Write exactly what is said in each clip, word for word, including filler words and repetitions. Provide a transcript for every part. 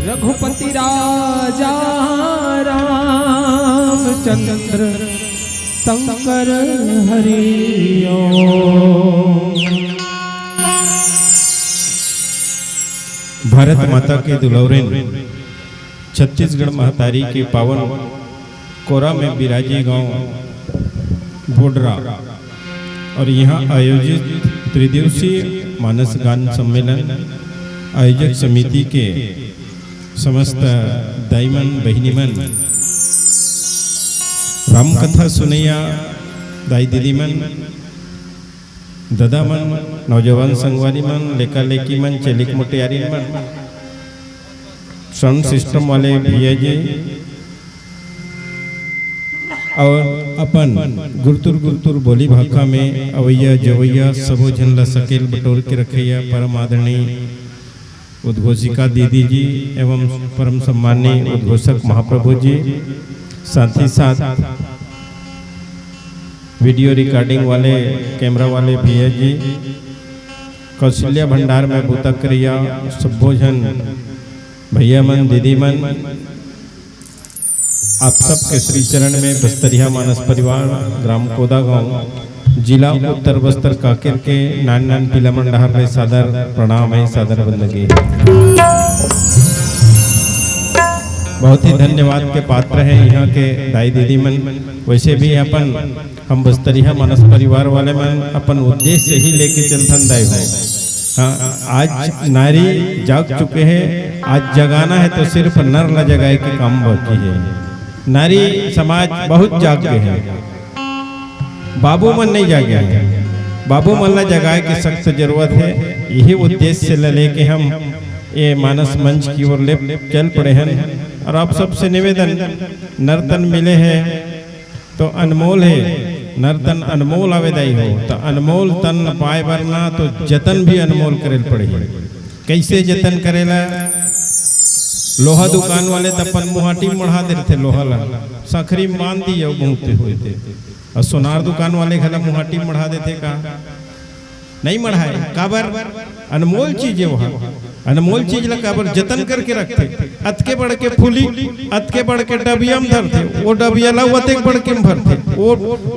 रघुपति राजा रामचंद्र शंकर हरि ओम। भारत माता के दुलौरेन छत्तीसगढ़ महतारी के पावन कोरा में बिराजे गांव भोडरा और यहाँ आयोजित त्रिदिवसीय मानस गान सम्मेलन आयोजक समिति के समस्त दाई मन, बहिनी मन, राम कथा सुनैया दाई दीदी मन, ददा मन, नौजवान संगवारी मन, लेका लेकी मन, चेलिक मोटियारिन मन, साउंड सिस्टम वाले भैया जी और अपन गुरतुर गुरतुर बोली भाखा में अवैया जवैया सबो झन ला सकेल बटोर के रखैया परम आदरणीय उद्घोषिका दीदी जी एवं परम सम्माननीय उद्घोषक महाप्रभु जी, साथ ही साथ वीडियो रिकॉर्डिंग वाले, कैमरा वाले भैया जी, कौशल्या भंडार में बूता करिया सब्बो झन भैया मन, दीदी मन, आप सबके श्री चरण में बस्तरिया मानस परिवार, ग्राम कोदा गांव, जिला उत्तर बस्तर कांकेर के नान नान पीला मन डहार ले सादर प्रणाम हे, सादर बंदगी हे। बहुत ही धन्यवाद के पात्र हे यहाँ के दाई दीदी मन। वैसे भी अपन हम बस्तरिया मानस परिवार वाले मन अपन उद्देश्य ही लेके चलथन दाई हो। हाँ, आज नारी जाग चुके हैं। आज जगाना है तो सिर्फ नर ला जगाए के काम बाकी है। नारी समाज बहुत जाग गए हैं। बाबू मन नहीं जागे हैं। बाबू मन ला जगाए के सख्त जरूरत है। यही उद्देश्य ला लेके हम ये मानस मंच की ओर ले चल पड़े हैं। और आप सबसे निवेदन, नर तन मिले हैं तो अनमोल है, नर तन अनमोल आवे दाई हो, तो अनमोल तन पाए बर ना तो जतन भी अनमोल करे ल पड़ही। कैसे जतन करेला? लोहा दुकान वाले त अपन मुहाटी म मढ़ा देथे लोहा ला, संखरी म बांध दिए अउ बहुते होए ते। अउ सोनार दुकान वाले घला मुहाटी म मढ़ा देथे का? नहीं मढ़ाए। काबर? अनमोल चीज है वहाँ। अनमोल चीज ला काबर जतन करके रखथे? अतके बड़ के फूली, अतके बड़ के डबिया म धरथे, वो डबिया ला अतेक बड़ के म भरथे, वो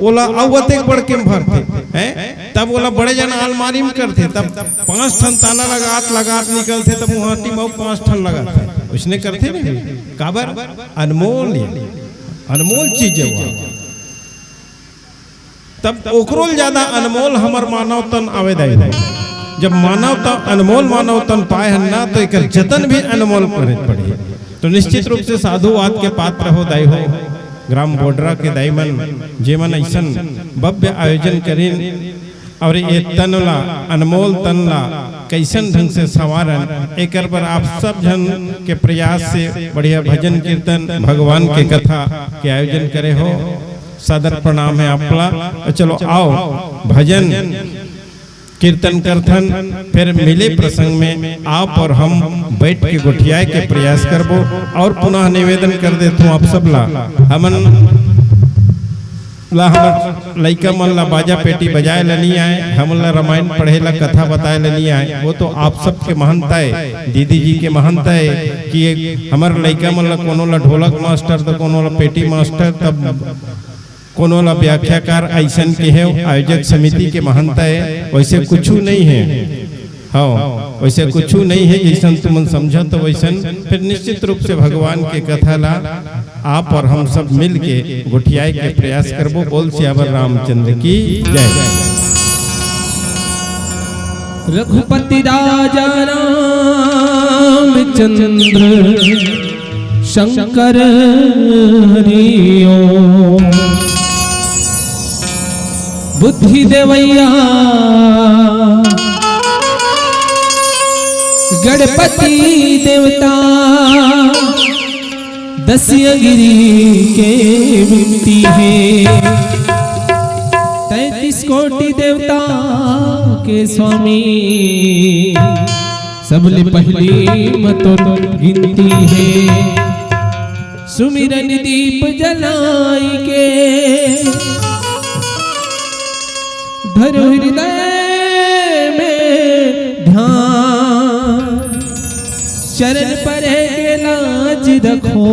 ओला अउ अतेक बड़ के म भरथे, हैं? तब ओला बड़े जन आलमारी म करथे, तब पांच ठन ताला लगात लगात निकलथे, तब मुहाटी म अउ पांच ठन लगाथे। उसने करथे नहीं? काबर? अनमोल है, अनमोल चीज है वो। तब ओकरो ले ज्यादा अनमोल हमर मानव तन आवे दाई। जब मानव तन, अनमोल मानव तन पाए हन ना, तो एकर जतन भी अनमोल करे पड़ही। तो निश्चित रूप से साधुवाद के पात्र हो दाई हो, ग्राम बोडरा के दाई मन, जेमन ऐसन भव्य आयोजन करिन और ये तन ला, अनमोल तन ला कैसन ढंग से संवारन, एकर बर आप सब झन के प्रयास से बढ़िया भजन कीर्तन, भगवान के कथा के आयोजन करे हो। सादर प्रणाम है आप ला। चलो आओ, भजन कीर्तन करथन, फिर मिले प्रसंग में आप और हम बैठ के गोठियाए के प्रयास करबो और पुनः निवेदन कर देथों आप सब ला, हमन ला, हमर लइका मन ला बाजा पेटी बजाए ला नहीं आए, हमन ला रामायण पढ़े ला, कथा बताए ला नहीं आए, वो तो आप सब के महंता है, दीदी जी के महंता है कि हमर लइका मन ला कोनो ला ढोलक मास्टर, तो कोनो ला पेटी मास्टर, तब कोनो ला व्याख्याकार, ऐसन के है आयोजक समिति के महंता है, वैसे कुछू नहीं है। हाँ, वैसे कुछू नहीं है, जैसन तुमन समझत हो वैसन। फिर निश्चित रूप से भगवान के कथा ला आप और हम सब मिल के गोठियाए के प्रयास करबो। बोल सियावर रामचंद्र की जय। रघुपति राजा रामचंद्र शंकर हरि ओम। बुद्धि देवैया गणपति देवता, दसिया गिरी के विनती है। तैंतीस कोटि देवता के स्वामी, सबले पहली म तोर गिनती है। सुमिरन दीप जलाई के, धरो हृदय में ध्यान, चरण परे के लाज रखो,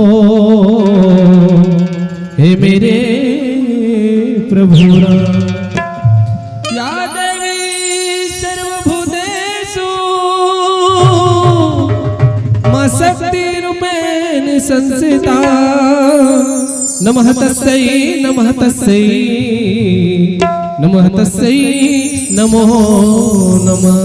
हे मेरे प्रभु राम। या देवी सर्वभूतेषु मां शक्ति रूपेण संस्थिता। नमः तस्यै, नमः तस्यै, नमः तस्यै, नमो नमः।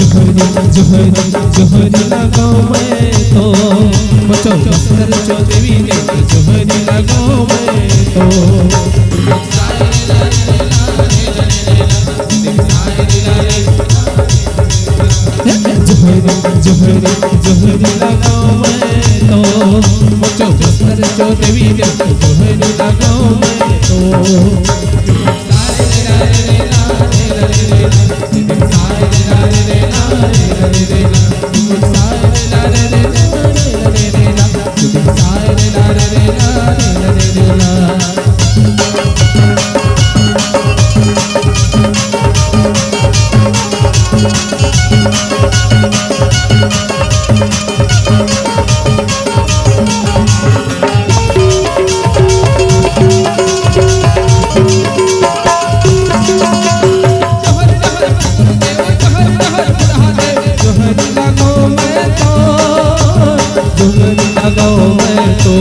जोहरी, जोहरी, जोहरी लगाओ मैं तो, बचाओ बस्तर चौदेवी ने, जोहरी लगाओ मैं तो। जोहरी, जोहरी, जोहरी लगाओ मैं तो, चो बस्तर चो देवी देव, जोहरी लगाओ मैं तो। जोहरी लगाओ मैं तो, जोहरी लगाओ मैं तो।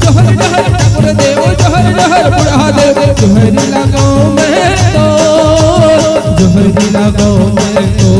जोहर जोहर ठाकुर देव, जोहर जोहर बुढ़ा देव, जोहरी लगाओ मैं तो, जोहरी लगाओ मैं तो।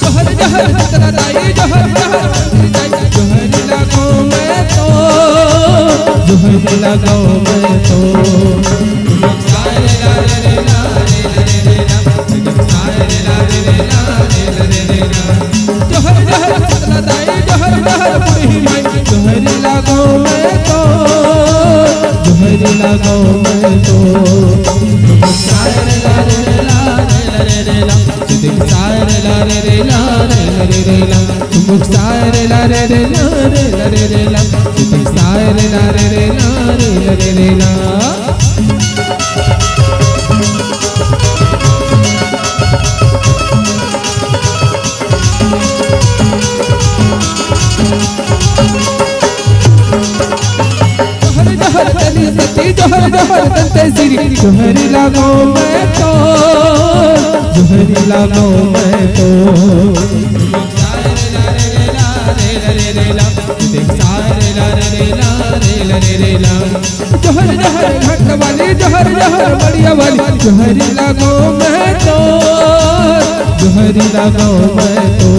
जोहर जोहर सतरा दाई, जोहर जोहर मंदिर जाई, जोहरी लगाओ मैं तो, जोहरी लगाओ मैं तो। जोहर जोहर सतरा दाई, जोहर जोहर बूढ़ी माई, जोहरी लगाओ मैं तो, जोहरी लगाओ मैं तो। जोहर जोहर तनी सती, जोहर जोहर दंते सिरी, जोहरी लगाओ मैं तो, जोहरी लगाओ मैं तो। जोहर जोहर घंट वाली, जोहर जोहर बढ़िया वाली, जोहरी लगाओ मैं तो, जोहरी लगाओ मैं तो।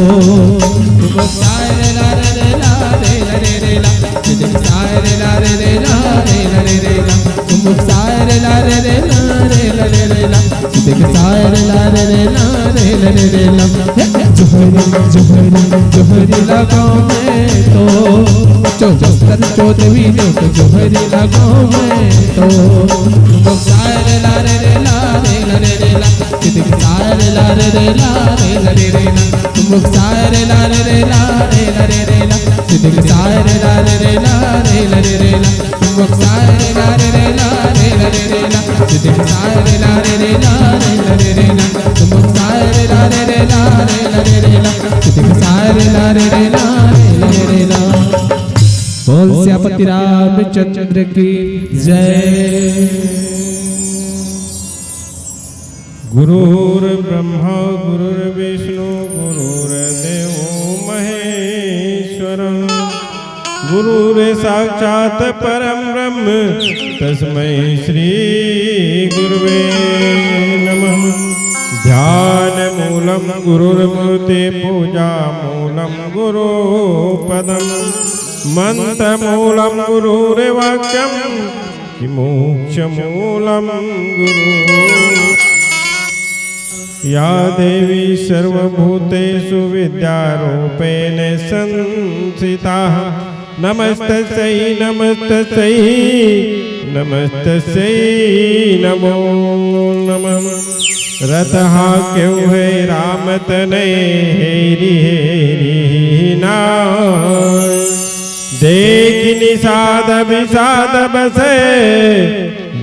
जोहरी, जोहरी, जोहरी लगाओ मैं तो, चौबस्तर चौदवी देख जोहरी लगाओ मैं तो। बोल सियापति रामचंद्र की जय। गुरुर्ब्रह्मा गुरुर्विष्णु गुरुर्देवो महेश्वरम्। गुरुर्साक्षात् परं ब्रह्म तस्मै श्री गुरुवे नमः। ध्यानमूलं गुरुर्मूर्ति पूजामूलं गुरुपदम्। मन्त्रमूलं गुरुर्वाक्यं कि मोक्षमूलं गुरु। या देवी सर्वभूतेषु विद्यारूपेण संस्थिता। नमस्तस्यै नमस्तस्यै नमस्तस्यै नमो नमः। रथ हाक्यो है राम तनय हेरि हेरि नाय। देखि निषाद विषाद बसे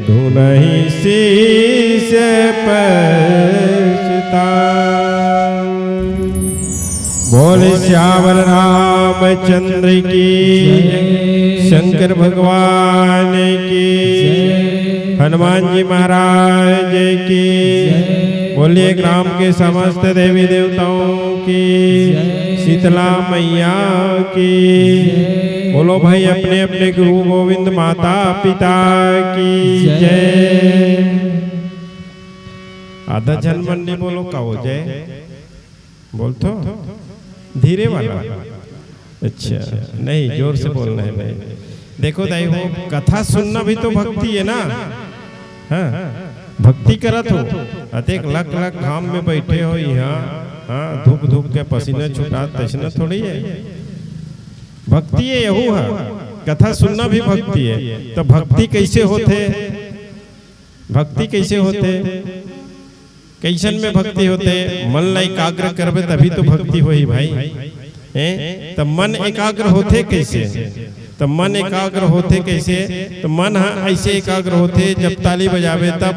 दुनहि शीश पछताय। बोले सियावर रामचंद्र की, शंकर भगवान की, हनुमान जी महाराज की। बोलिए ग्राम के समस्त देवी देवताओं की, शीतला मैया की। बोलो भाई, अपने अपने गुरु गोविंद माता पिता की जय। आधा झन मन नहीं बोलो, का हो जय? बोल तो, धीरे वाला। अच्छा, नहीं, जोर से बोलना है भाई। देखो दाई हो, कथा सुनना भी तो भक्ति है ना। हाँ, भक्ति करत हो। अतेक लख लख घाम में बैठे हो यहाँ, हाँ, धूप धूप के पसीना छुटात, तैसना थोड़ी है। भक्ति ये यहू है, कथा सुनना भी भक्ति है। तो भक्ति कैसे होथे? भक्ति कैसे होथे? कैसन में भक्ति होथे? मन ला एकाग्र करबे तभी तो भक्ति होही भाई। हैं? त मन एकाग्र होथे कैसे? त मन एकाग्र होथे कैसे? त मन ह ऐसे एकाग्र होथे, जब ताली बजाबे तब,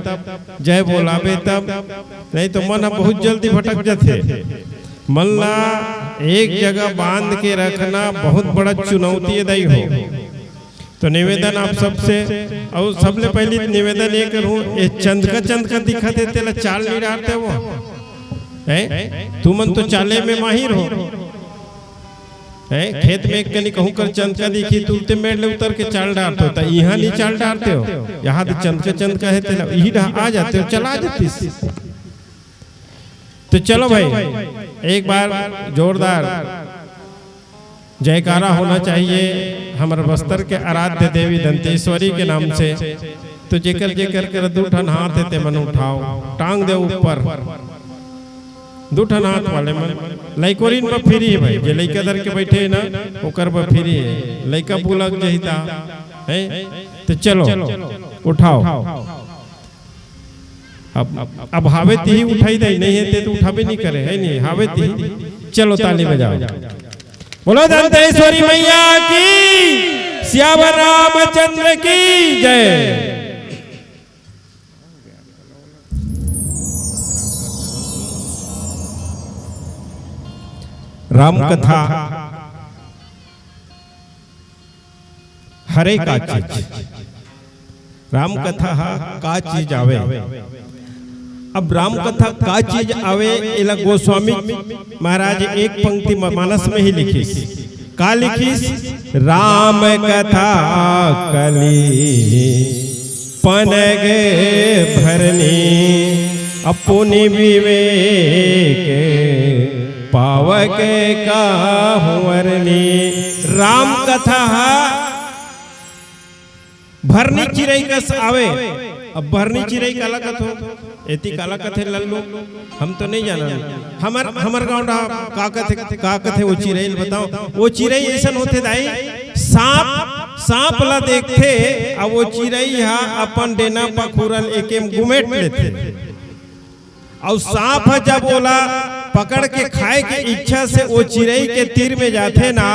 जय बोलाबे तब, नहीं तो मन ह बहुत जल्दी भटक जाथे। मन ला एक जगह बांध के रखना बहुत बड़ा चुनौती है दाई हो। तो निवेदन आप सबसे, अउ सबले पहली निवेदन ये करूं, ये चंद का, चंद का दिखत हे, तेला चाल नहीं डारते हो, हैं? तुमन तो चाले में माहिर हो, हैं? खेत में एक कनी कहूं कर चंद का दिखी, तुरते मेड़ ले उतर के चाल डारते हो, त इहां नहीं चाल डारते हो। यहाँ तो चंद का, चंद का है, तेला इही डहा आ जाते हो, चला जातीस। तो चलो भाई, एक बार जोरदार जयकारा होना चाहिए हमर बस्तर के आराध्य देवी दंतेश्वरी के नाम से। तो जेकर जेकर कर दू ठन हाथ हे, ते मन उठाओ, टांग दे ऊपर। दू ठन हाथ वाले मन, लइकोरिन बर free हे भाई, जे लइका धर के बैठे हे ना, ओकर बर free हे। लइका बुलक जही ता, हैं? तो चलो, उठाओ। अब, अब हावे तिही उठाई दे, नहीं हे ते तो उठाबे नहीं करे, है नहीं? हावे तिही। चलो ताली बजाओ। बोलो दंतेश्वरी मैया की, सियावर रामचंद्र की जय। राम कथा हरे का चीज, राम कथा हा का चीज आवे। अब राम कथा का चीज आवे, एला गोस्वामी महाराज एक पंक्ति म-, मानस में ही लिखिस। का लिखिस? राम कथा कली पनग भरनी, अपुनि विवेक पावक काहू वरनी। राम कथा हा भरनी चिरई कस आवे। अब भरनी चिरई काला कथो? एती काला कथे लल्लू? हम तो नहीं जाना। हमर, हमर गांव डा का कथे, का कथे वो चिरई ल बताओ। वो चिरई ऐसन होथे दाई, सांप, सांप ला देखथे, अब वो चिरई हा अपन डेना पखुरन एकेम गुमेट लेथे। अउ सांप ह जब ओला पकड़ के खाए के इच्छा से वो चिरई के तीर में जाथे ना,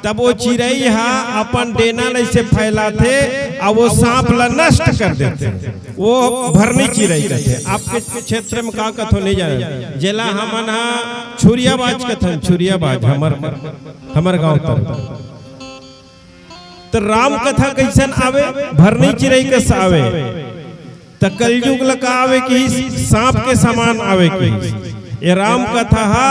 तब वो चिरई ह अपन डेना ल ऐसे फैलाथे अउ वो सांप ला नष्ट कर देथे। वो भरनी चिरई कथे। आपके क्षेत्र में का कथो नहीं जाने, जेला हमन ह छुरियाबाज कथन, छुरियाबाज हमर, हमर गांव तरफ। त राम कथा कइसन आवे? भरनी चिरई कस आवे। त कलयुग ल का आवे किहिस? सांप के समान आवे किहिस। ये राम कथा हा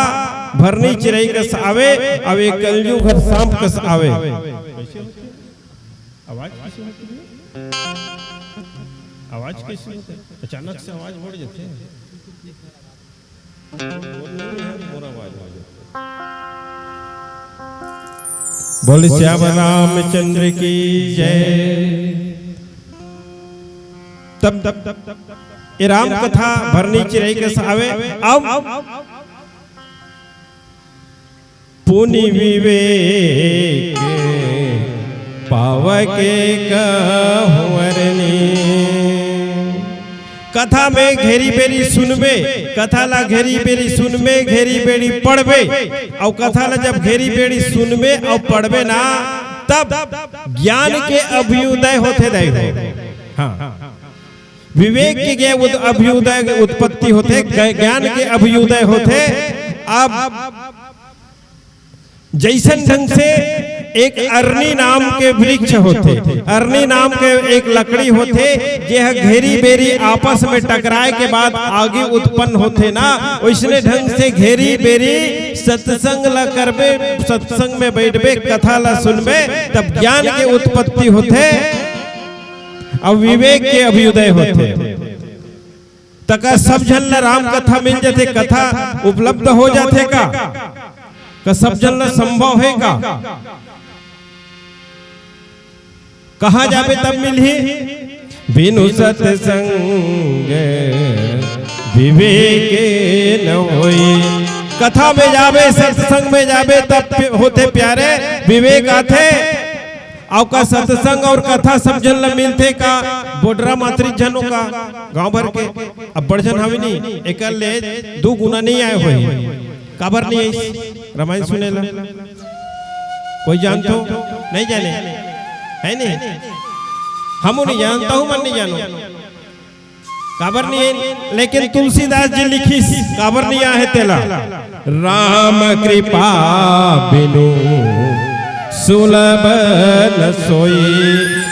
भरनी चिरई कस आवे, अउ ये कलयुग हर सांप कस आवे। आवाज कैसे होती है? आवाज कैसे होती है? अचानक से आवाज बढ़ जाती है। बोले श्याम रामचंद्र की जय। तब, तब, तब, तब, ये राम कथा भरनी चिरई कस आवे। अब पुनि विवेक पावक काहू वरनी। कथा में घेरी बेरी सुनबे, कथा ला घेरी बेरी सुनबे, घेरी बेरी पढ़बे, अउ कथा ला जब घेरी बेरी सुनबे अउ पढ़बे ना, तब ज्ञान के अभ्युदय होथे दाई हो। हाँ, विवेक के ज्ञान उत-, अभ्युदय के उत्पत्ति होथे, ग-, ज्ञान के अभ्युदय होथे। अब जइसन ढंग से एक अरनी नाम के वृक्ष होथे, अरनी नाम के एक लकड़ी होथे, जे ह घेरी बेरी आपस में टकराए के बाद आगी उत्पन्न होथे ना, ओइसने ढंग से घेरी बेरी सत्संग ला करबे, सत्संग में बैठबे, कथा ला सुनबे, तब ज्ञान के उत्पत्ति होथे। अउ विवेक के अभ्युदय होथे। त का सब झन ला राम कथा मिल जाथे, कथा उपलब्ध हो जाथे का? का सब झन ला संभव हे का? कहाँ जाबे तब मिलही? बिनु सत्संग विवेक न होई। कथा में जाबे, सत्संग में जाबे, तब प्य-, होथे प्यारे, विवेक आथे। अउ का सत्संग अउ कथा सब झन ला मिलथे का? बोडरा मातरी झन हो का? गांव भर के अब्बड़ झन हवे नी, एकर ले दू गुना नइ आए होही। काबर नइ आइस रामायण सुने ला? कोई जानथो? नइ जाने, हे नी? हमू नइ जानत हन, मन नइ जानो। काबर नइ आइन? लेकिन तुलसीदास जी लिखिस, काबर नइ आहे तेला? राम कृपा बिनु सुलभ न सोई।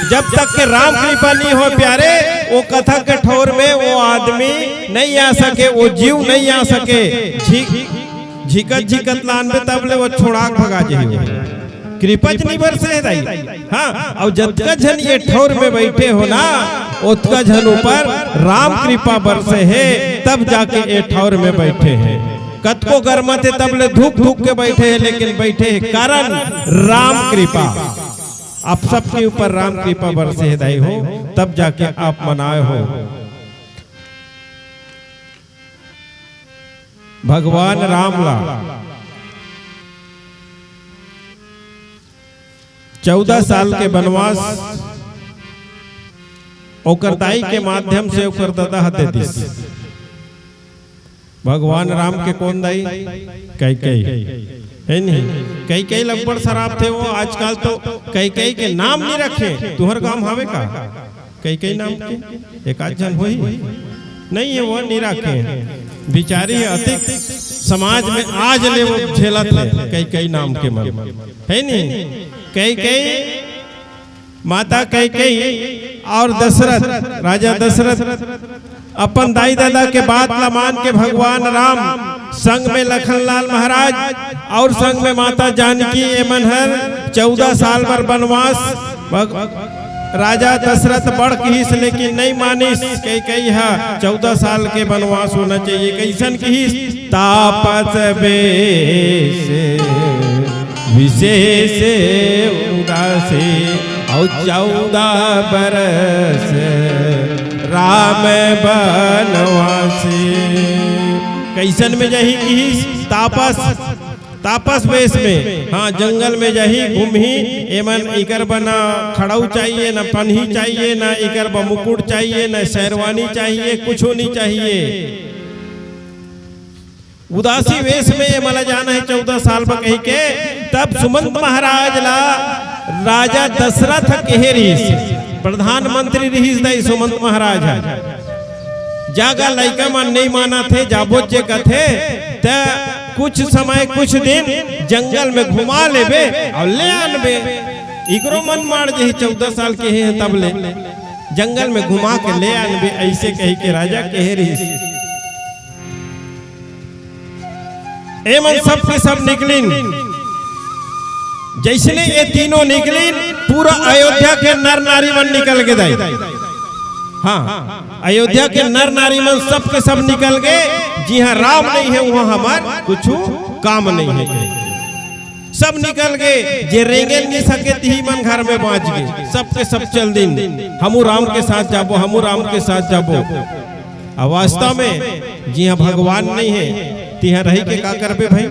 जब तक के राम कृपा नइ हो प्यारे, वो कथा के ठौर में वो आदमी नइ आ सके, वो जीव नइ आ सके। झि-, झिकत झिकत लानबे तब ले वो छोड़ा के भगा जाही। कृपा च नइ बरसे हे दाई। हाँ, अउ जतका झन ये ठौर में बैठे हो ना, ओतका झन ऊपर राम कृपा बरसे हे, तब जाके ये ठौर में बैठे हे। कतको गरमाथे तब ले धुक धुक के बैठे हे, लेकिन बैठे हे कारण राम कृपा। आप सबके ऊपर राम कृपा बरसे हे दाई हो, तब जाके आप मन आए हो। भगवान राम ला चौदह साल के बनवास ओकर दाई के माध्यम से ओकर ददा ह दे दिस। भगवान राम के कोन दाई? कैकेयी, हे नहीं? कैकेयी ल अब्बड़ सराप थे वो। आजकल तो कैकेयी के नाम नइ रखे। तुहर गांव हवे का कैकेयी नाम के? एक आध झन होही, नइ हे, वो नइ रखे। बिचारी अतिक समाज में आज ले वो झेलत हे कैकेयी नाम के मन, हे नी? कैकेयी, माता कैकेयी अउ दशरथ, राजा दशरथ अपन दाई ददा के बात ला मान के भगवान राम संग में लखनलाल महाराज अउ संग में माता जानकी, एमन हर चौदह साल बर बनवास भग-, राजा दशरथ बड़ किहिस, लेकिन नइ मानिस। कैकेयी ह चौदह साल के बनवास होना चाहिए। कइसन किहिस? तापस बेस विशेष उदासी, अउ चौदह बरस राम बनवासी। कइसन में जाही किहिस? तापस, तापस वेश में। हाँ, जंगल में जाही, घूमही। एमन इकर बर ना खड़ऊ चाहिए, ना पनही चाहिए, ना इकर बर मुकुट चाहिए, ना शेरवानी चाहिए, कुछू नइ चाहिए। उदासी वेश में एमन ला जाना हे चौदह साल बर कहिके। तब सुमंत महाराज ला राजा दशरथ कहे रिहिस, प्रधानमंत्री रिहिस दाई सुमंत महाराज ह, जा गा लइका मन नइ मानत हे, जाबो जे कथे, त कुछ समय, कुछ दिन जंगल में घुमा लेबे अउ ले आनबे। इकरो मन माड़ जही, चौदह साल के हे तब ले जंगल में घुमा के ले आनबे, अइसे कहिके राजा कहे रिहिस। एमन सब के सब निकलिन। जइसने ये तीनों निकलिन, पूरा अयोध्या के नर नारी मन निकल गे दाई। हाँ, अयोध्या के नर नारी मन सब के सब निकल गे। जिहाँ राम नइ हे, उहाँ हमर कुछू काम नइ हे। सब निकल गे, जे रेंगे नइ सके, तिही मन घर में बाँच गे। सब के सब चल दिन, हमू राम के साथ जाबो, हमू राम के साथ जाबो। अउ वास्तव में जिहाँ भगवान नइ हे, तिहाँ रहि के का करबे भाई?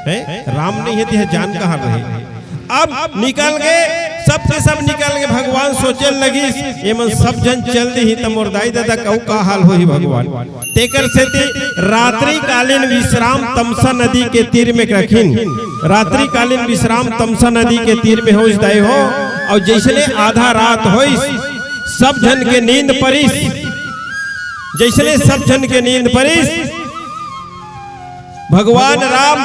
हैं? राम नइ हे, तिहाँ जान कहाँ रहे? अब निकल गे, सब के सब निकल गे। भगवान सोचे लगिस, एमन सब झन चल दिही, त मोर दाई ददा के अउ का हाल होही भगवान? तेकर सेती रात्रिकालीन विश्राम तमसा नदी के तीर में रखिन। रात्रिकालीन विश्राम तमसा नदी के तीर में होइस दाई हो, अउ जइसने आधा रात होइस, सब झन के नींद परिस। जइसने सब झन के नींद परिस, भगवान राम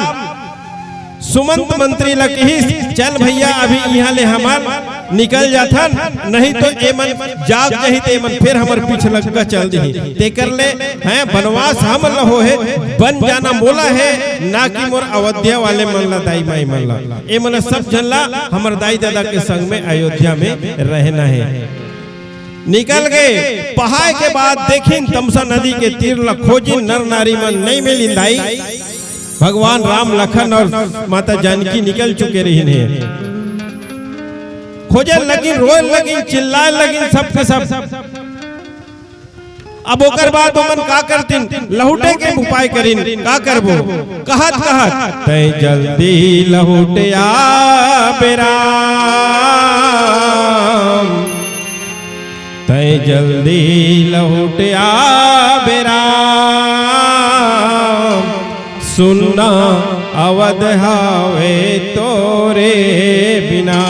सुमंत मंत्री ला किहिस, "चल भैया, अभी इहाँ ले हमन निकल जाथन, नहीं तो एमन जाग जाही त एमन फेर हमर पीछे लग के चल दिही।" तेकर ले हैं बनवास हमन ला होहे, बन जाना मोला हे, ना कि मोर अवध्या वाले मन ला, दाई माई मन ला। एमन ला सब झन ला हमर दाई ददा के संग में अयोध्या में रहना हे। निकल गे। पहाय के बाद देखिन, तमसा नदी के तीर ला खोजिन, नर नारी मन नइ मिलिन दाई। भगवान राम, लखन और माता जानकी निकल चुके रहिन हे। खोजे लगिन, रोए लगिन, चिल्लाए लगिन, सबके सब। अब ओकर बाद ओमन का करतिन, लहुटे के उपाय करिन, का करबो? कहत कहत, "तैं जल्दी लहुट आ बेराम, तैं जल्दी लहुट आ बेराम, सुनना अवध हावे तोरे बिना।"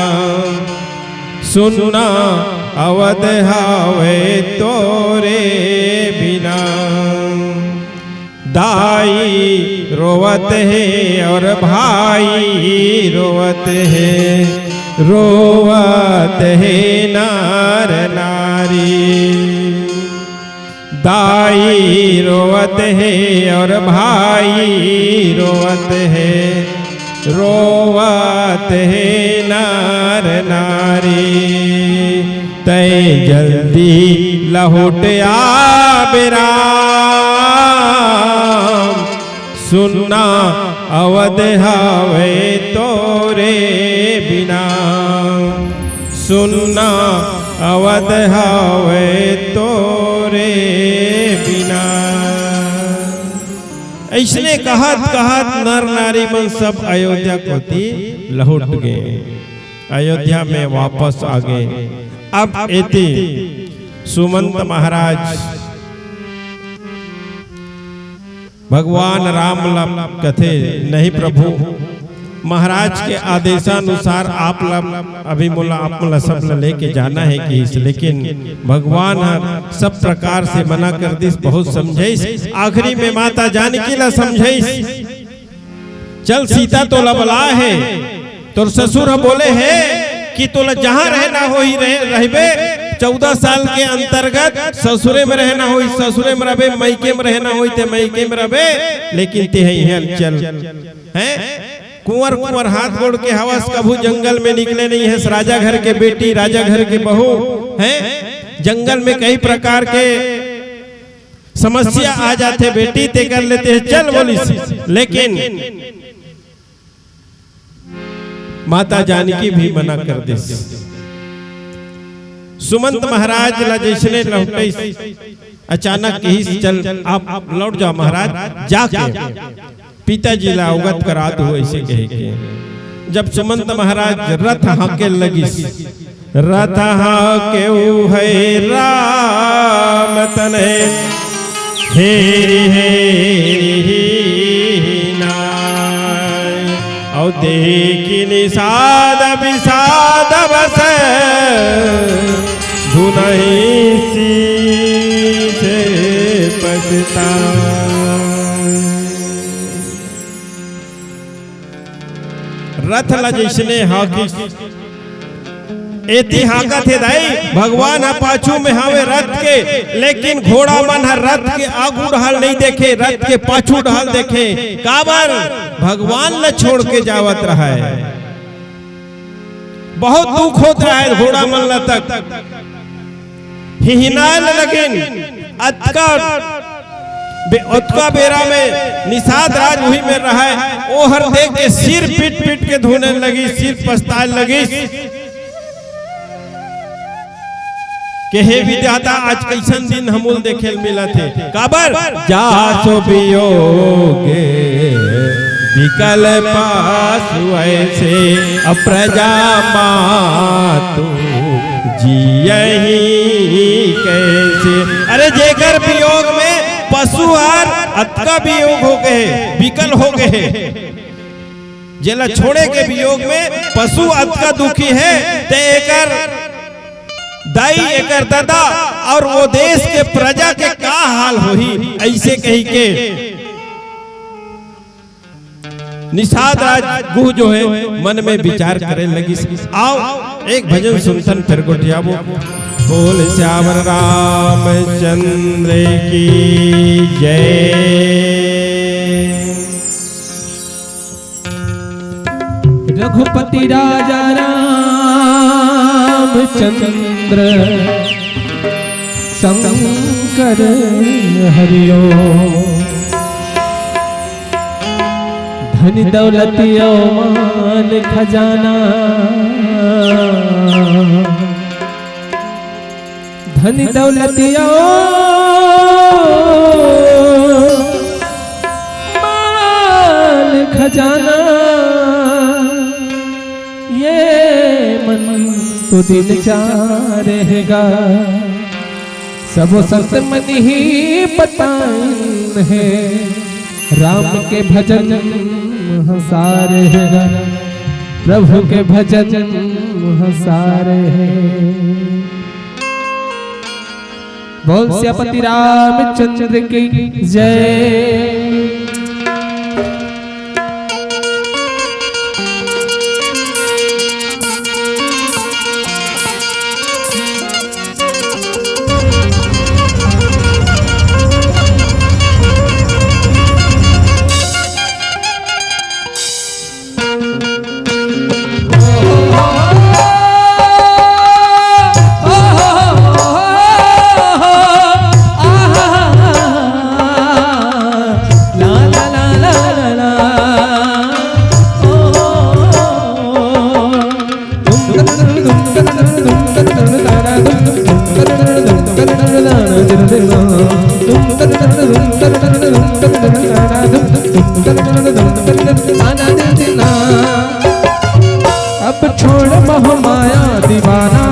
सुनना अवध हावे तोरे बिना। दाई रोवत हे और भाई रोवत हे, रोवत हे नर नारी। दाई रोवत हे और भाई रोवत हे, रोवत हे नर नारी। तैं जल्दी लहुट आ बेराम, सुनना अवध हावे तोरे बिना। सुनना अवध हावे तोरे बिना। अइसने कहत कहत नर नारी मन सब अयोध्या कोति लहुट गे, अयोध्या में वापस आ गे। अब एती सुमंत महाराज भगवान राम ला कथे, "नहीं प्रभु, महाराज के आदेशानुसार आप ला, अभी मोला आप मन ला सब ला लेके जाना हे," किहिस, लेकिन भगवान ह सब प्रकार से मना कर दिस, बहुत समझाइस, आखिरी में माता जानकी ला समझाइस, "चल सीता तोला बलाए हे, तोर ससुर ह बोले हे कि तोला जहाँ रहना होही रह-, रहिबे, चौदह साल के अंतर्गत ससुरे में रहना होही, ससुरे में रहबे, मइके में रहना होही ते मइके में रहबे, लेकिन तेह इहाँ चल।" हैं? कुंवर कुंवर हाथ गोड़ के हवस, कभू जंगल में निकले नहीं हस, राजा घर के बेटी, राजा घर के बहू, हैं? जंगल में कई प्रकार के समस्या आ जाथे बेटी, तेकर ले तेह चल बोलिस, लेकिन माता जानकी भी मना कर दिस। सुमंत महाराज ला जइसने लहुटइस, अचानक किहिस, "चल, आप लौट जाओ महाराज, जाके पिताजी ला अवगत करा दो," अइसे कहे के। जब सुमंत महाराज रथ हाँके लगिस, रथ हाँके उहै राम तने हेरी हेरी नाय। अउ देखि निषाद विषाद बस धुनहि शीश पछताय। रथ ला जइसने हाँकिस, एती हाँकत हे दाई, भगवान ह पाछू में हावे रथ के, लेकिन घोड़ा मन ह रथ के आगू डहल नहीं देखे, रथ के पाछू डहल देखे। काबर? भगवान ला छोड़ के जावत रहय। बहुत दुख होत रहय घोड़ा मन ला तक। हिहिनाय ल लगिन, अतका बे-, ओतका बेरा में निषाद राज उही में रहय, ओहर देख के सिर पीट पीट के धुने लगिस, सिर पछताय लगिस के हे विधाता, आज कइसन दिन हमू ल देखे ल मिलत हे। काबर? जासु वियोग बिकल पासु ऐसे, अब प्रजा मातु जियहि कैसे। अरे जेकर वियोग में पशु हर अतका वियोग हो गए, विकल हो गए, जेला छोड़े के वियोग में पशु अतका दुखी हे, ते एकर दाई, एकर ददा और वो देश के प्रजा के का हाल होही, ऐसे कही के निषाद राज गुह जो है मन में विचार करे लगिस। आओ एक भजन सुनथन, फिर गोठियाबो। बोल सियावर रामचंद्र की जय। रघुपति राजा रामचंद्र शंकर हरिओ। धन दौलतियो माल खजाना, धन दौलतियो माल खजाना, ये मन तो दिन चार रहेगा। सबो संत मन ही बताइन हे, राम के भजन हसार हे, प्रभु के भजन हसार हे। बोल सियापति रामचंद्र की जय। अब छोड़ मोह माया दीवाना,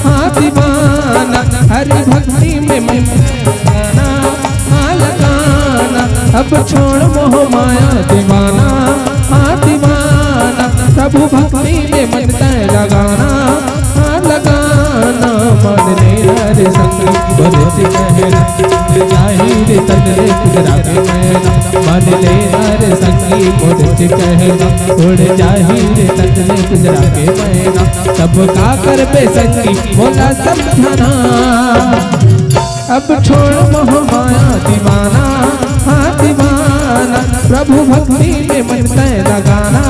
हाँ दीवाना, हरि भक्ति में मन लगाना, हाँ लगाना। अब छोड़ मोह माया दीवाना, हाँ दीवाना, प्रभु भक्ति में मन तय लगाना, हाँ लगाना। मान ले हर संग बोले कहना, जाहिर तन रे कुदरा के मैना। मान ले हर संगी मोरे से कहना, उड़ जाही रे तन रे पिंजरा के मैना। तब का करबे संगी मोला समझाना। अब छोड़ मोह माया दीवाना, हाँ दीवाना, प्रभु भक्ति में मन तय लगाना,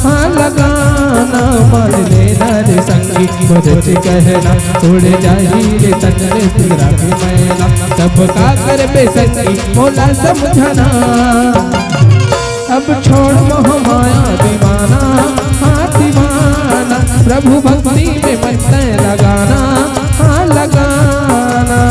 हाँ लगाना। मान ले ना रे संगी मोरे से कहना, उड़ जाही रे तन रे पिंजरा के मैना। तब का करबे संगी मोला समझाना। अब छोड़ मोह माया दीवाना, हाँ दीवाना, प्रभु भक्ति में मन तय लगाना, हाँ लगाना।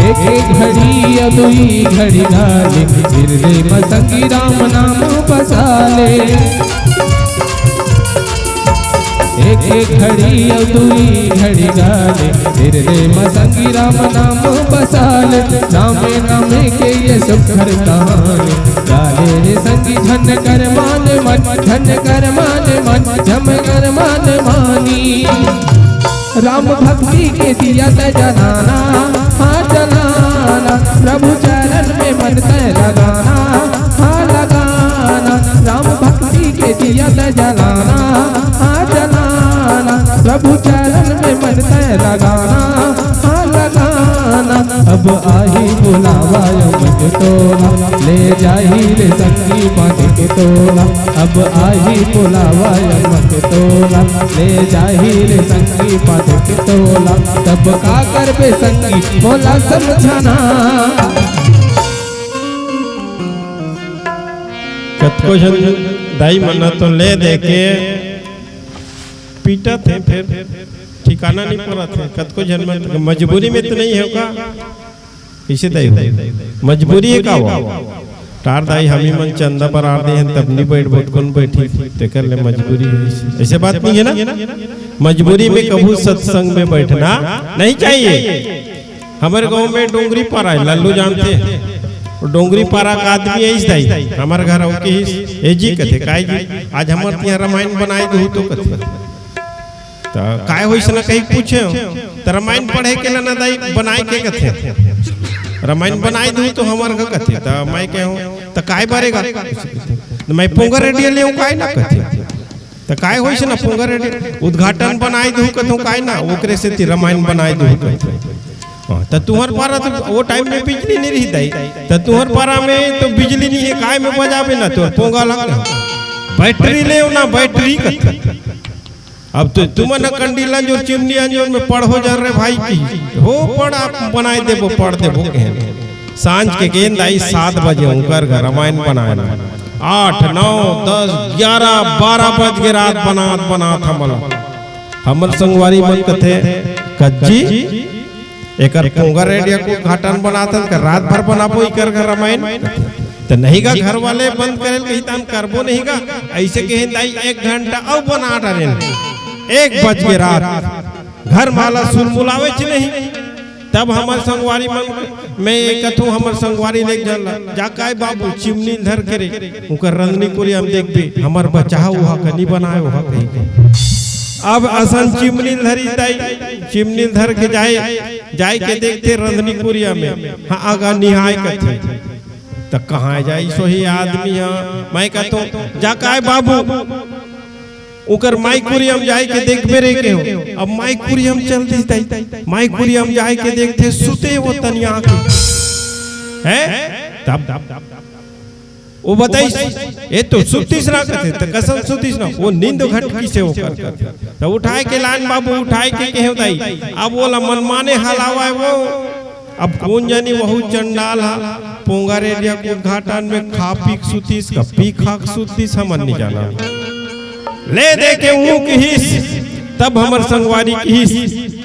एक एक घड़ी या दुई घड़ी घाले, बिरले म संगी राम नाम बसाले। एक एक घड़ी अउ दुई घड़ी घाले, बिरले म संगी राम नाम बसाले। नामे नामे के ये सुघर कहानी, गाले रे संगी झन कर मान मन, झन कर मान मन, झन कर मान मानी। राम भक्ति के दिया तै जलाना, हाँ जलाना, प्रभु चरण में मन तै लगाना, हाँ लगाना। राम भक्ति के दिया तै जलाना, हाँ जलाना, प्रभु चरण में मन तै लगाना, हाँ लगाना। अब आही बुलावा अमन के तोला, ले जाही रे संगी मानिक तोला। अब आही बुलावा अमन के तोला, ले जाही रे संगी मानिक तोला। तब का करबे संगी मोला समझाना। कतको झन दाई मन तो ले दे के पीटत हे, फेर ठिकाना नहीं परत हे। कतको झन मन मजबूरी में तो नहीं हे का, कइसे दाई हो? मजबूरी हे का वो? तार दाई, हमी मन चंदा बरार दे हन, तब नहीं बैठबो त कोन बैठी, तेकर ले मजबूरी होइस। ऐसे बात नहीं है ना, मजबूरी में कभू सत्संग में बैठना नहीं चाहिए। हमर गांव में डोंगरी पारा है, लल्लू जानते हैं, डोंगरी पारा का आदमी आइस दाई, हमर घर आके कहिस, ए जी कथे, काय जी, आज हमर तिहां रामायण बनाए दहू तो कथे। त काय होइस ना कहिके पूछेंव, त रामायण पढ़े के ला ना दाई बनाए के कथे, रामायण बनाए दहू तो हमर घर कथे। त मैं कहेंव, त काय बरेगा? त मैं पोंगा रेडिया लेंव काय ना कथे। त काय होइस ना पोंगा रेडिया, उद्घाटन बनाए दहू कथेंव काय ना, ओकरे सेती रामायण बनाए दहू कथे। हाँ, त तुंहर पारा तो वो टाइम में बिजली नहीं रही दाई, त तुंहर पारा में तो बिजली नहीं है, काय में बजाबे ना तोर पोंगा लग। बैटरी लेंव ना, बैटरी कथे। अब तो तुमन ह कंडील अंजोर, चिमनी अंजोर में पढ़ो जा रे भाई की। हो पढ़, आप बनाए देबो, पढ़ देबो कहेन। सांझ के गेंद आई सात बजे उनकर घर रामायण बनाए ला। आठ, नौ, दस, ग्यारह, बारह बज गे रात बनात बनात हमला। हमर संगवारी मन कथे, कज्जी, एकर पोंगा रेडिया के उद्घाटन बनात हन, कर रात भर बनाबो इकर घर रामायण। त नहीं गा, घर वाले बंद करे ल कहितान, करबो नहीं गा। ऐसे कहेन दाई, एक घंटा अउ बना डारेन। एक बज गे रात, घर माला सुलमुलावेच नहीं। तब हमर संगवारी मन, मैं कथों हमर संगवारी ले एक झन ला, जा काय बाबू चिमनी ल धर के रे, उकर रंधनी कुरिया में देखबे, हमर बचाव उहा कनी बनाए उहा कहिके। अब असन चिमनी ल धरी दाई, चिमनी ल धर के जाए, जाए के देखथे रंधनी कुरिया में, हाँ, आगा निहाय कथे। त कहाँ जाइस ओही आदमी ह? मैं कथों, जा काय बाबू, उकर माई कुरिया म जाए के देखबे रे कहेंव। अब माई कुरिया म चल दिस दाई, माई कुरिया म जाए के देखथे, सुते वो तनिया के। हैं? तब वो बताइस, ए तो सुतिस ना कथे, त कसन सुतिस ना, वो नींद घटकिस हे ओकर कथे। त उठाए के लान बाबू, उठाए के कहेंव दाई, अब ओला मनमाने हलावय वो। अब कोन जानी वहू चंडाल हा पोंगा रेडिया के उद्घाटन में खा पी के सुतिस, का पी खा के सुतिस, हमन नहीं जाना। ले दे के ऊँह किहिस, तब हमर संगवारी किहिस,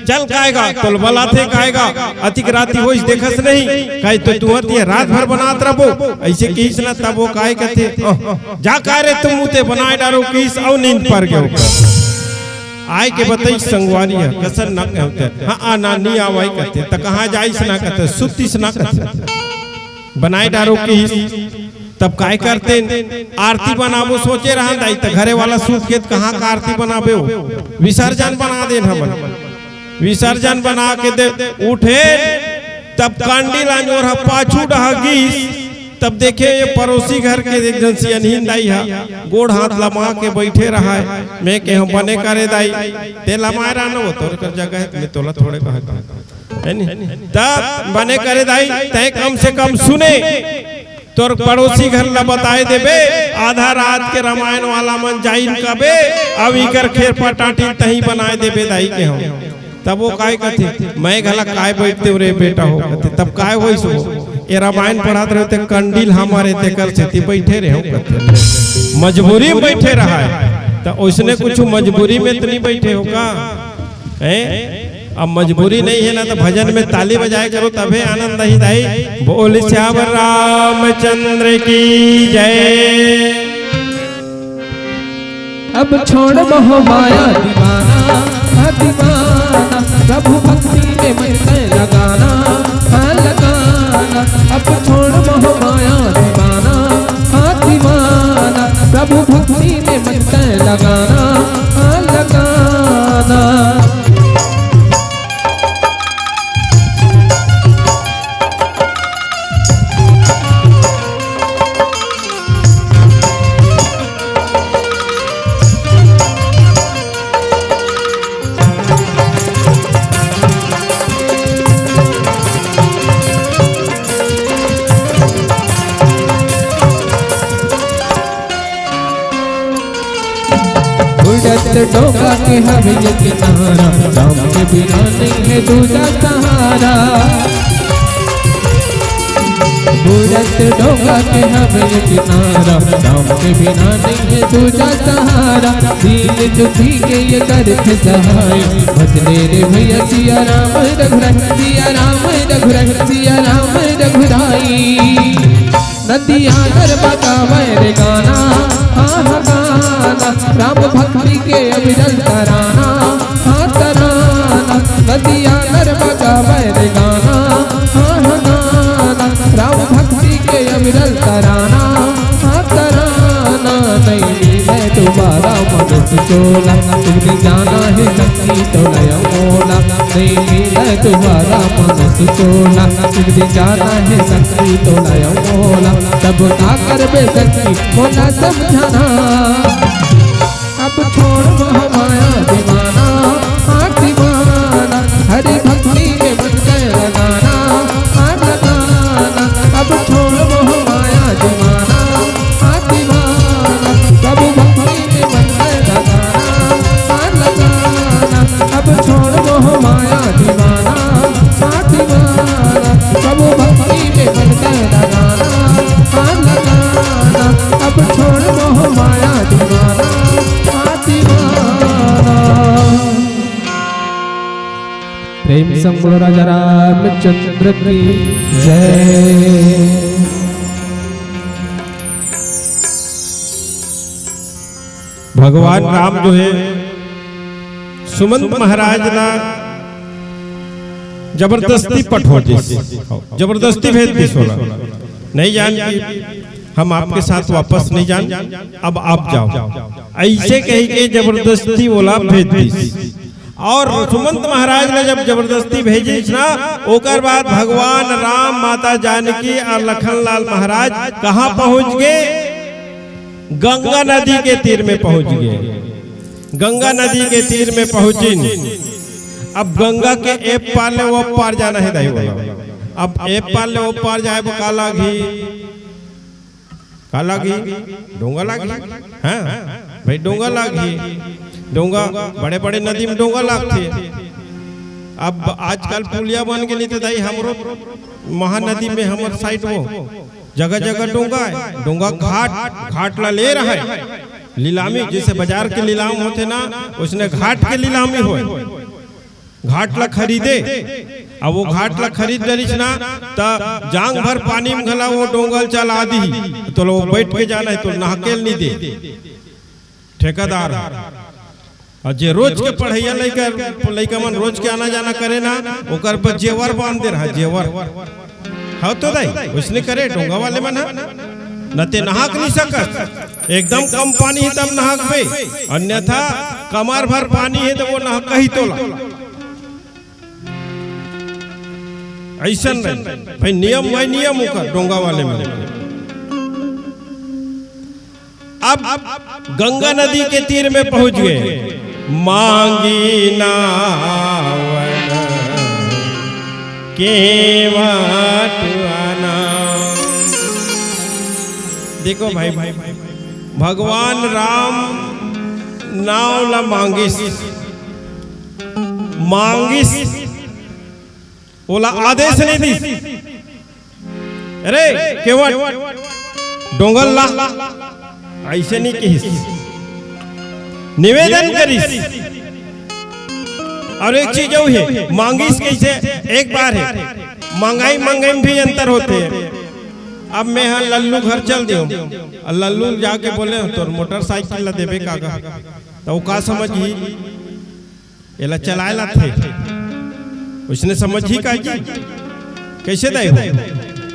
चल काय गा, तोल बलाथे काय गा, अतिक राती होइस देखस नहीं, काय तो तुंहर तिहां रात भर बनात रहबो, ऐसे किहिस ना, तब वो काय कथे, अह, जा काय रे तुम उते बनाए डारो किहिस, अउ नींद पर गे। आए के बताइस संगवारी ह, कसन ना कहते, हाँ, आ ना, नहीं आवय कथे, त कहाँ जाइस ना कथे, सुतिस ना कथे, बनाए डारो किहिस। तब काय करतेन, आरती बनाबो सोचे रहन दाई, त घरे वाला सूत गे त कहाँ का आरती बनाबे हो, विसर्जन बना देन हमन। विसर्जन बना के दे उठे, तब कंडील अंजोर ह पाछू डहा गिस, तब देखे ये पड़ोसी घर के एक झन सियनहिन दाई ह गोड़ हाथ लमा के बइठे रहय। मैं कहेंव बने करे दाई, ते लमाए रह न वो तोर कर जगह हे, मैं तोला थोड़े कहत हँव। है नी? तब बने करे दाई, तैं कम से कम सुने, तोर पड़ोसी घर ला बताए देबे, आधा रात के रामायण वाला मन जाइन कबे, अब इकर खेर पटाटी तहीं बनाए देबे दाई कहेंव। तब वो काय कथे, मैं घला काय बइठतेंव रे बेटा हो कथे। तब काय होइस वो, ए रामायण पढ़त रहे ते कंडील हमर हे तेकर सेती बइठे रहेंव कथे। मजबूरी में बइठे रहय, त ओइसने कुछ मजबूरी में त नहीं बइठे हो का? हैं? अब मजबूरी नहीं है ना, तो भजन में ताली बजाए करो, तभे आनंद आही दाई। बोल सियावर रामचंद्र की जय। अब छोड़ मोह माया दीवाना, हाँ दीवाना, प्रभु भक्ति में मन तै लगाना, हाँ लगाना। अब छोड़ मोह माया दीवाना, हाँ दीवाना, प्रभु भक्ति में मन तै लगाना, हाँ लगाना। उड़त डोंगा के हवे ये किनारा, राम के बिना नहीं है दूजा सहारा। उड़त डोंगा के हवे ये किनारा, राम के बिना नहीं है दूजा सहारा। दीन दुखी के ये करत सहाय, भज ले रे भैया सिया राम रघुराई, सिया राम रघुराई, सिया राम रघुराई। नदिया नर्मदा बैर गाना, हाँ हाँ गाना, राम भक्ति के अविरल तराना, हाँ तराना। नदिया नर्मदा बैर गाना, हाँ हाँ गाना, राम भक्ति के अविरल तराना, हाँ तराना। नहीं मिले दोबारा मनुष्य तोला, एक दिन जाना हे सखी तोला अमोला। नहीं मिले दोबारा मनुष्य तोला, एक दिन जाना हे सखी तोला अमोला। तब का करबे सखी मोला समझाना। अब छोड़ मोह माया दीवाना, हाँ दीवाना। हरि भक्ति में मन कर लगाना, हाँ लगाना। अब छोड़ मोह माया दीवाना, हाँ दीवाना। प्रभु भक्ति में मन कर लगाना, हाँ लगाना। अब छोड़ मोह माया दीवाना, हाँ दीवाना। प्रभु भक्ति में मन कर लगाना, हाँ लगाना। अब छोड़ मोह माया दीवाना, हाँ दीवाना। प्रेम से बोलो राजा रामचंद्र की जय। भगवान राम जो है सुमंत महाराज ला जबरदस्ती पठो दिस, जबरदस्ती भेज दिस ओला। नहीं जान कि हम आपके साथ वापस नहीं जान, अब आप जाओ, ऐसे कह के जबरदस्ती ओला भेज दिस। और सुमंत महाराज ने जब जबरदस्ती भेजिस ना, ओकर बाद भगवान राम, माता जानकी और लखनलाल महाराज कहाँ पहुंच गए? गंगा नदी के तीर में पहुंच गए। गंगा नदी के तीर में पहुंचिन। अब गंगा के ए पार ले ओ पार जाना हे दाई बोला। अब ए पार ले ओ पार जाए बर का लागही? का लागही? डोंगा लागही। हाँ भाई, डोंगा लागही। डोंगा, बड़े बड़े नदी में डोंगा लागथे। अब आजकल पुलिया बन के नहीं तो दाई हमरो महानदी में हमर साइड वो जगह जगह डोंगा है, डोंगा घाट, घाट ला ले रहा है लीलामी, जैसे बाजार के लीलाम होथे ना, उसने घाट के लीलामी होय। घाट ला खरीदे, अब वो घाट ला खरीद डरिस ना, त जांग भर पानी में घला वो डोंगल चला दी, तो लो बैठ के जाना है, तो नहकेल नहीं दे ठेकेदार। और जे रोज के पढ़ैया लइका, लइका मन रोज के आना जाना करे ना, ओकर पर जेवर बांध दे रहा, जेवर। हाँ तो दाई, उसने करे डोंगा वाले मन हा। न ते नहाक नहीं सकत, एकदम कम पानी ही तब नहाकबे, अन्यथा कमर भर पानी है तो वो नहाक ही तोला। ऐसन नहीं भाई, नियम भाई नियम ओकर डोंगा वाले मन। अब गंगा नदी के तीर में पहुंच गए। मांगी नावन केवट आना। देखो भाई, भगवान राम नाव ला मांगिस, मांगिस, ओला आदेश नहीं दिस। अरे केवट, डोंगल ला, ऐसे नहीं कहिस, निवेदन करिस। और एक चीज अउ हे, मांगिस कैसे एक बार हे, मंगाई मंगाई में भी अंतर होथे। अब मैं हा लल्लू घर चल देव, और लल्लू जाके बोले, "तोर मोटरसाइकिल ला देबे कागा?" तो वो का समझही? एला चलाए ला थे, उसने समझही का जी? कैसे दाई हो?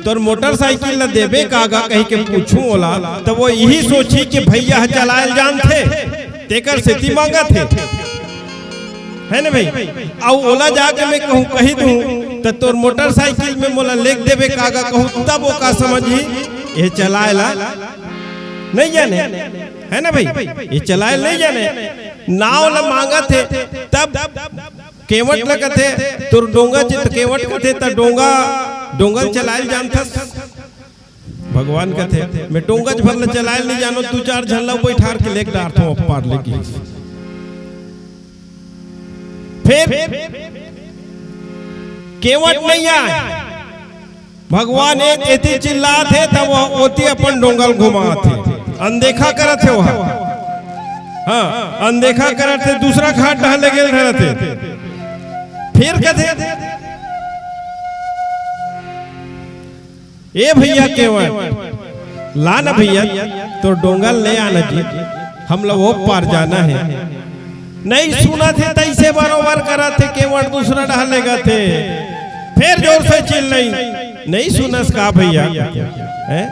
तोर मोटरसाइकिल ला देबे कागा कहि के पूछूं ओला, त वो यही सोचही कि भैया ह चलाए ल जानथे, तेकर सेती मांगत हे, है ना भाई? अउ ओला जाके मैं कहूं, कहि दूं, त तोर मोटरसाइकिल में मोला लेग देबे कागा कहूं, तब वो का समझही? ये चलाए ला नहीं जाने, है ना भाई? ये चलाए नहीं जाने। नाव ला मांगत हे, तब केवट ला कथे, "तोर डोंगा चित केवट कथे, त डोंगा, डोंगा ल चलाए ल जानथस?" भगवान कथे, "मैं डोंगा भर ला चलाए ल नहीं जानो, दू चार झन ला बैठार के लेग डारथों अपार लेके।" फिर केवट नहीं आए, भगवान एक एती चिल्लात हे, तब वो ओती अपन डोंगा ल घुमात हे, अनदेखा करत हे वह। हाँ, अनदेखा करत हे, दूसरा घाट डहर ले गेल रहत हे। फिर कथे, "ए भैया केवट, ला ना भैया, तोर डोंगा ल ले आना जी, हमला ओ पार जाना हे। नहीं सुनत हे, तइसे बरोबर करत हे, केवट दूसरा डहर लेगत हे। फेर जोर से चिल्लाई, नहीं सुनस का भैया? हैं?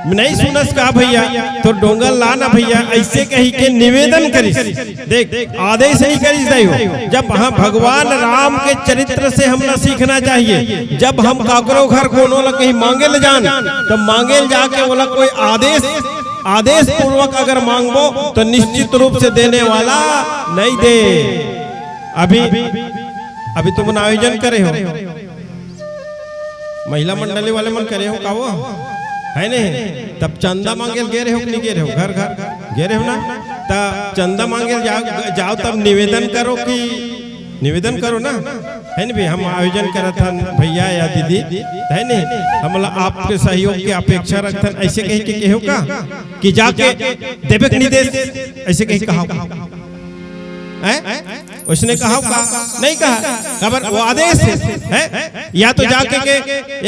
नहीं सुनस का भैया? तोर डोंगा ल ला ना भैया, अइसे कहिके निवेदन करिस। देख, आदेश नहीं करिस दाई हो। जब, हाँ, भगवान राम के चरित्र से हमला सीखना चाहिए। जब हम काकरो घर कोनो ला कहीं मांगे ल जान, तब मांगे ल जाके ओला कोई आदेश, आदेश पूर्वक अगर मांगबो, तो निश्चित रूप से देने वाला नहीं दे। अभी, अभी तुमन आयोजन करे हो, महिला मंडली वाले मन करे हो का वो, है नहीं? तब चंदा मांगे ल गे रहे हो कि नहीं गे रहे हो? घर घर गे रहे हो ना? त चंदा मांगे ल जाओ, जाओ तब निवेदन करो कि, निवेदन करो ना, है नहीं भाई? हम आयोजन करत हन भैया या दीदी, है नहीं? हमला आपके सहयोग के अपेक्षा रखथन, अइसे कहिके कहो का कि जाके देबे के निर्देश, अइसे कहिके कहा हैं? उसने कहा का? नहीं कहा। काबर वो आदेश हे, हैं? या तो जाके के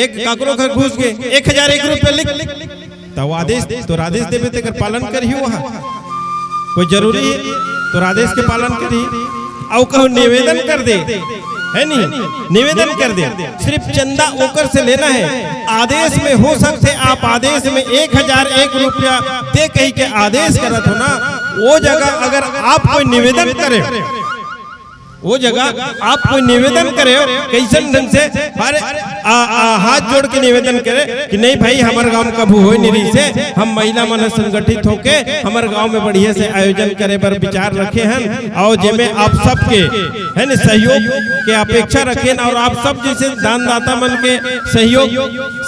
एक काकरो घर घुस के एक हजार एक रुपया लिख, त वो आदेश, तोर आदेश देबे तेकर पालन करही वहाँ। कोई जरूरी हे तोर आदेश के पालन करही? अउ कहूँ निवेदन कर दे, है नहीं? निवेदन कर दे, सिर्फ चंदा ओकर से लेना हे। आदेश में हो सकथे आप आदेश में एक हजार एक रुपया दे कहिके आदेश करत हो ना, वो जगह अगर आप कोई निवेदन करे, वो जगह आप कोई निवेदन करे हो, कइसन ढंग से, अरे, आ, आ, हाथ जोड़ के निवेदन करे कि नहीं भाई, हमर गांव में कभू होय नहीं रहिस हे, हम महिला मन संगठित होके हमर गांव में बढ़िया से आयोजन करे बर विचार रखे हन, अउ जेमे आप सबके, है न, सहयोग के अपेक्षा रखेन, अउ आप सब जइसे दानदाता मन के सहयोग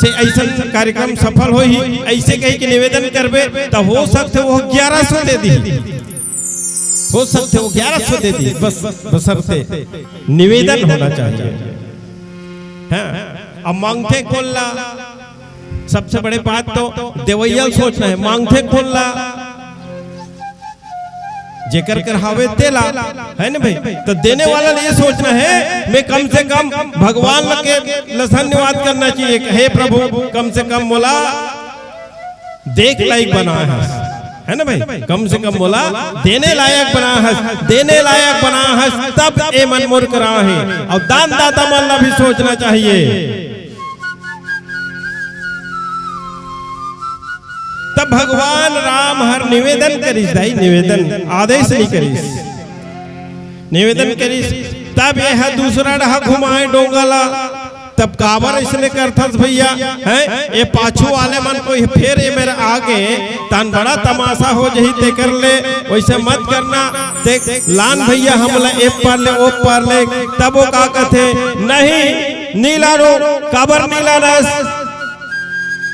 से अइसन कार्यक्रम सफल होही, अइसे कहिके निवेदन करबे, त हो सकथे वो ग्यारह सौ दे दिही, हो सकथे वो ग्यारह सौ दे दिही, बस, बशर्ते निवेदन होना चाहिए। हाँ, अब मांगथे कोन ला, सबसे बड़े बात तो देवइया ल सोचना हे, मांगथे कोन ला, जेकर कर हावे तेला, है ना भाई? तो देने वाला ल ये सोचना हे, मैं कम से कम भगवान ल के ल धन्यवाद करना चाहिए कि हे प्रभु, कम से कम मोला देख लायक बनाए हस, है ना भाई? कम से कम मोला देने लायक बनाए हस, देने लायक बनाए हस, तब ए मन मोर करा हे। अउ दानदाता मन ला भी सोचना चाहिए। तब भगवान राम हर निवेदन करिस, दाई, निवेदन, आदेश नहीं करिस, निवेदन करिस। तब ये ह दूसरा डहा घुमाए डोंगा ला। तब काबर इसने करथस भैया, हैं? ये पाछू वाले मन कोई फेर ये मेरे आगे, तन बड़ा तमाशा हो जही, तेकर ले वैसे मत करना। ते लान भैया, हमला ए पार ले, ओ पार ले। तब वो का कथे, नहीं, नी लानो, काबर नी लानस?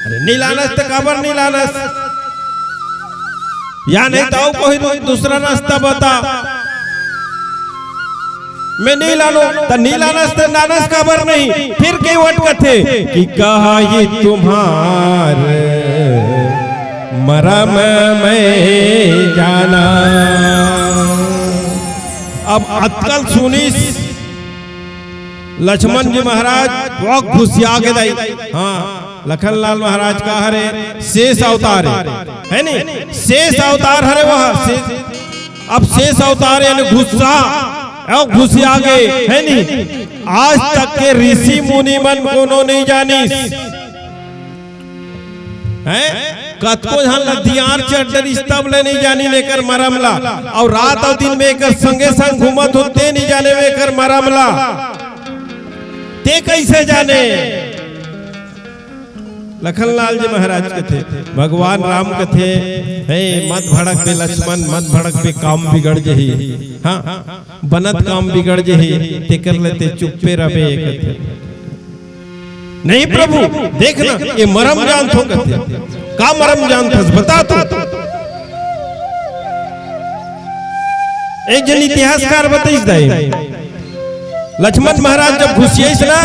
अरे नी लानस त काबर नी लानस? या नहीं त अउ कोई दू-, दूसरा रास्ता बता। मैं नी लानो, त नी लानस त लानस काबर नहीं? फिर केवट कथे कि कहा ये तुम्हार मरम मैं जाना। अब अतकल सुनिस लक्ष्मण जी महाराज, वो घुसिया गे दाई। हाँ, लखन लाल महाराज का हरे शेष अवतार हे, है नी? शेष अवतार हरे वह, शेष, अब शेष अवतार यानी गुस्सा, अउ घुसिया गे, है नी? आज तक के ऋषि मुनि मन कोनो नहीं जानिस, हैं? कतको झन ल दियार चढ़ डरिस तब ले नहीं जानिन एकर मरम ला, अउ रात अउ दिन में एकर संगे संग घूमत हो ते नहीं जाने एकर मरम ला। ते कैसे जाने? लखनलाल जी महाराज कथे, भगवान राम कथे, हे मत भड़क बे लक्ष्मण, मत भड़क बे, काम बिगड़ जही। हाँ, बनत काम बिगड़ जही, तेकर ले ते चुप्पे रबे कथे। नहीं प्रभु, देख ना, ये मरम जानथो कथे। का मरम जानथस, बता तो। एक जन इतिहासकार बताइस दाई, लक्ष्मण महाराज जब घुसियाइस ना,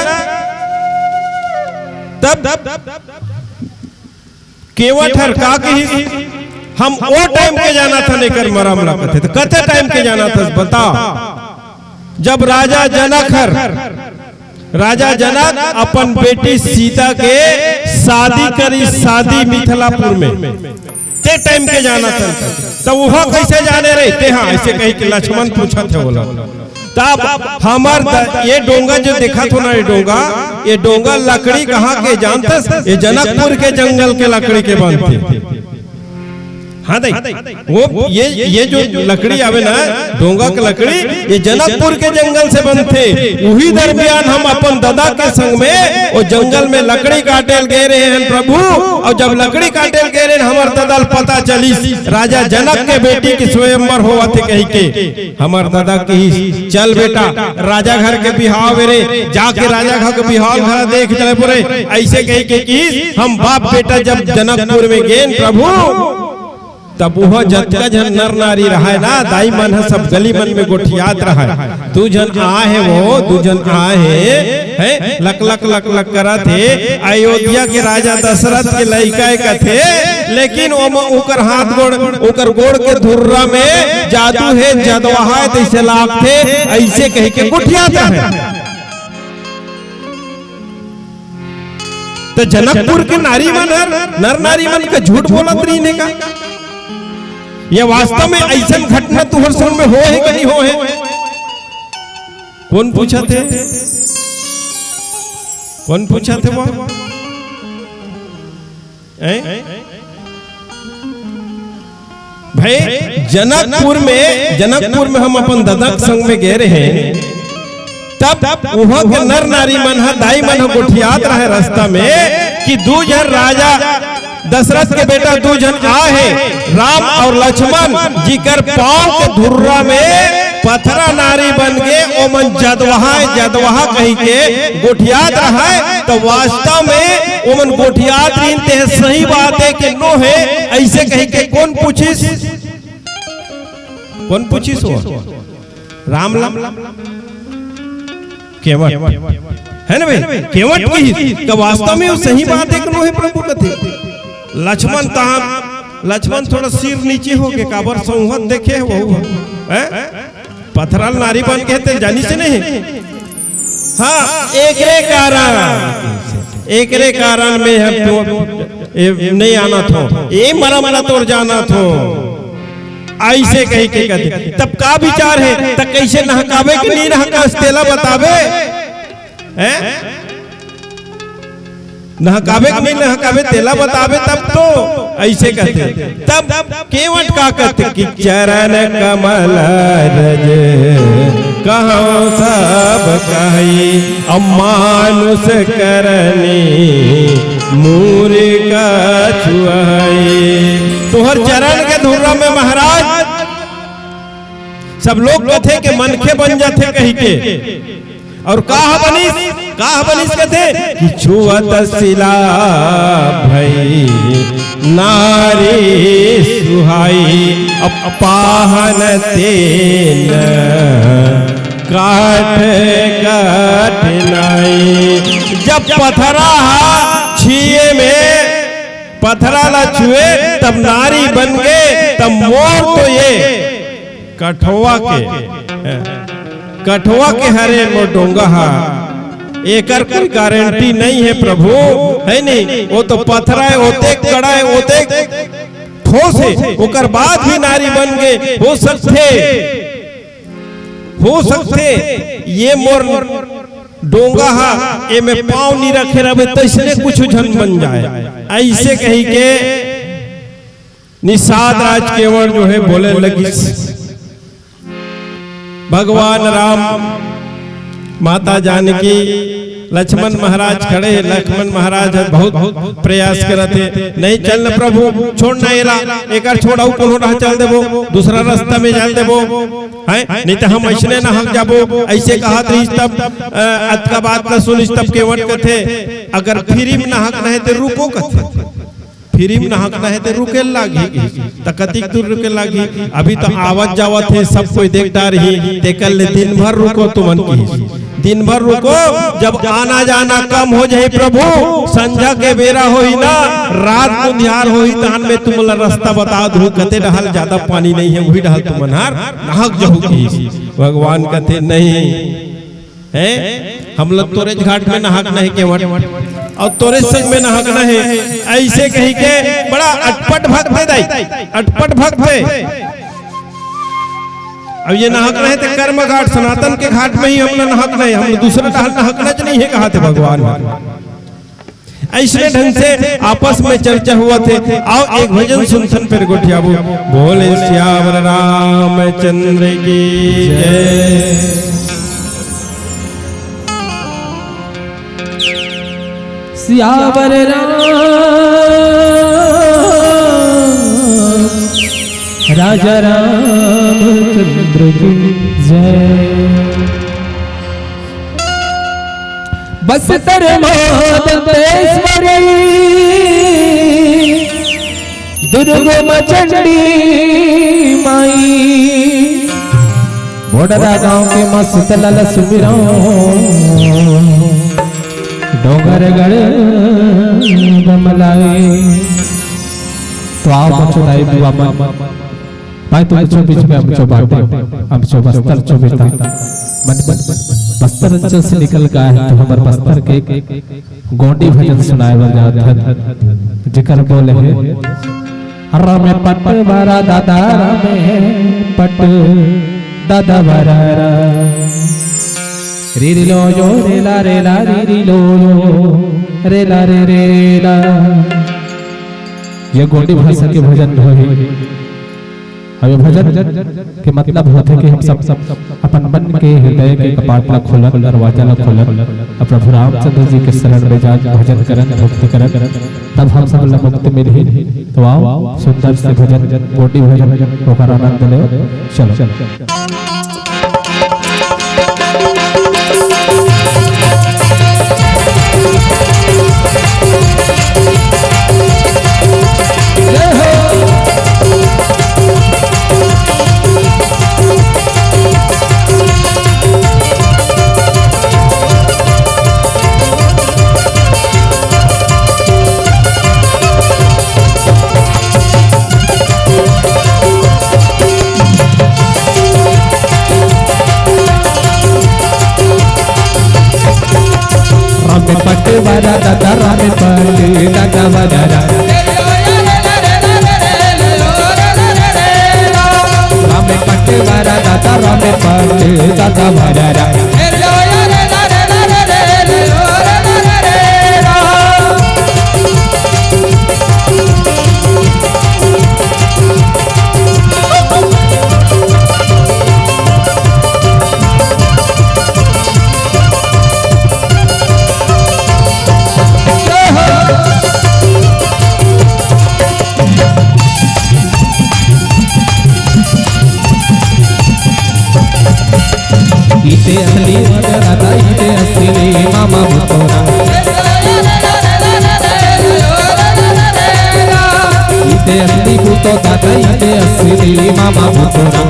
तब केवट हर का कहिस, हम ओ टाइम के जानथन एकर मरम ला कथे। त कते टाइम के जानथस बता? जब राजा जनक हर, राजा जनक अपन बेटी सीता के शादी करी, शादी मिथिलापुर में, ते टाइम के जानत हन। त उहा कइसे जाने रे ते? हाँ, अइसे कहिके लक्ष्मण पूछत हे ओला। तब हमर द-, ये डोंगा जो देखत हो ना, ये डोंगा, ये डोंगा लकड़ी कहाँ के जानथस? ये जनकपुर के जंगल के लकड़ी के बनथे। हाँ दाई, वो ये, ये जो लकड़ी आवे ना, डोंगा के लकड़ी, ये जनकपुर के जंगल से बनथे। उही दरमियान हम अपन ददा के संग में वो जंगल में लकड़ी काटे ल गे रहे हन प्रभु। अउ जब लकड़ी काटे ल गे रहे हन, हमर ददा ल पता चलिस राजा जनक के बेटी के स्वयंवर होवत हे कहिके। हमर ददा किहिस, "चल बेटा, राजा घर के बिहाव हे रे, जाके राजा घर के बिहाव घर देख चले पुरे।" अइसे कहिके किहिस, हम बाप बेटा जब जनकपुर में गेन प्रभु, तब उहा जतका झन नर नारी रहय ना, दाई मन ह सब गली मन में गोठियात रहय। दू झन आए हे वो, दू झन आए हे, हैं? लक लक लक लक करत हे। अयोध्या के राजा दशरथ के लइका हे कथे, लेकिन ओमा ओकर हाथ गोड़, ओकर गोड़ के धुर्रा में जादू हे, जदवाहा हे, तइसे लागथे, अइसे कहिके गोठियात रहय। त जनकपुर के नारी मन हर, नर नारी मन के झूठ बोलत रहिन हे का? या वास्तव में अइसन घटना तुहर संग में होय हे कि नहीं होय हे? कोन पूछत हे? कोन पूछत हे वो? हैं? भाई, जनकपुर में, जनकपुर में हम अपन ददा के संग में गे रहेन, तब उहां के नर नारी मन ह, दाई मन ह गोठियात रहय रस्ता में कि दू झन राजा दशरथ के बेटा दू झन आए हे, राम अउ लक्ष्मण, जिकर पांव के धुर्रा में पथरा नारी बन के ओमन जदवाहा, जदवाहा कहिके गोठियात रहय। त वास्तव में ओमन गोठियात रहिन, ते सही बात हे कि नो हे, अइसे कहिके कोन पूछिस? कोन पूछिस वो? राम ला? केवट। हे ना भाई? केवट किहिस। का वास्तव में वो सही बात हे कि नो हे प्रभु कथे? लक्ष्मण तहां, लक्ष्मण थोड़ा सिर नीचे होगे, काबर संवत देखे हे वो, हैं? पथरा ल नारी बन के ते जानिस नहीं। हाँ, एकरे कारण, एकरे कारण में हम तो, ए, नहीं आना थो, ए मरा मरा तोर जाना थो, अइसे कहिके कथे। तब का विचार हे? त कइसे नहकाबे कि नहीं नहकास, तेला बताबे? हैं? नहकाबे कि नहीं नहकाबे, तेला बताबे तब तो। अइसे कथे। तब केवट का कथे कि चरण कमल रज कहउँ सब कही, अमानुष करनी मूर कछु अही। तोहर चरण के धुर्रा में महाराज सब लोग कथे के मनखे बन जाथे कहिके। अउ का बनिस, का बनिस कथे कि छुअत सिला भई नारी सुहाई, अब पाहन तेन काठ कठिनाई। जब पथरा ह छुए में, पथरा ला छुए तब नारी बन गे, तब मोर तो ये कठवा के, कठवा के हरे मोर डोंगा हा, एकर कोई गारंटी नहीं हे प्रभु, हे नहीं? वो तो पथरा हे, ओतेक कड़ा हे, ओतेक ठोस हे, ओकर बाद भी नारी बन गे। हो सकथे, हो सकथे ये मोर डोंगा हा, एमे पाँव नी रखे रहबे, तइसने कुछु झन बन जाए। अइसे कहिके निषाद राज केवट जो हे बोले लगिस। भगवान राम, माता जानकी, लक्ष्मण महाराज खड़े हे। लक्ष्मण महाराज ह बहुत प्रयास करत हे, "नहीं, चल न प्रभु, छोड़ न एला, एकर छोड़, अउ कोनो डहर चल देबो, दूसरा रस्ता में चल देबो, हैं? नहीं त हम अइसने नहक जाबो।" अइसे कहत रहिस तब, अ, अतका बात ल सुनिस तब केवट कथे, "अगर free में नहकना हे त रुको," कथे। Free में नहकना हे ते रुके ल लागही, त कतिक दूर रुके ल लागही? अभी तो आवत जावत हे, सब कोई देख डारही, तेकर ले दिन भर रुको तुमन किहिस। दिन भर रुको, जब आना जाना कम हो जाही प्रभु, संझा के बेरा होही ना, रात अंधियार होही, तहन में तुमन ला रस्ता बता दूँ, कते डहर जादा पानी नहीं हे, उही डहर तुमन हर नहक जहू किहिस। भगवान कथे नहीं, हैं? हमला तोरेच घाट में नहाकना हे केवट, अउ तोरेच संग में नहाकना हे, अइसे कहिके बड़ा अटपट भक्त हे दाई, अटपट भक्त हे। अब ये नहाकना हे ते कर्म घाट, सनातन के घाट में ही हमला नहाकना हे, हमला दूसरा डहर नहाकनाच नइ हे, कहाथे भगवान। अइसने ढंग से आपस में चर्चा होवत हे। आओ एक भजन सुनथन, फेर गोठियाबो। बोले सियावर रामचंद्र की जय। सियावर राम, राजा रामचंद्र की जय। बस्तर माँ दंतेश्वरी, दुर्ग माँ चंडी माई, बोडरा गांव के माँ शीतला ल सुमिरंव, डोंगरगढ़ बमलाई। तो आओ बच्चों, दाई बुआ मन, भाई तुम बच्चों बीच में हम चो बाटे, हम चो बस्तर चो बेटा, मन, मन बस्तर अंचल से निकल के आए हैं, तो हमर बस्तर के गोंडी भजन सुनाए बर जात हन, जेकर बोल हे, रामे पट वारा दादा, रामे पट दादा वारा रा। री री लो यो, रे ला रे ला, री री लो यो, रे ला रे रे ला। ये गोंडी भाषा के भजन हे। अब ये भजन के मतलब होथे कि हम सब अपन मन के, हृदय के कपाट ला खोलन, दरवाजा ला खोलन, अउ प्रभु रामचंद्र जी के शरण में जान, भजन करन, भक्ति करन, तब हम सब ला मुक्ति मिलही। तो आओ, सुंदर से भजन, गोंडी भजन, ओकर आनंद लेव। चलो। रामे पट वारा दादा, रामे पट दादा वारा रा। रामे पट वारा दादा, रामे पट दादा वारा रा। इते असली मगर आता, इते असली मामा बुतोरा। इते असली बुतो दादा, इते असली मामा बुतोरा।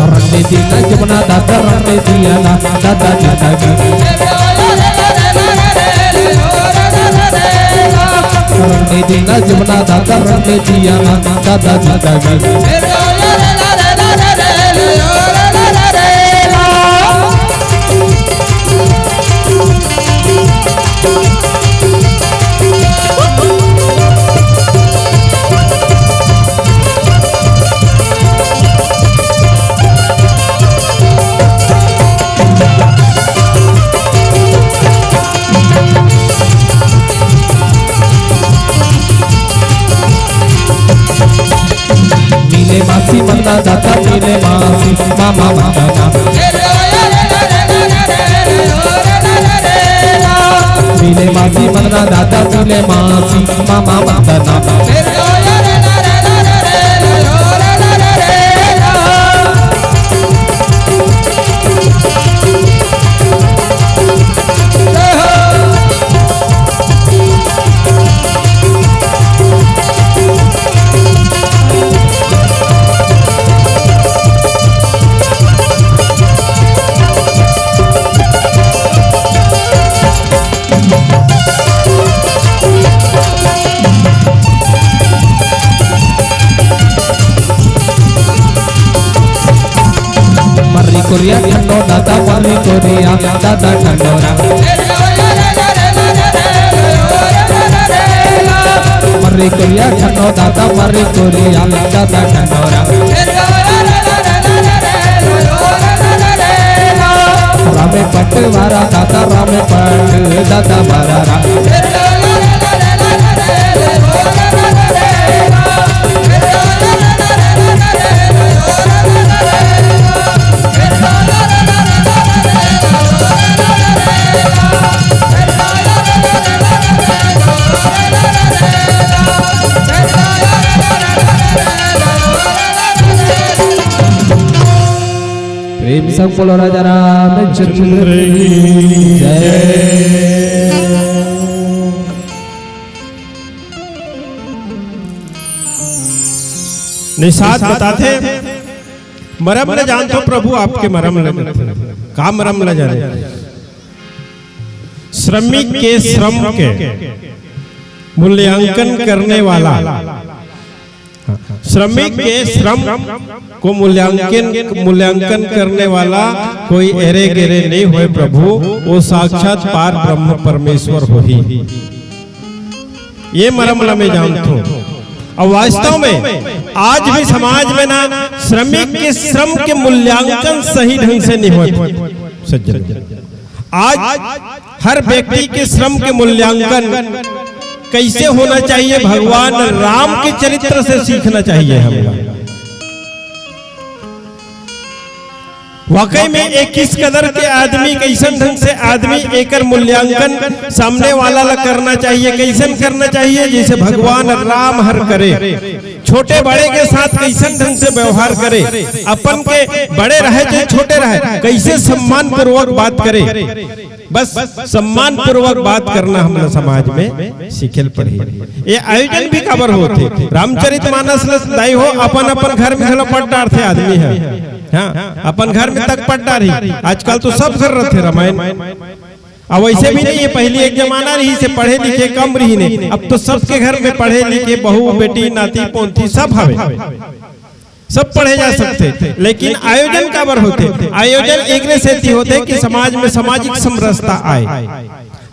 रंडे दीना जमुना दादा, रंडे दिया ना दादा जिंदगी। रंडे दीना जमुना दादा, रंडे दिया ना दादा जिंदगी। मिले मासी मन्ना दादा, मिले मासी मामा मन्ना। मिले मासी मन्ना दादा, मिले मासी मामा मन्ना। कोरिया ठन्नो दादा मर्री कोरिया दादा ठन्नो रा। मर्री कोरिया ठन्नो दादा मर्री कोरिया दादा ठन्नो रा। रामे पटवारा दादा रामे पट दादा मरा रा। प्रेम संग बोलो राजा रामचंद्र की जय। निषाद बताथे, मरम ल जानथो प्रभु, आपके मरम ल जानथो। का मरम ल जाने? श्रमिक के श्रम के मूल्यांकन करने वाला, श्रमिक के श्रम को मूल्यांकन, मूल्यांकन करने वाला कोई एरे गेरे नहीं होय प्रभु, वो साक्षात पार ब्रह्म परमेश्वर होही। ये मरम ल मैं जानथो। और वास्तव में आज भी समाज में ना श्रमिक के श्रम के मूल्यांकन सही ढंग से नहीं होय सज्जन। आज हर व्यक्ति के श्रम के मूल्यांकन कैसे होना चाहिए, भगवान राम के चरित्र से सीखना चाहिए हमला। वाकई में एक किस कदर के आदमी, कैसन ढंग से आदमी, एकर मूल्यांकन सामने वाला ला करना चाहिए। कैसन करना चाहिए? जैसे भगवान राम हर करे, छोटे बड़े के साथ कैसन ढंग से व्यवहार करे, अपन के बड़े रहे चाहे छोटे रहे, कैसे सम्मान पूर्वक बात करे। बस सम्मान पूर्वक बात करना हमला समाज में सीखे ल पड़ही। ये आयोजन भी काबर होथे? रामचरित मानस ल दाई हो, अपन अपन घर में घलो पढ़ डारथे आदमी ह। हाँ, अपन घर में तक पढ़ डारही। आजकल तो सब घर रथे रामायण। अब वैसे भी नहीं है, पहली एक जमाना रहिसे पढ़े लिखे कम रहिने, अब तो सबके घर में पढ़े लिखे बहू बेटी नाती पोती सब हवे। सब पढ़े जा सकथे, लेकिन आयोजन काबर होथे? आयोजन एकरे सेती होथे कि समाज में सामाजिक समरसता आए,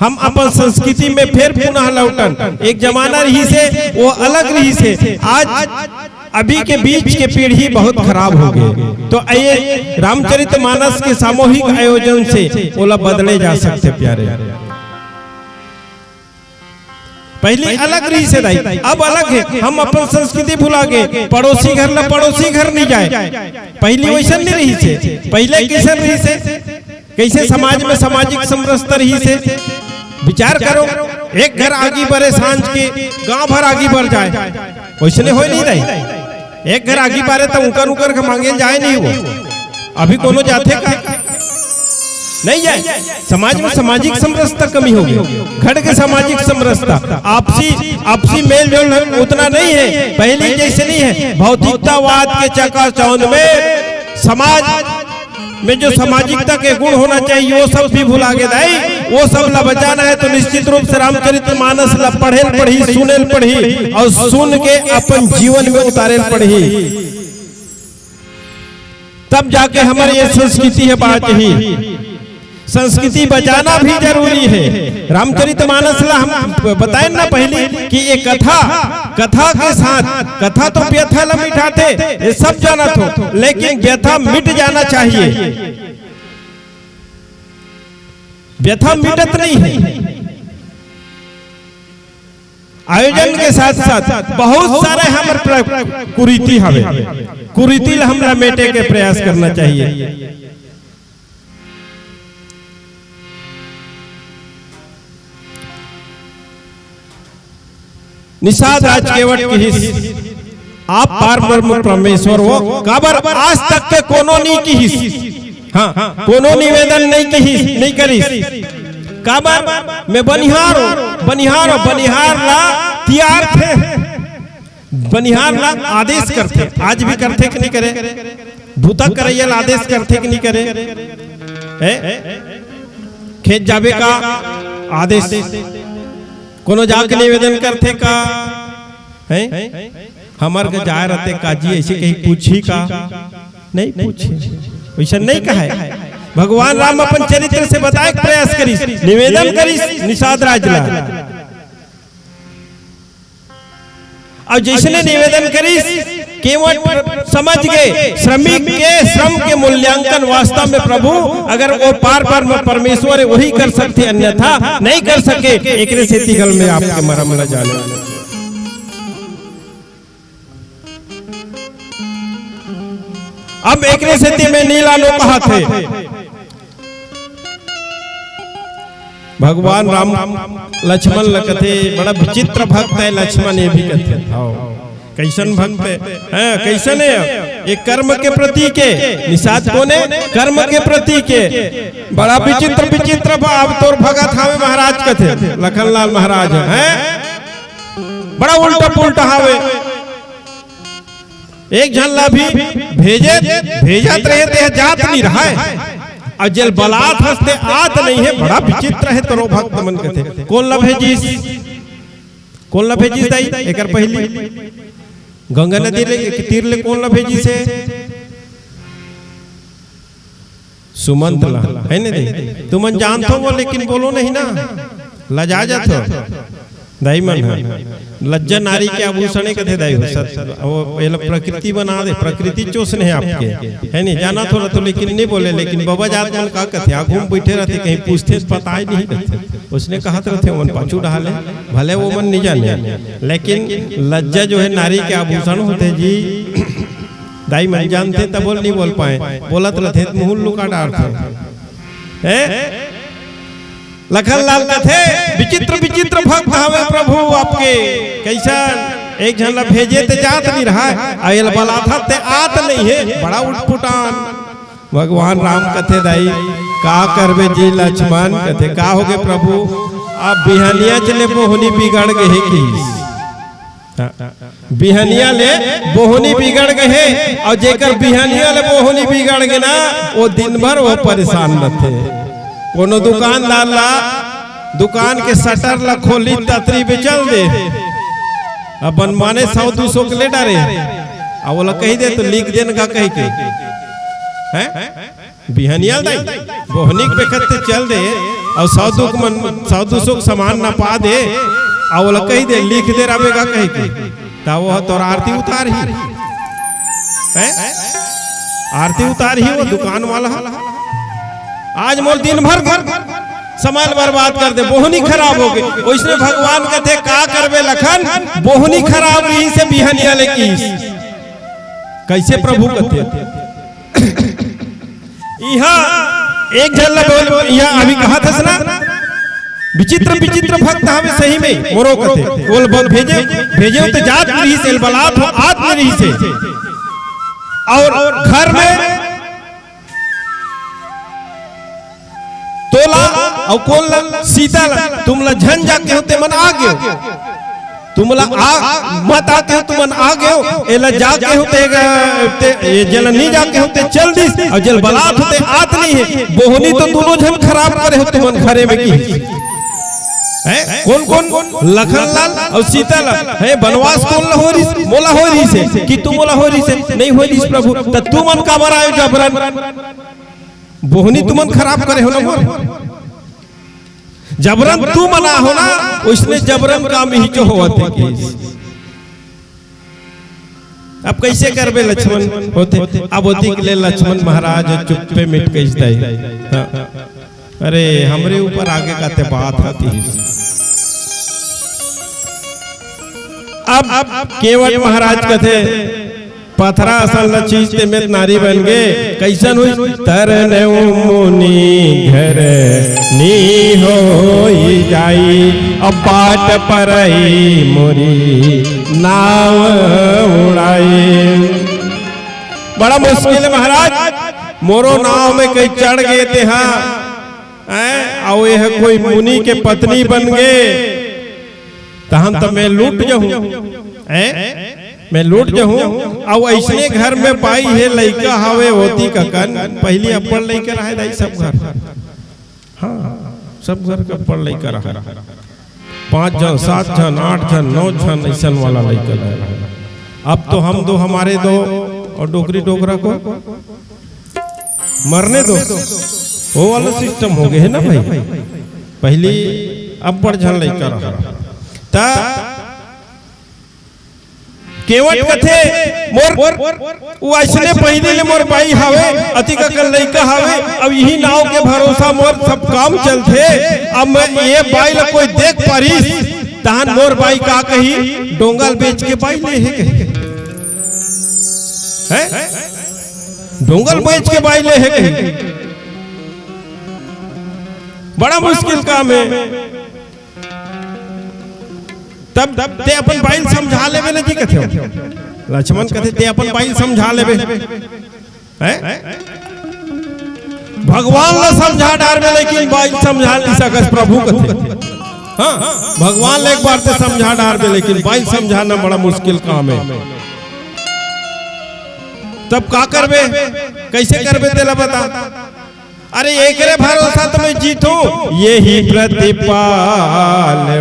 हम अपन संस्कृति में फेर पुनः लौटन। एक जमाना रहिसे, वो अलग रहिसे, आज अभी के बीच के पीढ़ी बहुत खराब हो गए। तो ये रामचरित मानस के सामूहिक आयोजन से ओला बदले जा सकथे प्यारे। पहली अलग रहिसे दाई, अब अलग है। हम अपन संस्कृति भुला गे, पड़ोसी घर ला पड़ोसी घर नहीं जाए। पहली वैसन नहीं रहिसे। पहले कैसन रहिसे? कैसे समाज में सामाजिक समरसता रहिसे? विचार करो, एक घर आगी बरे सांझ के गांव भर आगी बर जाए, वैसने होय नहीं दाई? एक घर आगी बारे त उकर उकर के मांगे जाए नहीं वो। अभी कोनो जाथे का? नहीं जाए। समाज में सामाजिक समरसता कमी हो गई, घट के सामाजिक समरसता, आपसी, आपसी मेल जोल उतना नहीं है, पहले जैसे नहीं है। भौतिकतावाद के चकाचौंध में समाज में जो सामाजिकता के गुण होना चाहिए, वो सब भी भुला गे दाई। वो सब ला बचाना है तो निश्चित रूप से रामचरित मानस ला पढ़े ल पढ़ी, सुने ल पढ़ी और सुन के अपन जीवन में उतारे ल पढ़ी, तब जाके हमारे ये संस्कृति है बाँचही। संस्कृति बचाना भी जरूरी है। रामचरित मानस ला हम बताएन ना पहली कि ये कथा, कथा के साथ, कथा तो व्यथा ला मिटाथे, ये सब जानत हो, लेकिन व्यथा मिट जाना चाहिए। व्यथा मिटत नहीं है। आयोजन के साथ साथ बहुत सारे हमर प्र-, कुरीति हवे, कुरीति ला हमला मेटे के प्रयास करना चाहिए। निषाद राज केवट किहिस, "आप पार ब्रह्म परमेश्वर हो।" काबर आज तक के कोनो नी किहिस। हाँ, कोनो निवेदन नहीं किहिस, नहीं करिस। काबर? मैं बनिहार हूँ, बनिहार हूँ, बनिहार ला तियारथे, बनिहार ला आदेश करथे। आज भी करथे कि नहीं करे? बूता करैया ला आदेश करथे कि नहीं करे? हैं? खेत जाबे का आदेश, कोनो जाके निवेदन करथे का? हैं? हमर के जाए रहते काजी ऐसे कहीं पूछी का? नहीं पूछे। वैसा नहीं कहा है। भगवान राम अपन चरित्र से बताए के प्रयास करिस, निवेदन करिस निषाद राज ला। और जैसने निवेदन करिस, केवट समझ गए, श्रमिक के श्रम के मूल्यांकन वास्तव में प्रभु, अगर वो पार ब्रह्म परमेश्वर है, वही कर सकते, अन्यथा नहीं कर सके। एकरे सेती गल में आपके मरम ल जाने। अब एकरे सेती मैं नी लानो कहा थे। भगवान राम लक्ष्मण ल कथे, बड़ा विचित्र भक्त है लक्ष्मण, ये भी कथे। हाँ, कैसन भक्त है? हाँ, कैसन है? ये कर्म के प्रतीक है। निषाद कोन है? कर्म के प्रतीक है। बड़ा विचित्र, विचित्र भाव तोर भगत हावे महाराज कथे, लखनलाल महाराज है। बड़ा उल्टा पुल्टा हावे। एक झन ला भी भेजे, भेजत रहे ते जात नहीं रहा है, और जेल बलात हस ते आत नहीं है। बड़ा विचित्र है तोरो भक्त मन कथे। कोन ला भेजिस? कोन ला भेजिस दाई? एकर पहली गंगा नदी ले, के तीर ले कोन ला भेजिस है? सुमंत ला, है ना दे? तुमन जानत हो वो, लेकिन बोलो नहीं ना, लजा जात हो। दाई मन ह, लज्जा नारी के आभूषण है कथे दाई हो। सत-, वो ये ला प्रकृति बना दे, प्रकृति चोसने है आपके, है नहीं? जाना थोड़ा तो, लेकिन नहीं बोले। लेकिन बाबा जात मन का कथे, आगू में बैठे रहते, कहीं पूछते तो पता ही नहीं रहते। उसने कहा तो रहते, मन पाछू डहाले, भले वो मन नहीं जाने, लेकिन लज्जा जो है नारी के आभूषण होते जी। दाई मन जानते तब बोल नहीं बोल पाए, बोलत रहते तो मुंह लुका डारते हैं। लखनलाल कथे, विचित्र विचित्र भक्त हवे प्रभु आपके। कैसन? एक झन ला भेजे ते जात नहीं रहा, अउ एला बलाथा ते आत नहीं है। बड़ा उटपुटान। भगवान राम कथे, दाई का करबे जी लक्ष्मण? कथे, का होगे प्रभु? अब बिहनिया चले बोहनी बिगड़ गए है कि बिहनिया ले बोहनी बिगड़ गए हे, अउ जेकर बिहनिया ले बोहनी बिगड़ गे ना, वो दिन भर वो परेशान रथे। कोनो दुकानदार ला दुकान के शटर ला खोली, ततरी बेचल दे, अपन माने सौ दू सौ के ले डारे, अउ ओला कही दे तो लिख देन का कही के, हैं? बिहनिया दाई, बोहनी के बेखत ते चल दे, अउ सौ दू के मन, सौ दू सौ के सामान नपा दे, अउ ओला कही दे, लिख दे रबे का कही के, ता वो तोर आरती उतारही। हैं? आरती उतारही वो दुकान वाला। आज मोर दिन भर घर समय बर्बाद कर दे, बोहनी खराब हो गई। ओइसने भगवान कथे, का करबे लखन, बोहनी खराब रहिसे बिहनिया ले किहिस। कैसे प्रभु कथे? इहाँ एक झन ला बोल, इहाँ अभी कहा था ना, विचित्र विचित्र भक्त हवे सही में, मोरो कथे। बोल, बोल, भेजे, भेजे तो जात रहिसे, बलात हो, आत नहीं रहिसे। अउ घर में तोला अउ कोन ला? सीता ला। तुमला झन जाके हो ते मन आ गेव। तुमला आ, मत आके हो तुमन आ गेव। एला जाके हो ते, ते, ये जेला नी जाके हो ते चल दिस। अउ जेला बलात हो ते आत नहीं है। बोहनी तो दोनों झन खराब करे हो तुमन घरे में की। हैं? कोन कोन? लखन लाल अउ सीता ला। हैं, बनवास कोन ला हो रिस? मोला हो रिस हे कि तुमला हो रिस हे? नहीं हो रिस प्रभु। त तुमन काबर आयो जबरन? बोहनी तुमन खराब करे हो ना मोर। जबरन तुमन आहो ना, ओइसने जबरन काम इही जो होवत हे कि। अब कैसे करबे लक्ष्मण होते? अब ओती के ले लक्ष्मण महाराज चुप्पे मिट कहिस दाई। हाँ। अरे, हमरे ऊपर आगे का ते बात आती है। अब, अब केवट महाराज कथे, पथरा असन ल चीज ते में नारी बन गे, कैसन हुई? तरनेउ मुनि घर नी होई जाई, अब बाट परई मोरी नाव उड़ाई। बड़ा मुश्किल है महाराज, मोरो नाव में कहीं चढ़ गे तेहा, हैं? अउ ये कोई मुनि के पत्नी बन गे, तहन त मैं लूट जहूं, हैं? मैं लूट जहूं। अउ अइसने घर में पाई हे लइका हवे होती ककन, पहली अब्बड़ लइका रहे दाई सब घर। हाँ, सब घर के अब्बड़ लइका रहे। पांच झन, सात झन, आठ झन, नौ झन अइसन वाला लइका रहे। अब तो हम दो, हमारे दो अउ डोकरी डोकरा को मरने दो, वो वाला सिस्टम हो गए है ना भाई। पहली अब्बड़ झन लइका रहा, त केवट कथे, मोर, वो अइसने पहिली ले मोर बाई हावे, अतिक अकन लइका हावे, अब इही नाव के भरोसा मोर सब काम चलथे। अब मैं ये बाई ला कोई देख पारिस, तहन मोर बाई का कही, डोंगा ल बेच के बाई ले हे कही। हैं? डोंगा ल बेच के बाई ले हे कही। बड़ा मुश्किल काम है। तब, तब ते अपन बाई ल समझा लेबे ना जी, कथे हो। लक्ष्मण कथे, ते अपन बाई ल समझा लेबे। हैं? भगवान ला समझा डारबे, लेकिन बाई ल समझा नहीं सकस, प्रभु कथे। हाँ, भगवान ला एक बार ते समझा डारबे, लेकिन बाई ल समझाना बड़ा मुश्किल काम है। तब का करबे, कैसे करबे, तेला बता। अरे, एकरे भरोसा तो मैं जीतूं, यही प्रतिपालूं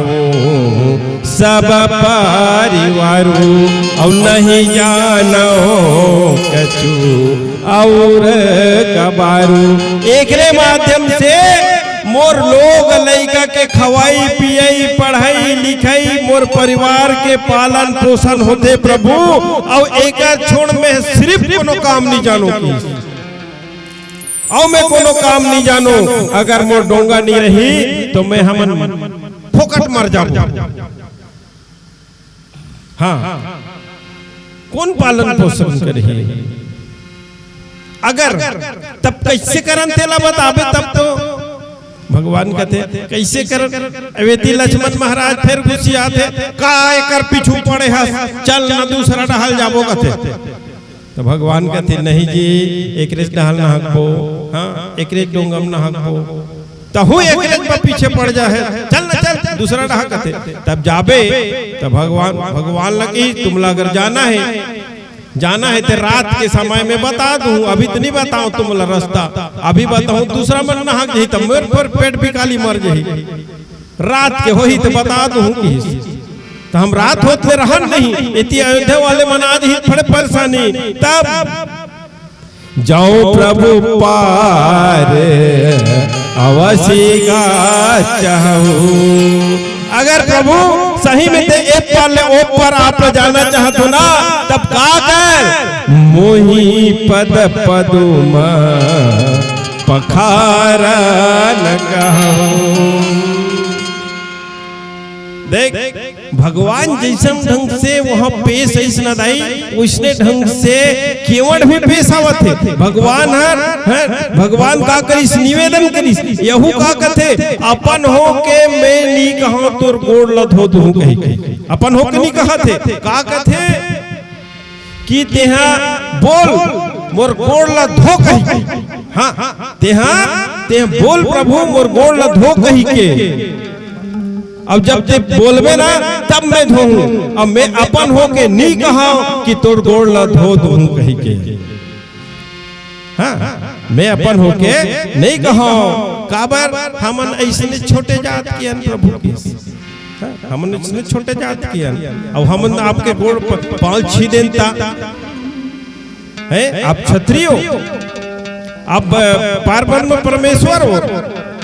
सब परिवारू। अउ नहीं जानो कछु अउ कबारू। एकरे माध्यम से मोर लोग लइका के खवाई पियाई, पढ़ाई लिखाई, मोर परिवार के पालन पोषण होथे प्रभु। अउ एकर छोड़ मैं सिर्फ कोनो काम नहीं जानों कि अउ मैं कोनो काम नहीं जानों। अगर मोर डोंगा नहीं रही तो मैं हमन फोकट मर जाबो। हाँ, कौन पालन पोषण करही? अगर तब कैसे करन तेला बताबे, तब तो भगवान कथे कैसे करन। अवेती लक्ष्मण महाराज फेर गुस्सियाथे, का एकर पीछू पड़े हस, चल न दूसरा डहल जाबो कथे। त भगवान कथे, "नहीं जी, एकरेच डहल नहकबो, हाँ, एकरेच डोंगा म नहकबो।" तहू एकरेच म पीछे पड़ जाहे, "चल ना चल, दूसरा डहल," कथे। तब जाबे, त भगवान, भगवान ला कही, "तुम ला अगर जाना है, जाना है ते रात के समय में बता दूं, अभी तो नहीं बताऊं तुम ला रास्ता, अभी बताऊं दूसरा मन नहक जाही, तब मोर पर पेट बिकाली मर जाही।" रात के होही त बता दूं किहिस। त हम रात होत ले रहन नहीं, एती अयोध्या वाले मन आ जही, बड़े परेशानी। तब जाओ प्रभु पार अवसी का चाहू। अगर प्रभु सही में ते ए पार ले ओ पार आप जाना चाहत हो ना, तब का कर? मोही पद पदुमा पखारा न कहूं। देख, भगवान जैसन ढंग से वहां पेश आइस न दाई, वैसने ढंग से केवट भी पेश आवत हे। भगवान हर, हर, भगवान का करिस? निवेदन करिस। यहू का कथे? अपन हो के मैं नी कहूं, तोर गोड़ ल धो दूं कही के। अपन हो के नी कहत हे, का कथे? कि तेहा बोल, मोर गोड़ ला धो कही के। हाँ, तेहा, तेहा बोल प्रभु, मोर गोड़ ला धो कही के। अब जब ते बोलबे ना, तब मैं धोहूं। अब मैं अपन हो के नी कहूं कि तोर गोड़ ला धो दूं कही के। हाँ, मैं अपन हो के नी कहूं। काबर हमन अइसने छोटे जात के अन प्रभु के। हाँ, हमन इतने छोटे जात के हन, अब हमन आपके गोड़ प-, पाँव छी देन ता, हैं? आप क्षत्रिय हो, आप, अ, पार ब्रह्म परमेश्वर हो,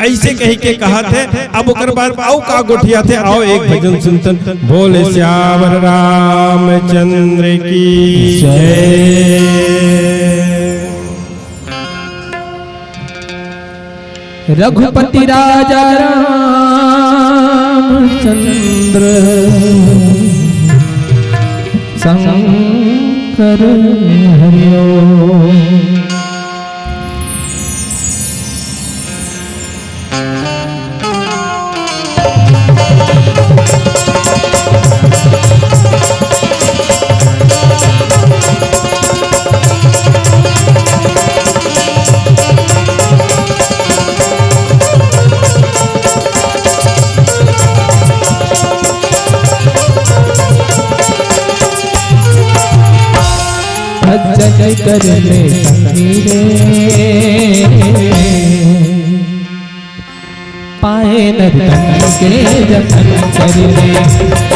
ऐसे कही के कहत हे। अब ओकर बाद अउ का गोठियाथे, आओ एक भजन सुनतन। बोले सियावर रामचंद्र की जय। रघुपति राजा रामचंद्र शंकर हरिओ। भजन करने संगी रे। पाए नर तन के जतन कर ले,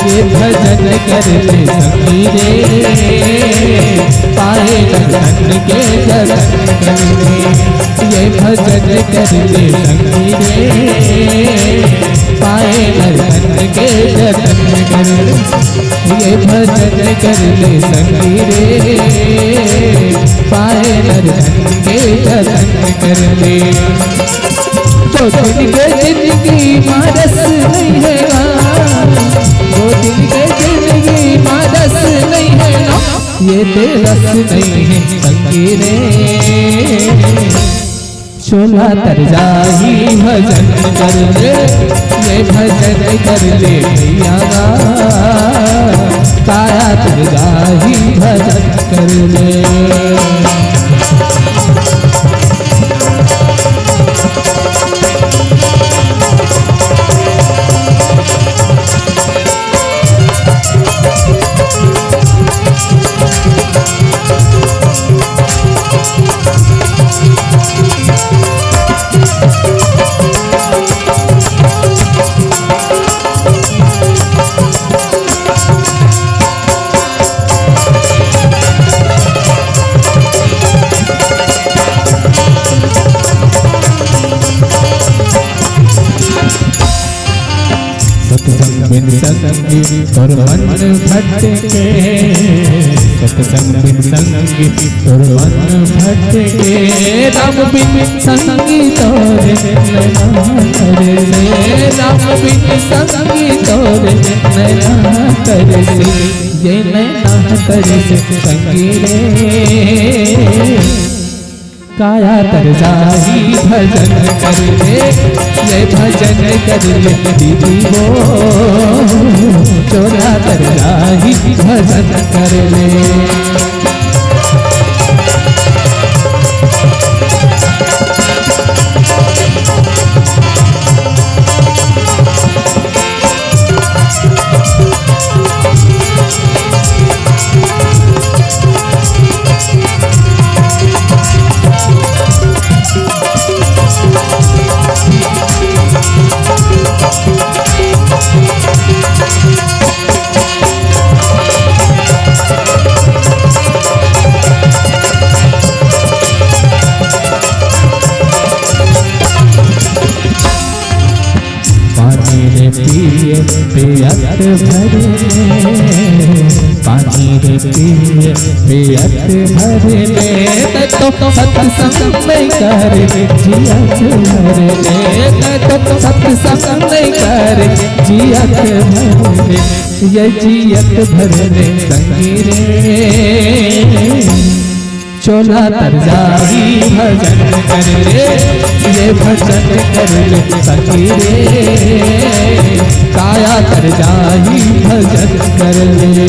ये भजन कर ले संगी रे। पाए नर तन के जतन कर ले, ये भजन कर ले संगी रे। पाए नर तन के जतन कर ले, ये भजन कर ले संगी रे। पाए नर तन के जतन कर ले। दो दिन के जिंदगी मा रस नहीं है ना, दो दिन के जिंदगी मा रस नहीं है ना, ये दे रस नहीं है संगी रे। चोला तर जाही भजन कर ले, ये भजन कर ले भैया गा, काया तर जाही भजन कर ले। सत्संग बिन संगी तोर मन भटके, सत्संग बिन संगी तोर मन भटके। राम बिन संगी तोर नैना तरसे, राम बिन संगी तोर नैना तरसे, ये नैना तरसे संगी रे। काया तर जाही भजन कर ले, ये भजन कर ले दीदी वो, चोला तर जाही भजन कर ले। पानी रे पिए पियत भरे, पानी रे पिए पियत भरे ले, तो सत्संग नहीं करे जियत भरे ले, तो सत्संग नहीं करे जियत भरे, ये जियत भरे संगी रे। चोला तर जाही भजन कर ले, ये भजन कर ले सखी रे। काया तर जाही भजन कर ले।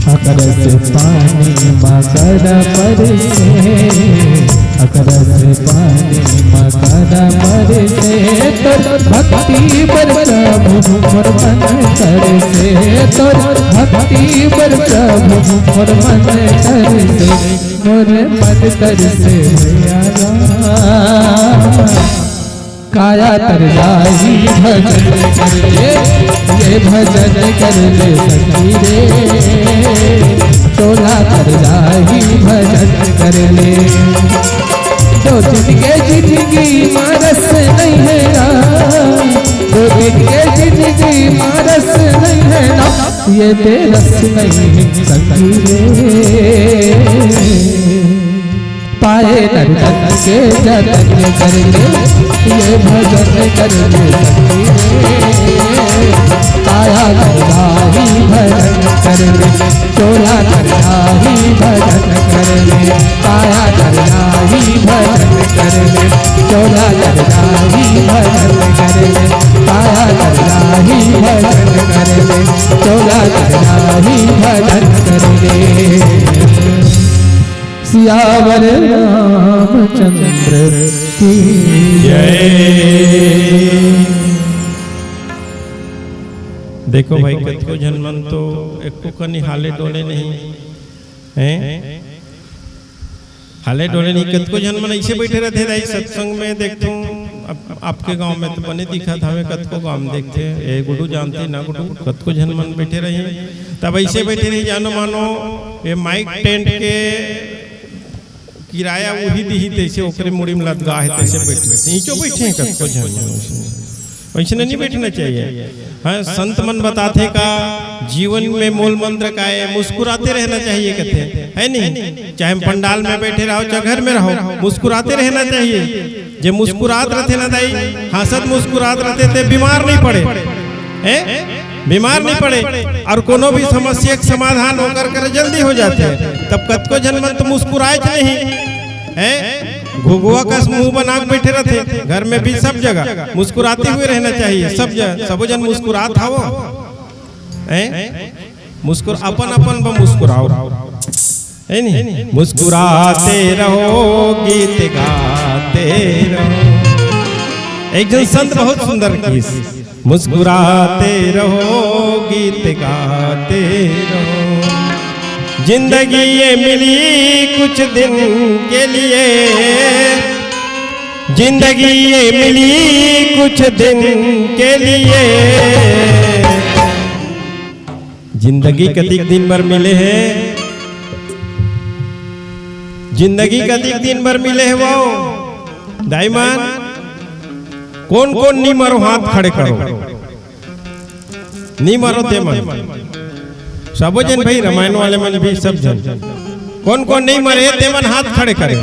अकरस पानी मकर बरसे, अकरस पानी मकर बरसे, तोर भक्ति बर प्रभु मोर मन तरसे, तोर भक्ति बर प्रभु मोर मन तरसे, मोर मन तरसे भैया गा। काया तर जाही भजन कर ले, ये भजन कर ले सखी रे। चोला तर जाही भजन कर ले। दो दिन के जिंदगी मा रस नहीं है ना, दो दिन के जिंदगी मा रस नहीं है ना, ये दे रस नहीं है सखी रे। पाए नर तन के जतन कर ले, ये भजन कर ले सखी रे। आया करना ही भजन करने, चोला करना ही भजन करने, आया करना ही भजन करने, चोला करना ही भजन करने, आया करना ही भजन करने, चोला करना ही भजन करने। सियावर रामचंद्र की जय। देखो भाई, कतको झन मन तो एको कनी हाले डोले नहीं हैं, हाले डोले नहीं। कतको झन मन ऐसे बैठे रहते दाई, सत्संग में देखथों, अब आपके गांव में तो बने दिखत हवे, कतको गांव में देखथे, ए गुडू जानते ना गुडू, कतको झन मन बैठे रही, तब ऐसे बैठे रही, जानो मानो ये माइक टेंट के किराया वही दिही, तैसे ओकरे मुड़ी में लदगा है, तैसे बैठे, नीचो बैठे हैं कतको झन। वैसे नहीं बैठना चाहिए। हाँ, संत मन बताथे का जीवन में मूल मंत्र का है, मुस्कुराते रहना चाहिए कहते हैं, है नहीं? चाहे हम पंडाल में बैठे रहो, चाहे घर में रहो, मुस्कुराते रहना चाहिए। जे मुस्कुरात रहते ना दाई, हंसत मुस्कुरात रहते, ते बीमार नहीं पड़े, हैं? बीमार नहीं पड़े, और कोनो भी समस्या के समाधान ओकर करे जल्दी हो जाथे। तब कतको झन मन तो मुस्कुराए च नहीं, हैं? घुघुआ कस मुंह बना के बैठे रहते, घर में भी, सब जगह मुस्कुराते हुए रहना चाहिए। सब जगह सबो जन मुस्कुरात हवो, हैं? मुस्कुर-, अपन अपन ब मुस्कुराओ, है नहीं? मुस्कुराते रहो, गीत गाते रहो। एक जन संत बहुत सुंदर किहिस, मुस्कुराते रहो, गीत गाते रहो। जिंदगी ये मिली कुछ दिन के लिए, जिंदगी ये मिली कुछ दिन के लिए। जिंदगी कतिक दिन बर मिले हे, जिंदगी कतिक दिन बर मिले हे वो दाई मन। कोन कोन नी मरो, हाथ खड़े करो। नी मरो ते मन, सबो जन भाई, रामायण वाले मन भी, सब जन। कोन कोन नहीं मरे ते मन हाथ खड़े करे।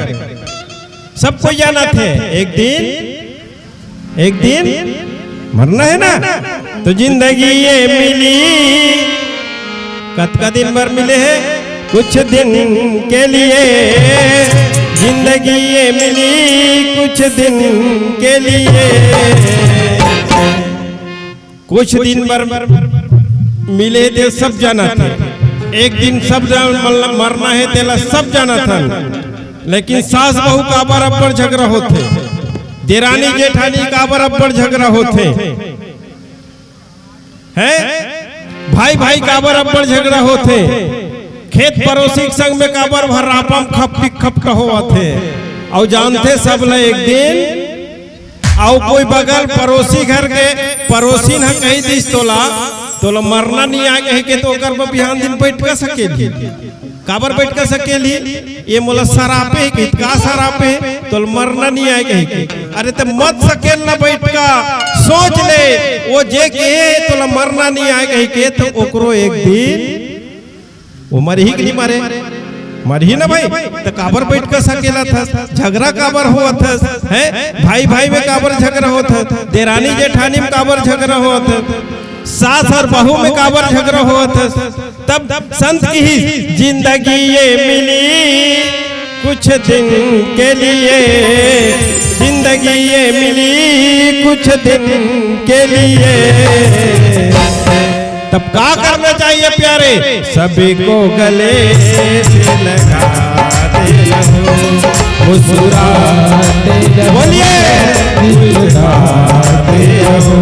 सब कोई जानथे एक दिन, एक दिन मरना है ना। तो जिंदगी ये मिली, कतका दिन बर मिले हे? कुछ दिन के लिए। जिंदगी ये मिली कुछ दिन के लिए। कुछ दिन बर मिले ते सब जानथे, एक दिन सब जन मल-, मरना हे तेला सब जानथन। लेकिन सास बहू काबर अब्बड़ झगड़ा होथे, देरानी जेठानी काबर अब्बड़ झगड़ा होथे, हैं? भाई भाई काबर अब्बड़ झगड़ा होथे, खेत परोसी के संग में काबर भर रापम खपटी खपट होवथे। अउ जानथे सब ल एक दिन, अउ कोई बगल परोसी घर के परोसी न कही दिस तोला, तोला मरना नहीं आ गए के तो ओकर बर बिहान दिन बैठ का सकेली। काबर बैठ का सकेली? ये मोला सरापे हे कि का सरापे हे? तोला मरना नहीं आए कहे के। अरे ते मत सकेल ना बैठ का, सोच ले, वो जे के हे तोला मरना नहीं आए कहे के, तो ओकरो एक दिन वो मरही कि नहीं मरे? मरही ना भाई। तो काबर बैठ का सकेला थस? झगड़ा काबर हुआ थस? हैं? भाई भाई में काबर झगड़ा होत हस? देरानी जेठानी में काबर झगड़ा होत हस? सास और बहू में काबर झगड़ा होत हस? तब संत किहिस, जिंदगी ये मिली कुछ दिन के लिए, जिंदगी ये मिली कुछ दिन के लिए। तब का करना चाहिए प्यारे? सभी को गले से लगा दे रहो, मुस्कुराते रहो। बोलिए, मुस्कुराते रहो।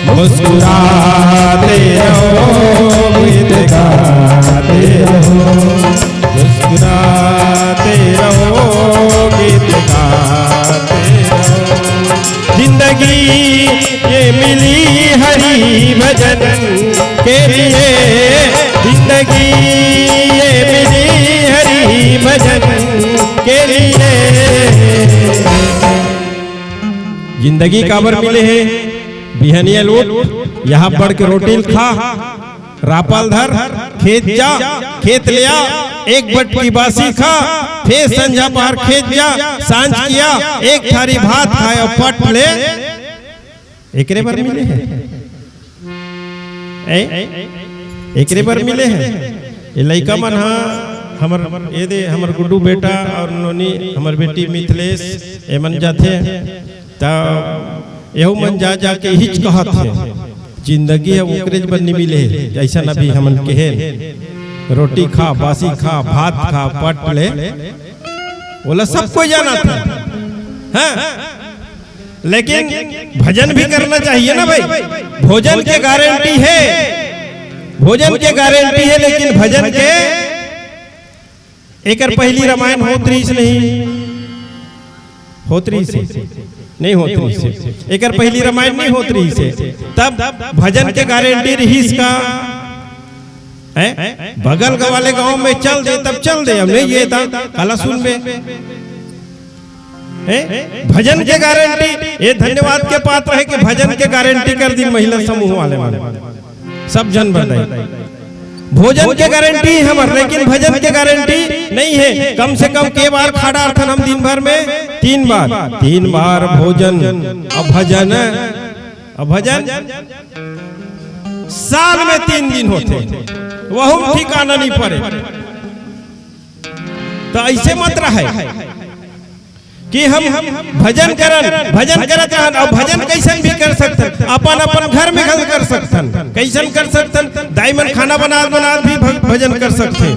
मुस्कुराते रहो, गीत गाते रहो। मुस्कुराते रहो, गीत गाते रहो। जिंदगी ये मिली हरि भजन के लिए, जिंदगी ये मिली हरि भजन के लिए। जिंदगी काबर मिले हे? बिहनिया ल उठ, यहाँ पढ़ के रोटी ल खा, रापा ल धर, खेत जा, खेत ले आ, एक बटकी बासी खा, फेर संझा पहर खेत जा, सांझ किया, एक थारी भात खाए अउ पट ले, एकरे बर मिले हे। ए, एकरे बर मिले हे। ये लइका मन हा हमर, ये दे हमर गुड्डू बेटा और नोनी हमर बेटी मिथिलेश, एमन जाथे। त एहू मन जा जा के इहिच कहत हे, जिंदगी हे ओकरेच बर नि मिले हे। जैसन अभी हमन कहेन, रोटी खा, बासी खा, भात खा, पट ले, ओला सब कोई जानत हे। हाँ, लेकिन भजन भी करना चाहिए ना भाई। भोजन के गारंटी हे, भोजन के गारंटी हे, लेकिन भजन के, एकर पहली रामायण होत रहिस नहीं, होत रहिस हे, नहीं होत रहिस हे, एकर पहली रामायण नहीं होत रहिस हे, तब भजन के गारंटी रहिस का? हैं? बगल वाले गांव में चल दे, तब चल दे, अब नहीं ये था, काला सुनबे। हैं? भजन के गारंटी, ये धन्यवाद के पात्र हे कि भजन के गारंटी कर दिन महिला समूह वाले मन। सब झन बताई। भोजन के गारंटी हे हमर, लेकिन भजन के गारंटी नहीं हे। कम से कम के बार खा डारथन हम दिन भर में? तीन बार। तीन बार भोजन, अब भजन, अब भजन साल में तीन दिन होथे, वहू ठिकाना नहीं परे। त ऐसे मत रहे कि हम भजन करन, भजन करत रहन, अउ भजन कइसन भी कर सकथन, अपन अपन घर में घल कर सकथन। कइसन कर सकथन? दाई मन खाना बनात बनात भी भ-, भजन कर सकथे।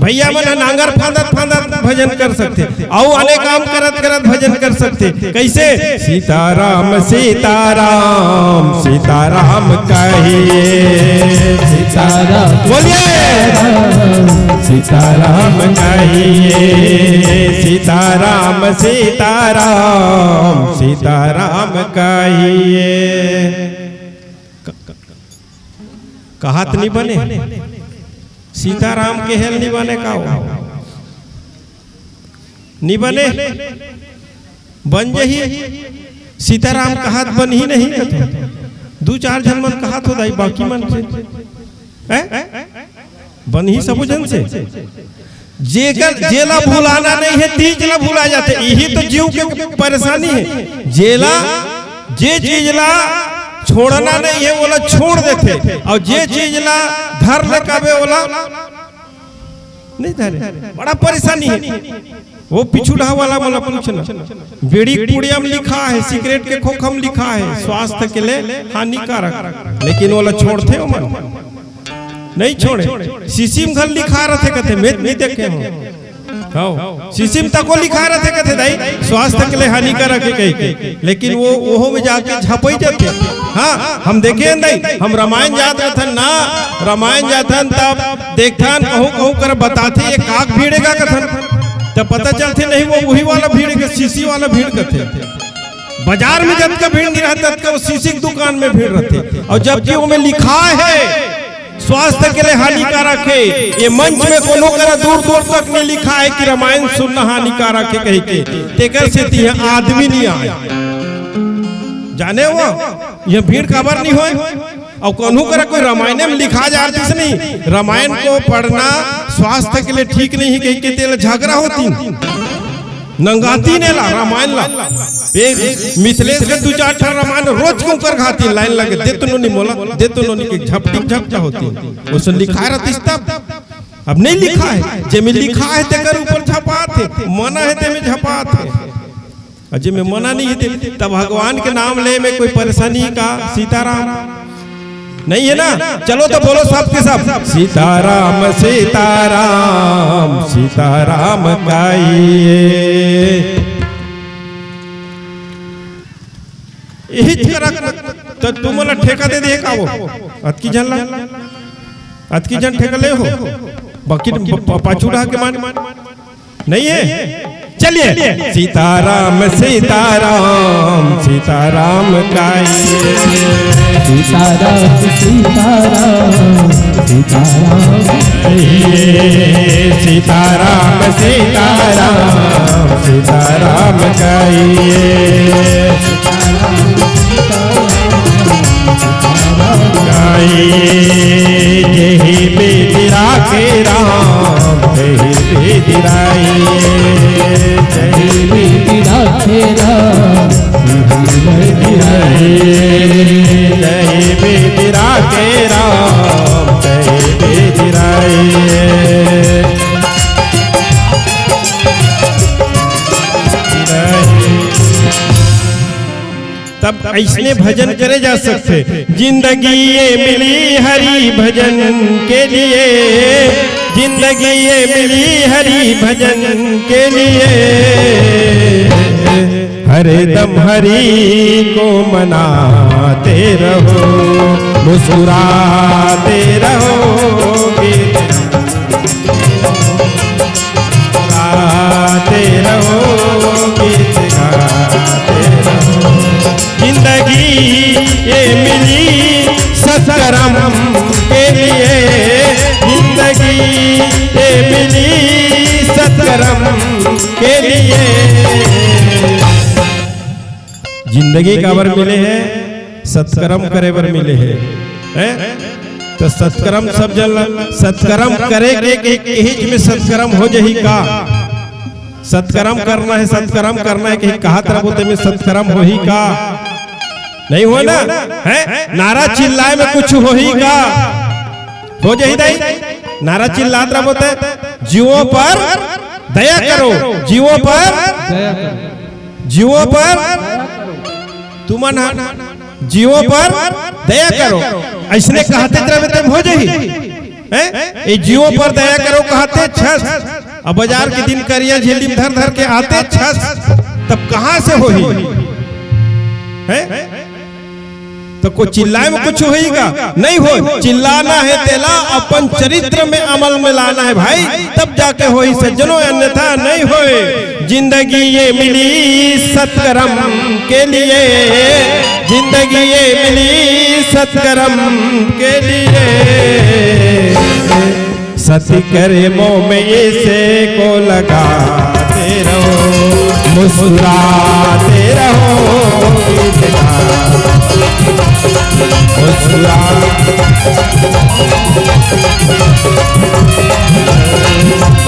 भैया मन ह नांगर फांदत फांदत भजन कर सकथे, अउ आने काम करत करत भजन कर सकथे। कइसे? सीताराम सीताराम सीताराम कहिए। सीताराम बोलिए। सीताराम कहिए, सीताराम सीताराम सीताराम कहिए। क-, क-, कहात नहीं बने, सीताराम के हेल नहीं बने का हो? नहीं बने, बन जही। सीताराम कहात बन ही नहीं कथे। दू चार झन मन कहात हो दाई, बाकी मन से, हैं? बन ही सबो झन से। जेकर, जेला भुलाना नहीं हे, तीज ला भुला जाथे। यही तो जीव के परेशानी हे। जेला, जे चीज ला छोड़ना नहीं हे, ओला छोड़ देथे, अउ जे चीज ला धर ले कबे, ओला नहीं धरे। बड़ा परेशानी हे। वो पिछुड़ा वाला मोला पूछना, बीड़ी पुड़िया में लिखा हे, सिगरेट के खोखा में लिखा हे, स्वास्थ्य के लिए हानिकारक, लेकिन ओला छोड़थे ओमन? नहीं छोड़े। शीशी में घल लिखा रथे, कथे, "मैं नहीं देखे हूँ।" हाँ, शीशी में तको लिखा रथे, कथे, "दाई, स्वास्थ्य के लिए हानिकारक हे," कहिके। लेकिन वो, ओहो में जाके झपई जाथे। हाँ, हम देखे हन दाई, हम रामायण जात रथन ना, रामायण जाथन तब देखथन, कहूँ कहूँ कर बताथे, "ये काक भीड़ हे का?" कथन, तब पता चलथे, नहीं, वो वही वाला भीड़ हे, शीशी वाला भीड़ कथे। बाजार में जतका भीड़ नहीं रहता, ततका वो शीशी के दुकान में भीड़ रहथे। अउ जबकि ओमे लिखा हे, स्वास्थ्य के लिए हानिकारक हे। ये मंच में कोनो करा दूर दूर तक नहीं लिखा हे कि रामायण सुनना हानिकारक हे कहिके। तेकर सेती इहाँ आदमी नहीं आए। जाने हो, ये भीड़ काबर नहीं होय? अउ कोनो करा कोई रामायण में लिखा जातिस नहीं, रामायण को पढ़ना स्वास्थ्य के लिए ठीक नहीं हे कहिके, तेला झगड़ा होतिन। नंगातिन एला, रामायण ला। ए, मिथिलेश के दू चार ठन रामायण रोज के ऊपर खातिन, लाइन लगे, "दे तो नोनी मोला, दे तो नोनी," के झपटी झपटा होतिन। ओसन लिखा रहतिस तब। अब नहीं लिखा हे, जेमे लिखा हे तेकर ऊपर झपात हे, मना हे तेमे झपात हे। अउ जेमे मना नहीं हे ते, तब भगवान के नाम ले में कोई परेशानी का? सीताराम। नहीं हे ना? चलो तो बोलो सबके सब, "सीताराम सीताराम सीताराम कहिए।" यही करा तो तुम मोला ठेका दे दे का वो? अतकी झन ला, अतकी झन ठेका ले हो, बाकी प-, प-, पाछू डहा के मान। नहीं हे? चलिए, सीताराम सीताराम सीताराम कहिए। सीताराम सीताराम सीताराम कहिए। सीताराम सीताराम सीताराम कहिए। गाई जेहि विधि राखे राम, तेहि विधि राई। जेहि विधि राखे राम, तेहि विधि राई। जेहि विधि राखे राम, तब अइसने भजन करे जा सकथे। जिंदगी ये मिली हरि भजन के लिए, जिंदगी ये मिली हरि भजन के लिए। हरदम हरि को मनाते रहो, मुस्कुराते रहो, गीत गाते रहो, गीत गाते रहो। जिंदगी ये मिली सत्कर्म के लिए, जिंदगी ये मिली सत्कर्म के लिए। जिंदगी काबर मिले हे? सत्कर्म करे बर मिले हे, हैं? तो सत्कर्म सब जन ला, सत्कर्म करे के, के, के हिच में सत्कर्म हो जही का? सत्कर्म करना हे, सत्कर्म करना हे, के कहत रबो ते में सत्कर्म होही का? नहीं हो ना, हैं? नारा चिल्लाए में कुछ होही का? हो जही दाई, नारा चिल्लात रबो ते, जीवों पर दया करो, जीवों पर, दया करो। जीवों पर, तुमन ह जीवों पर दया करो, अइसने कहते रबे तेम हो जही। हैं? ए जीवों पर दया करो कहते छस, अब बाजार के दिन करिया झेली में धर धर के आते छस, तब कहाँ से होही? हैं? तो को चिल्लाए में कुछ होही का? नहीं हो। चिल्लाना हे तेला अपन चरित्र में अमल में लाना हे भाई, तब जाके होही सज्जनों, अन्यथा नहीं होए। जिंदगी ये मिली सत्कर्म के लिए, जिंदगी ये मिली सत्कर्म के लिए। सत्कर्मों में इसे को लगाते रहो, मुस्कुराते रहो, मुस्कुरा,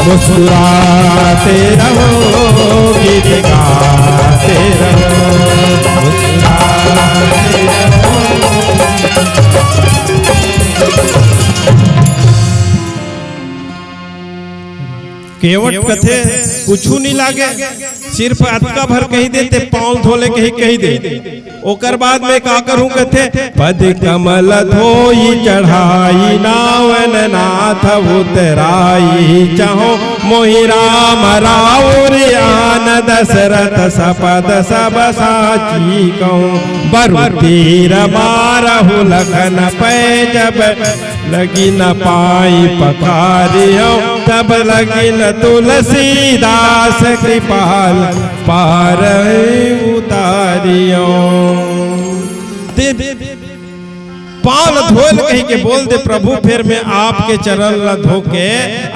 मुस्कुराते रहो, गीत गाते रहो, मुस्कुराते रहो। केवट कथे, कुछु नहीं लागे, सिर्फ अतका भर कही दे, ते पाँव धोले कही, कही दे। ओकर बाद में का करूं कथे, पद कमल धोई चढ़ाई, नावन नाथ उतराई, चाहो मोहि राम राउर आन, दशरथ सपद सब साची कहूँ, बरु तीर मारहु लखन पै जब लगी न पाई पखारियो, तब लगी न तुलसीदास कृपाल पार उतारियो। ते पाँव ल धोए ल कहि के बोल दे प्रभु, फेर मैं आपके चरण ल धो के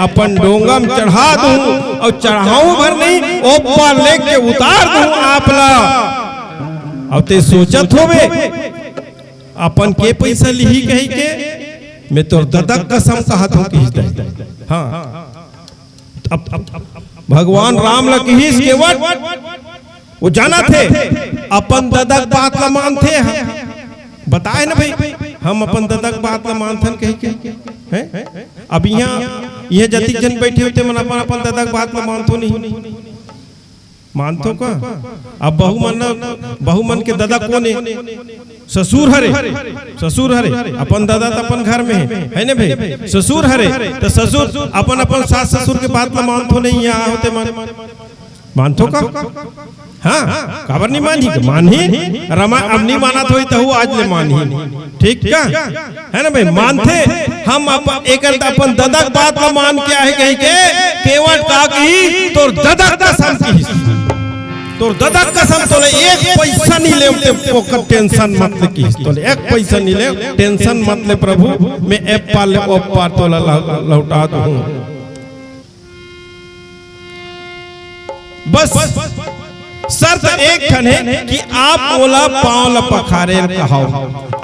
अपन डोंगा म चढ़ा दूं अउ चढ़ाऊं भर नहीं, ओ पार लेके उतार दूं आप ला। अउ ते सोचत होबे, अपन के पइसा लिही कहि के, मैं तोर ददा के कसम कहत हूं, किहिस ते। हाँ। अब, अब भगवान राम ल किहिस केवट, वो जानथे, अपन ददा के बात ल मानथे। हम बताए ना भाई, हम अपन ददा के बात ल मानथन कहि के, हैं? अब इहाँ, इहाँ जतिक झन बइठे हो ते मन अपन, अपन ददा के बात ल मानथो नहीं। मानथो का? अब बहू मन, बहू मन के ददा कोन हे? ससुर हरे, ससुर हरे। अपन ददा त अपन घर में हे, है ने भाई? ससुर हरे, त ससुर अपन, अपन सास ससुर के बात ल मानथो नहीं, इहाँ होते मन। मानथो का? हाँ, काबर नहीं मानही? मानही। रमा अब नहीं मानत होही, तहू आज ले मानही। ठीक का? है ना भाई, मानथे। हम अपन, एकर त अपन ददा के बात ल मान के आहे कहि के, केवट का किहिस, तोर ददा के कसम किहिस, तोर ददा के कसम, तोले एक पइसा नहीं लेव, ते ओकर tension मत ले किहिस, तोले एक पइसा नहीं लेव, tension मत ले प्रभु, मैं ए पार ले ओ पार तोला लौ-, लौटा दूं। बस शर्त एक ठन हे कि आप मोला पाँव ल पखारे ल कहव,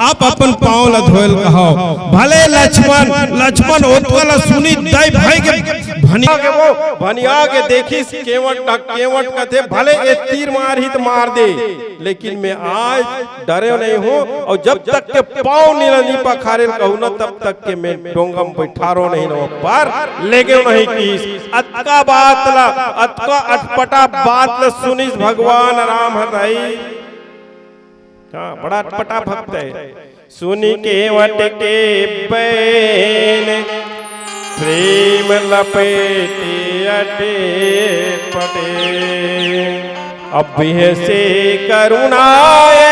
आप अपन पाँव ल धोए ल कहव। भले लक्ष्मण, लक्ष्मण ओतका ल सुनिस, दाई भाई के भनिया के वो, भनिया के देखिस केवट, केवट कथे, भले ए तीर मारही त मार दे, लेकिन मैं आज डरे नहीं हूँ, अउ जब तक के पाँव ल नहीं पखारे ल कहूँ ना, तब तक के मैं डोंगा म बइठारो नहीं ना, ओ पार लेगेव नहीं किहिस। अतका बात ला, अतका अटपटा बात ला सुनिस भगवान राम ह दाई। हाँ, बड़ा अटपटा भक्त है। सुनि केवट के बैन प्रेम लपेटे अटे पटे। अब बिहसे करुणाए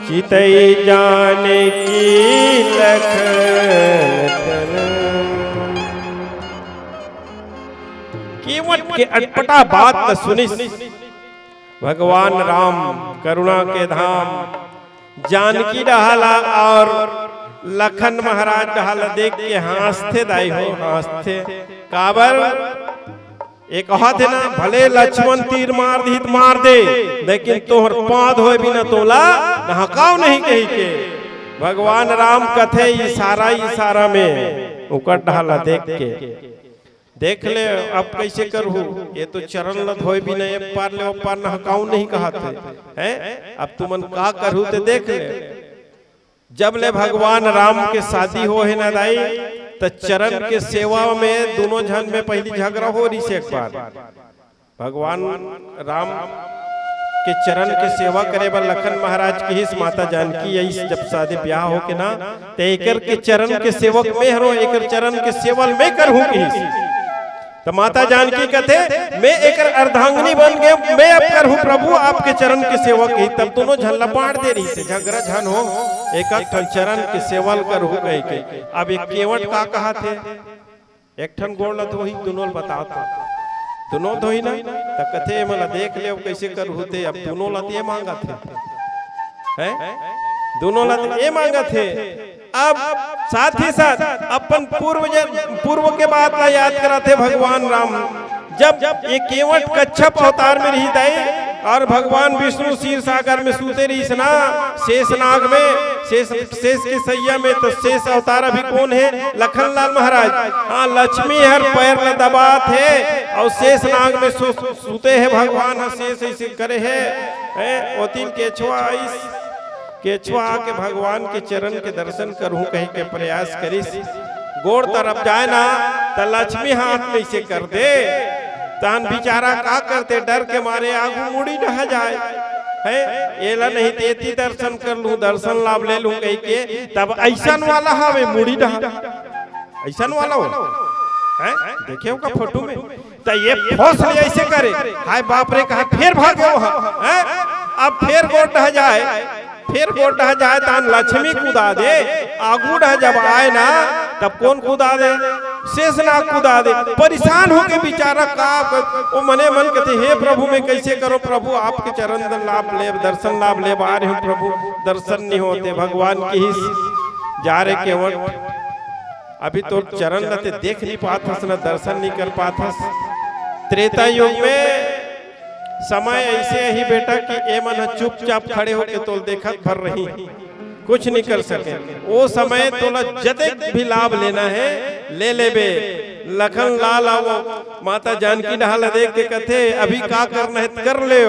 चितई जानकी लखन तन। केवट के अटपटा बात ल सुनिस भगवान राम, करुणा के धाम, जानकी डहा ल अउ लखन महाराज डहा ल देख के हाँसथे दाई हो, हाँसथे। काबर? ए कहत हे ना, भले लक्ष्मण तीर मार दिही त मार दे, लेकिन तोहर पाँव धोय बिना तोला नहकाव नहीं कहिके। भगवान राम कथे इशारा इशारा में ओकर डहा ल देख के, देख ले अब कइसे करहू, ए तो चरण ल धोय बिना ए पार ले ओ पार नहकाव नहीं कहत हे, हैं? अब तुमन का करहू ते देख ले। जब ले भगवान राम के शादी होहे ना दाई, त चरण के सेवा में दूनों झन में पहिली झगरा हो रहिस एक बार। भगवान राम के चरण के सेवा करे बर लखन महाराज किहिस, माता जानकी आइस जब शादी ब्याह होके ना, त एकर के चरण के सेवक में हरों, एकर चरण के सेवा ल में करहूं किहिस। त माता जानकी कथे, "मैं एकर अर्धांगिनी बन गेंव, मैं अब करहूं प्रभु आपके चरण के सेवा," कहिस। तब दूनों झन ल बांट दे रहिस हे, झगरा झन हो, एक ठन चरण के सेवा ल करहूं कहिके। अब ए केवट का कहत हे, एक ठन गोड़ ल धोही, दूनों ल बता तो, दूनों धोही ना, त कथे, "ए मन ल देख ले, अब कइसे करहू ते," अब दूनों ल त ए मांगत हे, हैं? दूनों ल त ए मांगत हे। अब साथ ही साथ अपन पूर्व जन-, पूर्व के बात ला याद कराथे भगवान राम। जब ए केवट कच्छप अवतार में रहिस दाई अउ भगवान विष्णु क्षीर सागर में सूते रहिस ना, शेष नाग में, शेष, शेष के सैया में, त शेष अवतार अभी कोन हे? लखन लाल महाराज। हाँ, लक्ष्मी हर पैर ला दबात हे अउ शेष नाग में सो-, सूते हे भगवान ह, शेष अइसे करे हे। हैं, ओतिन केछवा आइस, केछवा आके भगवान के चरण के दर्शन करहूं कहिके प्रयास करिस। गोड़ तरफ जाय ना, त लक्ष्मी हाथ में अइसे कर दे। तहन बिचारा का करथे, डर के मारे आगू मुड़ी डहा जाय। हैं, एला नहीं त एती दर्शन कर लूं, दर्शन लाभ ले लूं कहिके, तब अइसन वाला हवे मुड़ी डहा। अइसन वाला हो, हैं? देखे हो का फोटो में? त ए फोस ले अइसे करे, हाय बाप रे, कहा फेर भागे हो, हैं? अब फेर गोड़ डहा जाय, फेर गोड़ डहा जाय, तहन लक्ष्मी कुदा दे, आगू डहा जब आय ना, तब कोन कुदा दे? शेष नाग कुदा दे। परेशान होके बिचारा का, ओ मने मन कथे, "हे प्रभु, मैं कइसे करों प्रभु, आपके चरण लाभ ले, दर्शन लाभ ले आ रहे हूं प्रभु, दर्शन नहीं होते।" भगवान किहिस, "जा रे केवट, अभी तोर चरण ल ते देख नहीं पात हस, न दर्शन नहीं कर पात हस। त्रेता युग में समय अइसे आही बेटा कि ए मन ह चुपचाप खड़े होके तोल देखत भर रही, कुछ नहीं कर सके। ओ समय तोला जतेक भी लाभ लेना हे, ले लेबे।" लखन लाल आवो, माता जानकी डहा ल देख के कथे, "अभी का करना हे, कर ले।"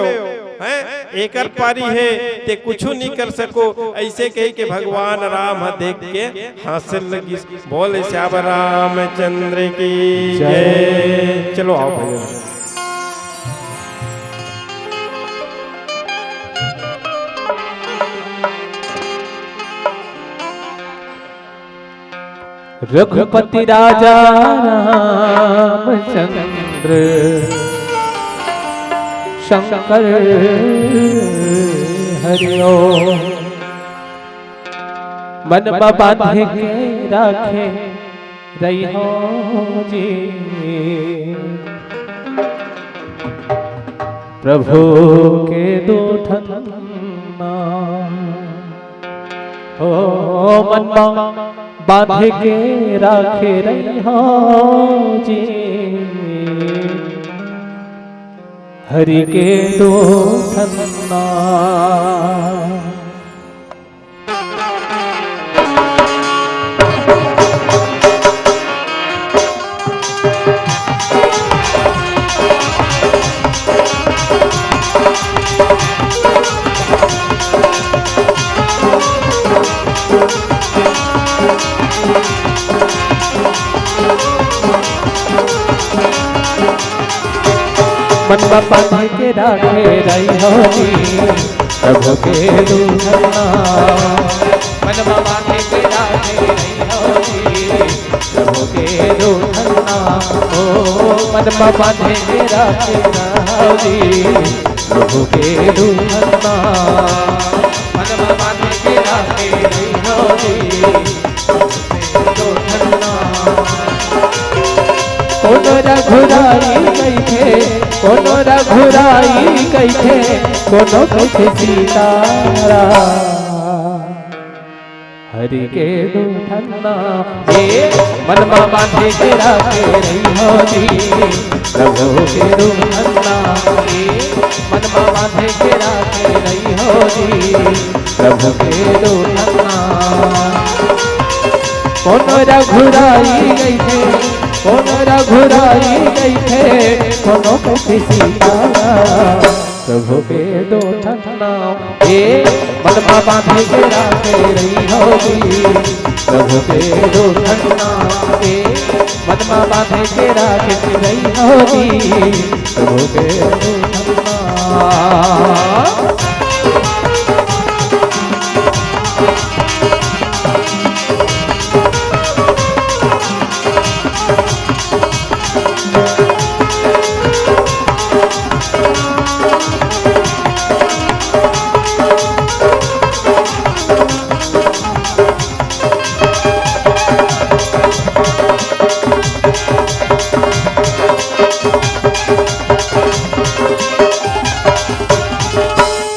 हैं, एकर पारी हे, ते कुछु नहीं कर सको। अइसे कहिके भगवान राम ह देख के हाँसे लगिस। बोल श्याम रामचंद्र की जय। जय। चलो आओ भैया। रघुपति राजा रामचंद्र शंकर हरि ओम। मन म बांधे के राखे रहिहो जी, प्रभु के दू ठन नाम। ओ मन म बांध के राखे रहिहो जी, हरि के दू ठन नाम। मन बांधे के राखे रहिहो जी, प्रभु के दूधन नाम। मन बांधे के राखे रहिहो जी, प्रभु के दूधन नाम। ओ मन बांधे के राखे रहिहो जी, प्रभु के दूधन नाम। मन बांधे के राखे रहिहो जी, कोनो रघुराई कहिथे, कोनो रघुराई कहिथे, कोनो कहिथे सीताराम। हरि के दूधन नाम, हे मन मा बांधे के राखे रहिहो जी, प्रभु के दूधन नाम, हे मन मा बांधे के राखे रहिहो जी। प्रभु के दूधन नाम। कोनो रघुराई कहिथे, कोनो रघुराई कहिथे, कोनो कहिथे सीताराम। प्रभु के दूधन नाम, हे मन मा बांधे के राखे रहिहो जी। प्रभु के दूधन नाम, हे मन मा बांधे के राखे रहिहो जी। प्रभु के दूधन नाम।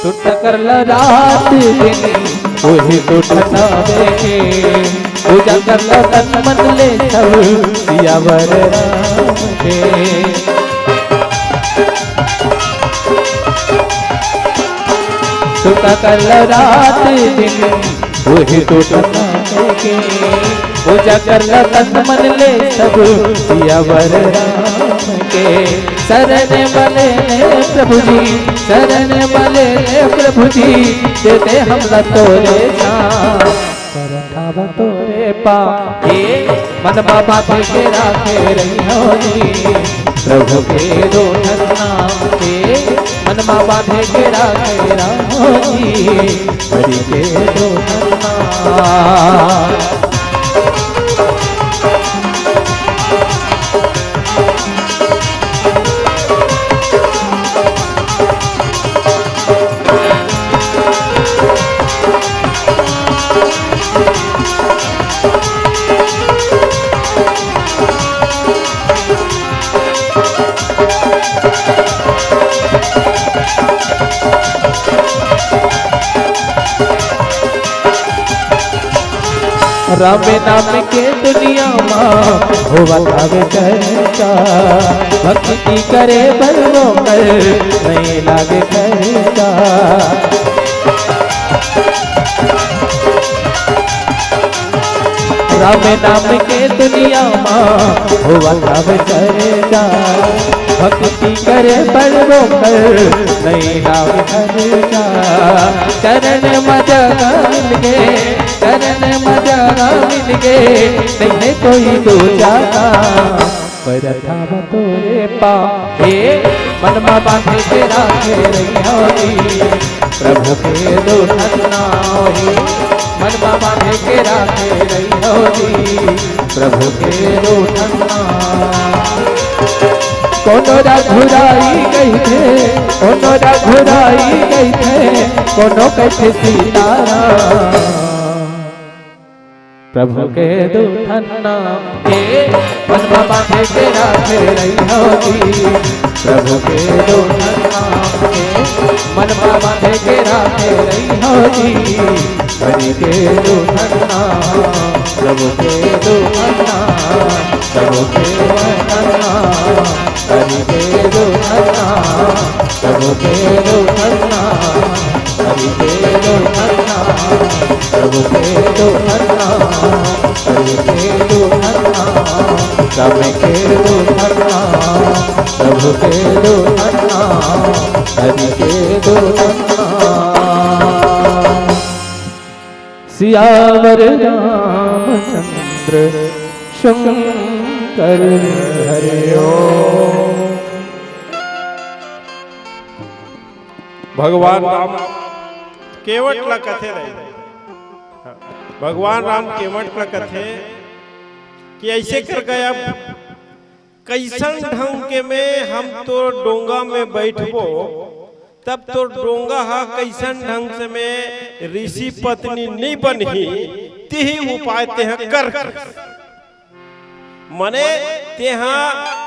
टूट कर ल रात दिन, वही टूटना देखे। पूजा कर ल तन मन ले सब, सियावर राम के। टूट कर ल रात दिन, वही टूटना देखे। पूजा कर ल तन मन ले सब, सियावर राम के। शरण मा ले ले प्रभु जी, शरण मा ले ले प्रभु जी, दे दे हमला तोरे नाम। परत हंव तोरे पाँव, हे मन मा बांधे के राखे रहिहो जी। प्रभु के दूधन नाम, हे मन मा बांधे के राखे रहिहो जी। हरि के दूधन नाम। राम नाम के दुनिया मा होवत हवे चर्चा, भक्ति करे बर ओकर नइ लागे खर्चा। राम नाम के दुनिया मा होवत हवे चर्चा, भक्ति करे बर ओकर नइ लागे खर्चा। चरण मा जगह मिल गे, चरण मा जगह मिल गे, नइ हे कोई दूजा। परत हंव तोरे पाँव, हे मन मा बांधे के राखे रहिहो जी। प्रभु के दूधन नाम, हे मन मा बांधे के राखे रहिहो जी। प्रभु के दूधन नाम। कोनो रघुराई कहिथे, कोनो रघुराई कहिथे, कोनो कहिथे सीताराम। प्रभु के दूधन नाम, हे मन मा बांधे के राखे रहिहो जी। प्रभु के दूधन नाम, हे मन मा बांधे के राखे रहिहो जी। हरि के दूधन नाम, प्रभु के दूधन नाम, प्रभु के दूधन नाम। हरि के दूधन नाम, प्रभु के दूधन नाम, हरि के दूधन नाम, प्रभु के दूधन नाम, हरि के दूधन नाम, राम के दूधन नाम, प्रभु के दूधन नाम, हरि के दूधन नाम। सियावर रामचंद्र शंकर हरि ओम। भगवान राम केवट ला कथे रहे। हाँ, भगवान राम केवट ला कथे कि ऐसे कर गया, कैसन ढंग के में हम तो डोंगा में बैठबो, तब तो डोंगा हा कैसन ढंग से में ऋषि पत्नी नहीं बनही, तिही उपाय तेह कर। मने तेहा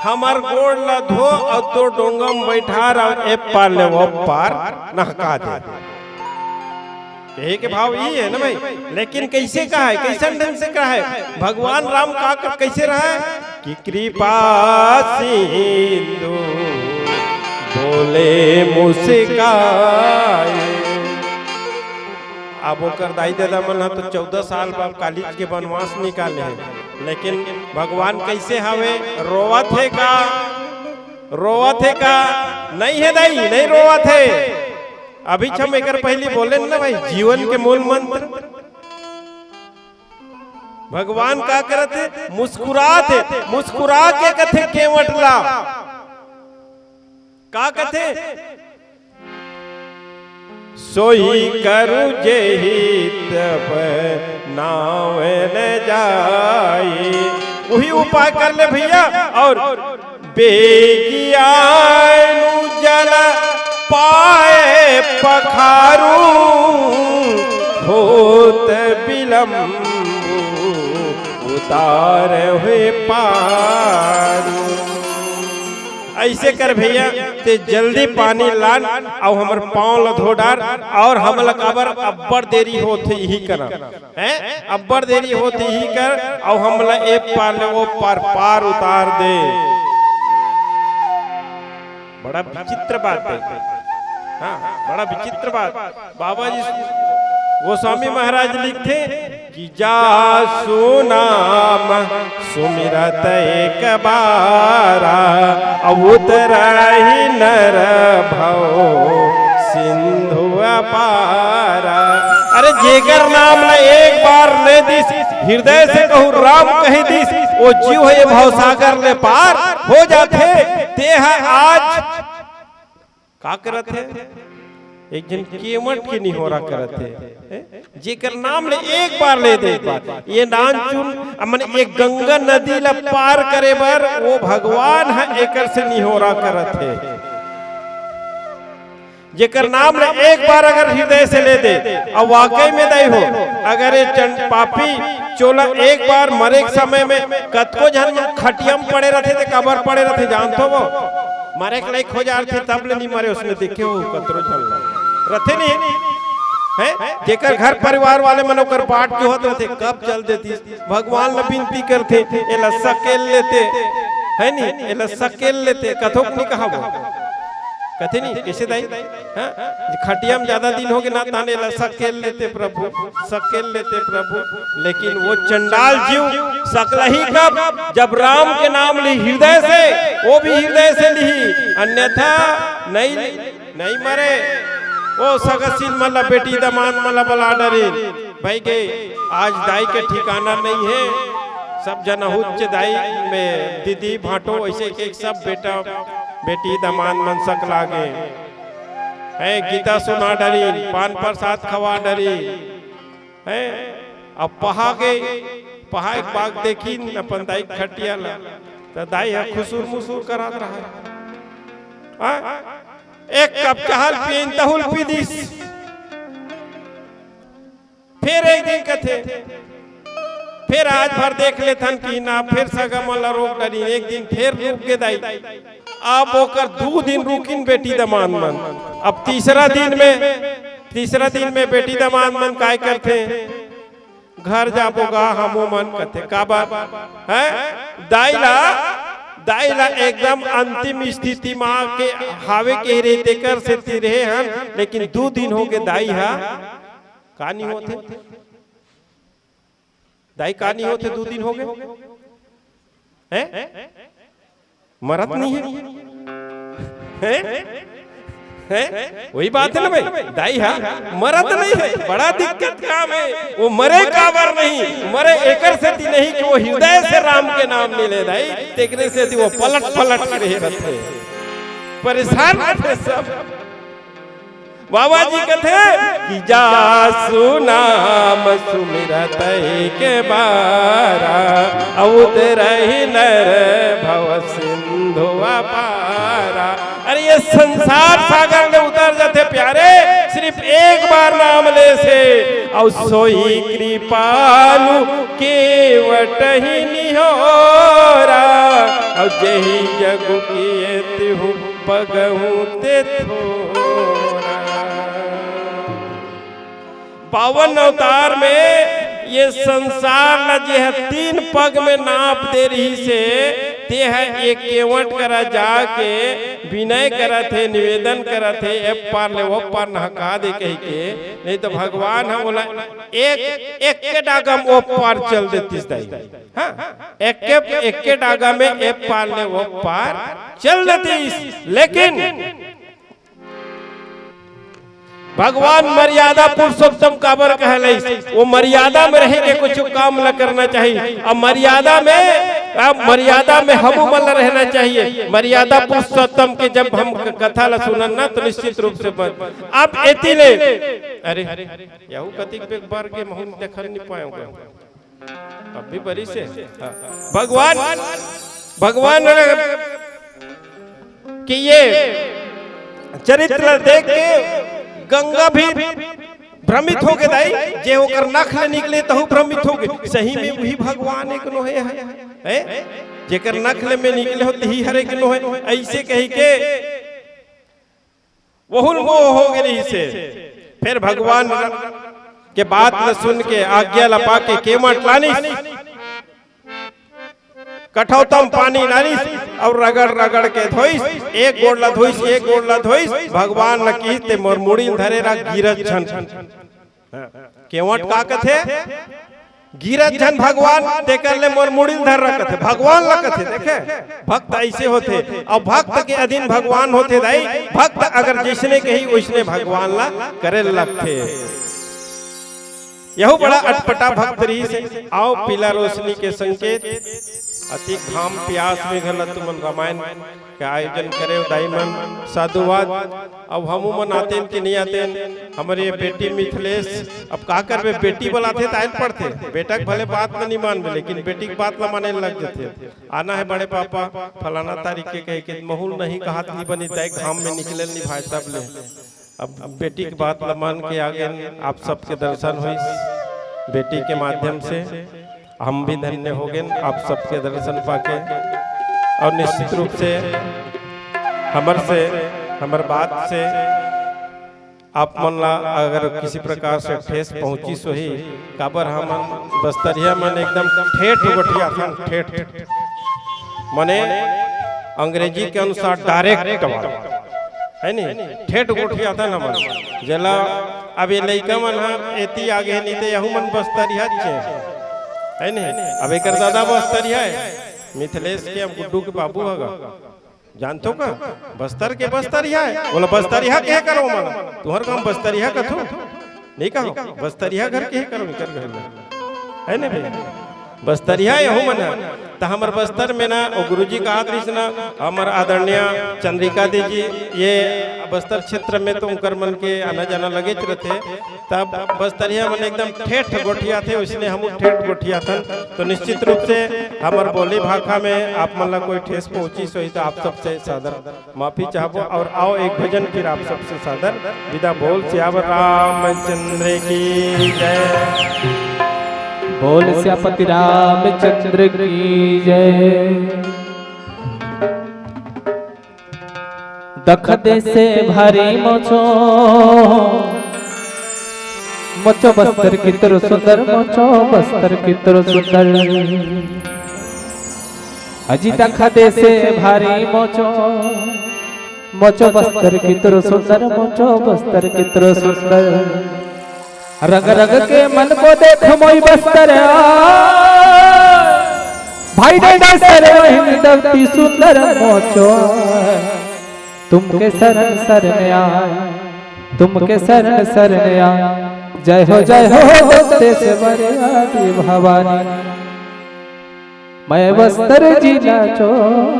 हमर गोड़ ला धो अउ तो डोंगा में बैठा रह, ए पार ले वो पार नहका दे। कहे के भाव ये है ना भाई, लेकिन कैसे कहा है, कैसन ढंग से कहा है? भगवान राम का, का कैसे रहा है कि कृपा सिंधु बोले मुस्काए। अब ओकर दाई ददा मन ह तो चौदह साल बाद कालीज के बनवास निकाले हे, लेकिन भगवान कैसे हवे? रोवत हे का? रोवत हे का? नहीं है दाई, नहीं रोवत है। अभी हम एकर पहली बोले ना भाई, जीवन के मूल मंत्र। भगवान का करत हे? मुस्कुरात हे। मुस्कुरा के कथे केवट ला, का कथे? सोई करू जेहि तब नाव न जाई। वही उपाय कर ले भैया। और बेगियानु जल पाए पखारू, होत विलंबु उतार हुए पारू। ऐसे कर भैया, ते जल्दी पानी लान, अउ हमर पाँव ल धो डार, अउ हमला काबर अब्बड़ देरी होथे, इही करा। हैं? अब्बड़ देरी होथे, इही कर, अउ हमला ए पार ले ओ पार, पार उतार दे। बड़ा विचित्र बात है। हाँ, बड़ा विचित्र बात। बाबा जी गोस्वामी महाराज लिखथे कि जासु नाम सुमिरत एक बारा, अब उतरहि नर भव सिंधु अपारा। अरे जेकर नाम ल एक बार ले दिस, हृदय से कहूँ राम कहि दिस, वो जीव हे भवसागर ले पार हो जाथे। तेह आज का करत हे? एक झन केवट के निहोरा करत हे, हैं? जेकर नाम ले एक बार ले दे, एक बार। ये नानचुन, अमन ये गंगा नदी ला पार करे बर वो भगवान ह एकर से निहोरा करत हे। जेकर नाम ले एक बार अगर हृदय से ले दे, अब वाकई में दाई हो, अगर ये चंड पापी चोला एक बार मरे के समय में कतको झन खटिया में पड़े रहथे, ते काबर पड़े रहथे जानथो वो? मरे के लायक हो जाथे, तब ले नहीं मरे, उसने देखे हो कतरो झन ला। रथे नहीं, हैं? जेकर घर परिवार वाले मन ओकर बाट जोहत रथे, कब चल देती? भगवान ला बिनती करथे, एला सकेल लेते, है नी? एला सकेल लेते, कथो नहीं कहा वो? कथे नहीं, कैसे दाई? हाँ? खटिया में ज्यादा दिन हो गए ना, ताने एला सकेल लेते प्रभु, सकेल लेते प्रभु। लेकिन वो चंडाल जीव सकलही कब? जब राम के नाम ली हृदय से, वो भी हृदय से ली, अन्यथा नहीं, नहीं मरे। वो सगसिन मन ला, बेटी दमांद मन ला बला डरिन, भाई के आज दाई के ठिकाना नहीं है। सब जन अहुच दाई में दीदी भांटो, ऐसे के सब बेटा बेटी दमांद मन सकला गे। हैं, गीता सुना डरिन, पान प्रसाद खवा डरिन। हैं, अब पहा गे, पहा एक बाग देखिन अपन दाई खटिया ला, त दाई ह खुसुर मुसुर करत रहा। हाँ? एक कप चाह ल पियन, तहु ल पी दिस। फिर एक दिन कथे, फिर आज भर देख लेथन कि ना, फिर सगा मन ला रोक डरिन। एक दिन फिर रुक गे दाई। अब ओकर दू दिन रुकिन बेटी दमांद मन। अब तीसरा दिन में, तीसरा दिन में बेटी दमांद मन काय करथे? घर जाबो गा हमू मन कथे। काबर? हैं? दाई ला, दाई ला एकदम अंतिम स्थिति मा के हावे के रहे, तेकर सेती रहे हन, लेकिन दू दिन हो गे दाई हा का नहीं होथे? दाई का नहीं होथे, दू दिन हो गे? हैं? मरत नहीं है? हैं? हैं? वही बात है ना भाई, दाई हा मरत नहीं है, बड़ा दिक्कत काम है। वो मरे काबर नहीं, मरे एकर सेती नहीं कि वो हृदय से राम के नाम मिले दाई, तेकरे सेती वो पलट पलट के रहे रहथे, परेशान रहथे सब। बाबा जी कथे कि जासु नाम सुमिरत के बारा, अउत रही नर भव सिंधु अपारा। अरे ये संसार सागर ले उतर जाथे प्यारे, सिर्फ एक बार नाम ले से। अउ सोई कृपालु केवट ही निहोरा, अउ जेहि जगु किए तिहु पगहु ते थोरा। बावन अवतार में ये संसार ला जे ह तीन पग में नाप दे रहिस हे, ते ह एक केवट करा जाके विनय करत हे, निवेदन करत हे, ए पार ले ओ पार नहका दे कहिके। नहीं तो भगवान ह ओला एक, एक के डागा में ओ पार चल देतिस दाई। हाँ, एक के, एक के डागा में ए पार ले ओ पार चल देतिस। लेकिन भगवान मर्यादा पुरुषोत्तम काबर कहलइस? वो मर्यादा में रहे के कुछ काम ल करना चाहिए। अब मर्यादा में, अब मर्यादा में हमू मन ल रहना चाहिए। मर्यादा पुरुषोत्तम के जब हम क-, कथा ल सुनन ना, तो निश्चित रूप से बन। अब एती ले, अरे, यहू कतिक बेक बार के महूं देखन नहीं पाएंगे। अब भी बरी से, हाँ। भगवान, भगवान के ये चरित्र देख के गंगा भी भ्रमित हो गे दाई, जे ओकर नख ले निकले तहू भ्रमित हो गे। सही में वही भगवान एक नोहे है, हैं? जेकर नख ले में निकले हो तही हरे के नोहे, ऐसे कही के वहुल मोह हो गे रहिस हे। फिर भगवान के बात ल सुन के, आज्ञा ल पा के केवट लानिस, कठौतम पानी लानिस अउ रगड़ रगड़ के धोइस, एक गोड़ ल धोइस, एक गोड़ ल धोइस। भगवान ल किहिस, "ते मोर मुड़ी ल धरे रह, गिरत झन।" हाँ। केवट का कथे? "गिरत झन भगवान, तेकर ले मोर मुड़ी ल धर रह," कथे। भगवान ल कथे, देखे, भक्त ऐसे होथे। अउ भक्त के अधीन भगवान होथे दाई। भक्त अगर जैसने कही, वैसने भगवान ल करे लगथे। यहू बड़ा अटपटा भक्त रहिस हे। आओ पीला रोशनी के संकेत, अति घाम प्यास में घला तुमन रामायण के आयोजन करे हो दाई मन, साधुवाद। अब हमू मन आतेन कि नहीं आतेन, हमर ये बेटी मिथिलेश, अब का करबे, बेटी बलाथे त आए ल पड़थे। बेटा के भले बात ल नहीं मानबे, लेकिन बेटी के बात ल माने ल लग जथे। आना है बड़े पापा, फलाना तारीख के कहे के, महूं ल नहीं कहात नहीं बनी, तय घाम में निकले ल नहीं भाई, तब ले। अब बेटी के बात ल मान के आगे आप सबके दर्शन होइस बेटी के माध्यम से। हम भी धन्य हो गए आप सबके दर्शन पाके। और निश्चित रूप से हमर से, हमर बात से आप मन ला अगर किसी प्रकार से ठेस पहुंचिस होही, काबर हमन बस्तरिया मन एकदम ठेठ गोठियाथन, ठेठ, मने अंग्रेजी के अनुसार डायरेक्ट वाला, है नी? ठेठ गोठियाथन हमन। जेला अब ये लइका मन ह एती आगे हे, नहीं ते यहू मन बस्तरिया चे, है नी? अब एकर दादा बस्तरिया हे, मिथिलेश के, अब गुड्डू के बाबू हगा। जानथो का? बस्तर के बस्तरिया हे। बोला, बस्तरिया कहे करो मन। तुहर गांव बस्तरिया कथो? नहीं कहो। बस्तरिया घर कहे करो, इकर घर में। है ना भैया? बस्तरिया यहू मन हे। त हमर बस्तर में ना, वो गुरुजी कहात रहिस ना, हमर आदरणीय चंद्रिका दीदी, ये बस्तर क्षेत्र में तो उनकर मन के आना जाना लगेच रथे। तब बस्तरिया मन एकदम ठेठ गोठियाथे, वइसने हमू ठेठ गोठियाथन। तो निश्चित रूप से हमर बोली भाखा में आप मन ला कोई ठेस पहुंचिस होही, तो आप सबसे सादर माफी चाहबो। और आओ एक भजन फिर आप सबसे सादर विदा। बोल सियावर रामचंद्र की जय। बोल सियापति रामचंद्र की जय। दख देसे भारी मोचो, मोचो बस्तर कितरो सुंदर, मोचो बस्तर कितरो सुंदर। अजी दख देसे भारी मोचो, मोचो बस्तर कितरो सुंदर, मोचो बस्तर कितरो सुंदर। रंग रंग के मन को देख मोई बस्तर आ। भाई डंडा सर वहिन दवती सुंदर मोचो। तुमके शरण शरण आए, तुमके शरण शरण आए। जय हो जय हो दत्तेश्वर आदि भवानी। मैं बस्तर जिला चो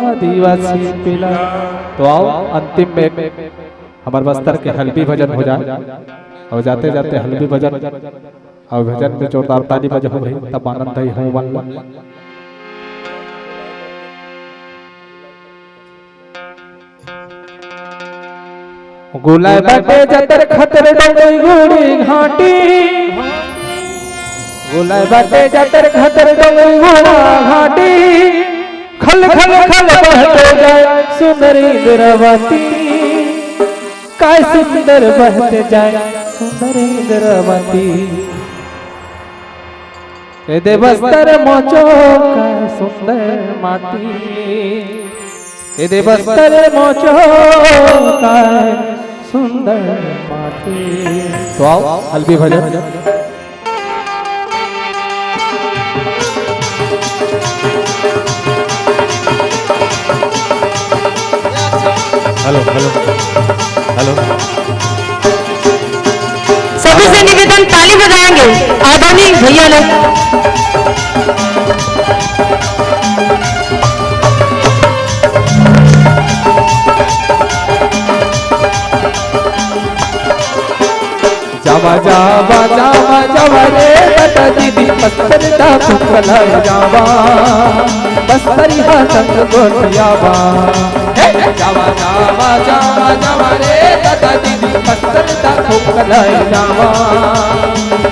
आदिवासी पिला। तो आओ अंतिम में हमर बस्तर के हलबी भजन हो जाए, अउ जाते जाते हलबी भजन अउ भजन में जोरदार ताली बजाहू भाई, तब आनंद आही हमन ला। गोलाई बाटे जतर खतर डोंगरी गुड़ी घाटी, गोलाई बाटे जतर खतर डोंगरी गुड़ा घाटी, खल खल खल बहते जाए सुंदर इंद्रावती, काय सुंदर बहते जाए सुंदर इंद्रावती। ए दे बस्तर मोचो काय सुंदर माटी, ए दे बस्तर मोचो काय सुंदर माटी। तो आओ, हलबी भजन। Hello, hello, hello. सभी से निवेदन, ताली बजाएंगे आदरणीय भैया लोग। जावा, जावा, जावा, जावा रे दादा दीदी, बस्तर दा खुकला जावा, बस्तरिहा संग गोठियावा। हे, जावा, जावा, जावा, जावा रे दादा दीदी, बस्तर दा खुकला जावा,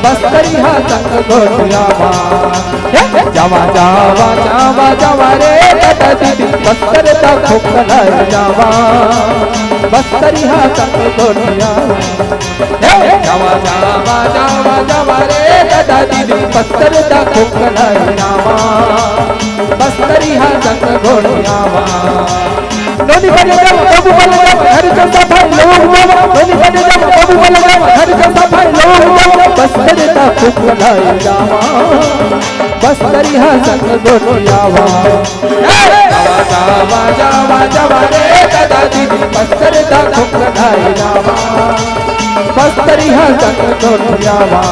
बस्तरिहा संग गोठियावा। हे, जावा, जावा, जावा, जावा रे दादा दीदी, बस्तर दा खुकला जावा, बस्तरिहा संग गोठियावा। हे, जावा, जावा, जावा, जावा रे दादा दीदी, बस्तर दा खुकला जावा, बस्तरिहा संग गोठियावा। नोनी बने जाओ, बाबू बने जाओ, घर के सफाई लोग जाओ, नोनी बने जाओ, बाबू बने जाओ, घर के सफाई लोग जाओ, बस्तर दा खुकला जावा, बस्तरिहा संग गोठियावा। जावा, जावा, जावा, जावा रे दादा दीदी, बस्तर दा खुकला जावा, बस्तरिहा संग गोठियावा।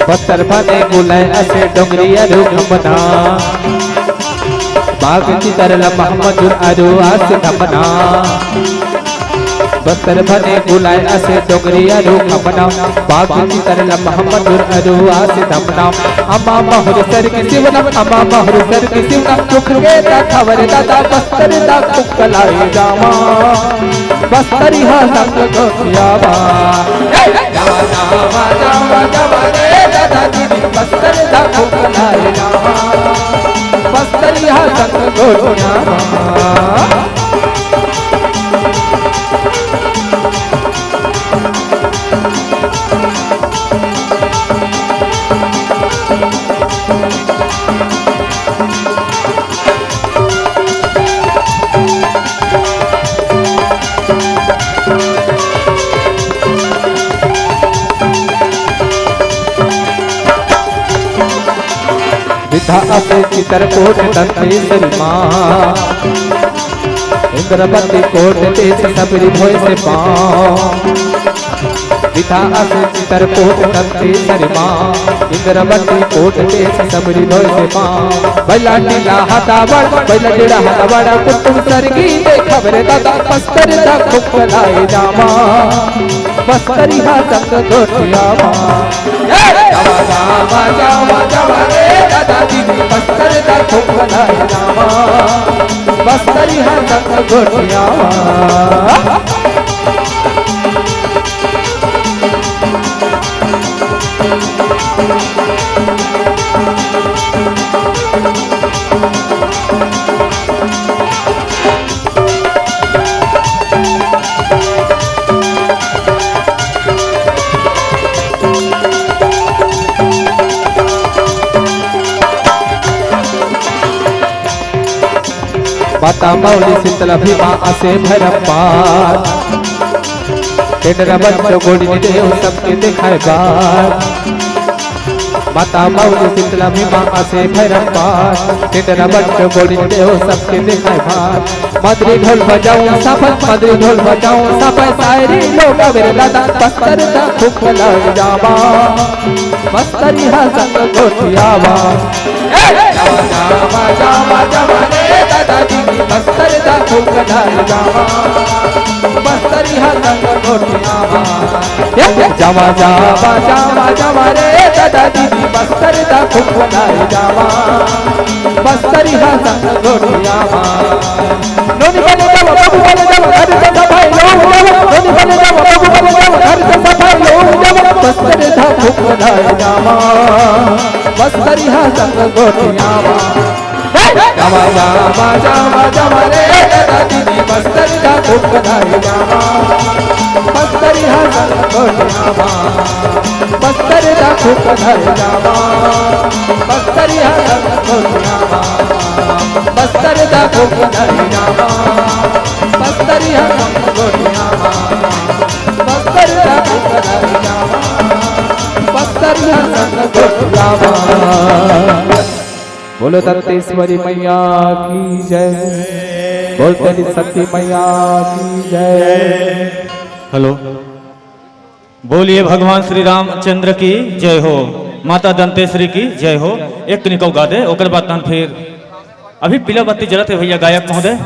बस्तर बने गोलाई असे डोंगरी अरु घमना, बाघ चितर ल महमजुर अरु आस धमना। बस्तर बने गोलाई असे डोंगरी अरु घमना, बाघ चितर ल महमजुर अरु आस धमना। अमा महुर सरग सिवना, अमा महुर सरग सिवना, दुख के दा खबर दादा बस्तर दा खुकला जावा, बस्तरिहा संग गोठियावा। हे, जावा, जावा, जावा, जावा रे दादा दीदी, बस्तर दा खुकला जावा, बस्तरिहा संग गोठियावा। बिंध्या असे चित्रकूट दंतेश्वरी माँ, इंद्रावती कोट देश सबरी धोय से पाँव। बिंध्या असे चित्रकूट दंतेश्वरी माँ, इंद्रावती कोट देश सबरी धोय से पाँव। बैला नीला हाथावड़, बैला नीला हाथावड़, कुटुम सरगी दे खबर दादा बस्तर दा खुकला जावा, बस्तरिहा संग गोठियावा। हे, जावा, जावा, जावा, जावा रे दादा दीदी, बस्तर दा खुकला जावा, बस्तरिहा संग गोठियावा। माता मौली शीतला भीमा असे भैरप्पा। टेंडरा बच्चो गोड़ी देव सबके देखाय बार। माता मौली शीतला भीमा आसे भैरव पार। टेंडरा बच्चो गोड़ी देव सबके देखाय बार। मदरी ढोल बजाऊं साफल, मदरी ढोल बजाऊं साफल। सायरी लोग अबेर दादा बस्तर दा खूब लग जावा। बस्तरी हा संग गोठियावा। ए! जावा, जावा, जावा, जावा रे दादा दीदी, बस्तर दा खूब लग जावा। बस्तरी हा संग गोठियावा। ए! जावा, जावा, जावा, जावा रे दादा दीदी, बस्तर दा खूब लग जावा। बस्तरी हा संग गोठियावा। नोनी बने जावा, बाबू बने जावा, घर से सफाई लोग जावा। नोनी बने जावा, बाबू बने जावा, घर से सफाई लोग जावा। बस्तर दा खूब लग जावा। बस्तरी हा संग गोठियावा। जावा, जावा, जावा, जावा रे दादा दीदी, बस्तर दा खूब लग जावा। बस्तरी हा संग गोठियावा। बस्तर दा खूब लग जावा। बस्तरी हा संग गोठियावा। बस्तर दा खूब लग जावा। बस्तरी हा संग गोठियावा। बस्तर दा खूब लग जावा। बस्तरी हा संग गोठियावा। बोलो दंतेश्वरी मैया की जय। बोल तेरी शक्ति मैया की जय। हेलो, बोलिए भगवान श्री रामचंद्र की जय हो, माता दंतेश्वरी की जय हो। एक निको गा दे, ओकर बाद तहन फिर अभी पीला बत्ती जलत हे भैया गायक महोदय,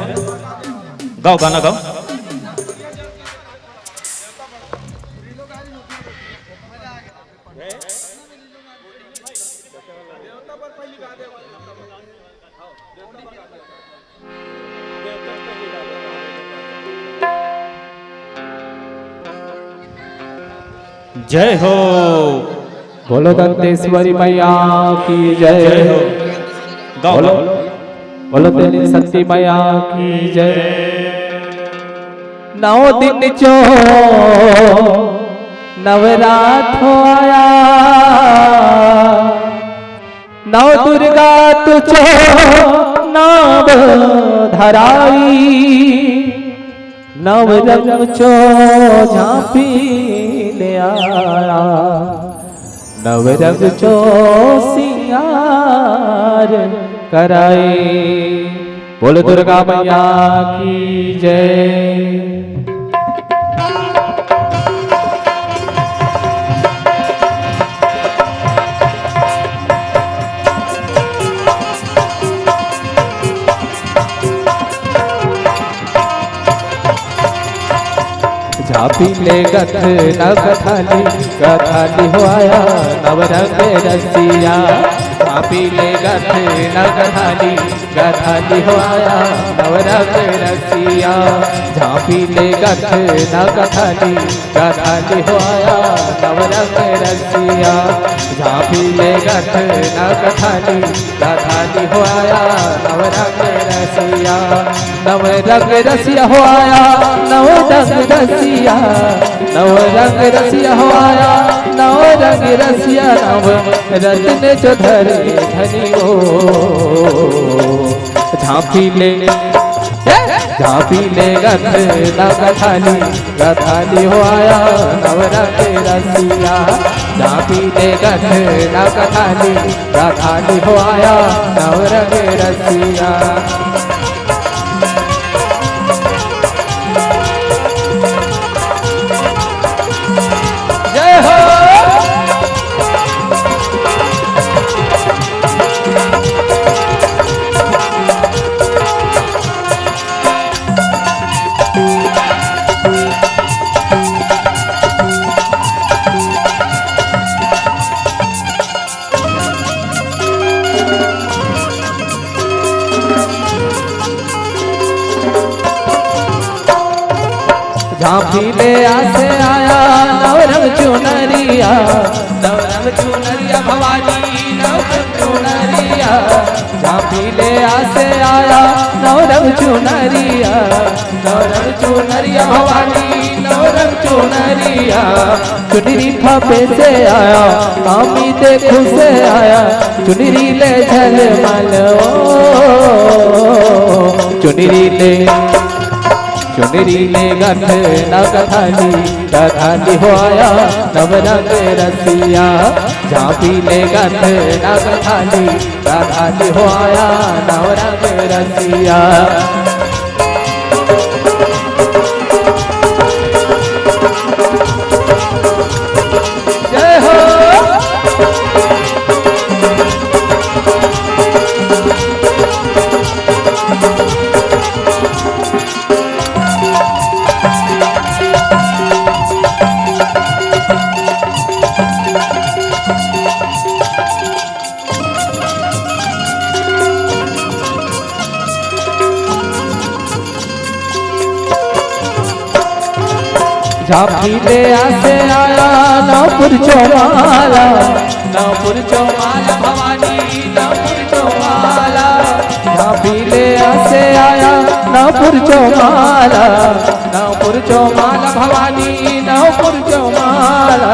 गाओ गाना गाओ। जय हो। बोलो दंतेश्वरी मैया की जय। जय हो। गाओ, बोलो, गाओ। बोलो तेरी शक्ति मैया की जय। नौ दिन जो नवरात हो आया, नव दुर्गा तुझो नाम धराई, नव रंग चो झांपी ले आया, नव रंग चो सिंगार कराई। बोल दुर्गा मैया की जय। झांपी ले गथ नग थाली, गथाली हो आया नवरंग रसिया। झांपी ले गथ नग थाली, गथाली हो आया नवरंग रसिया। झांपी ले गथ नग थाली, गथाली हो आया नवरंग रसिया। झांपी ले गथ नग थाली, गथाली हो आया नवरंग रसिया। नवरंग रसिया हो आया नवरंग रसिया। नवरंग रसिया हो आया नवरंग रसिया। नव रत्न जो धरे धनी हो। झांपी ले, झांपी ले गथ नग थाली, गथाली हो आया नवरंग रसिया। झांपी ले गथ नग थाली, गथाली हो आया नवरंग रसिया। जय हो। झांपी ले आसे आया नवरंग चुनरिया, नवरंग चुनरिया भवानी, नवरंग चुनरिया। झांपी ले आसे आया नवरंग चुनरिया, नवरंग चुनरिया भवानी, नवरंग चुनरिया। चुनरी फापे से आया, आमी देखू से आया, चुनरी ले झलमल ओ, चुनरी ले। चुनरी ले गंठ नकथाली, कथाली होया नवरंग रसिया। झांपी ले गंठ नकथाली, कथाली होया नवरंग रसिया। जय हो। झांपी ले आसे आया नवपुर चौमाला, नवपुर चौमाला भवानी, नवपुर चौमाला। झांपी ले आसे आया नवपुर चौमाला, नवपुर चौमाला भवानी, नवपुर चौमाला।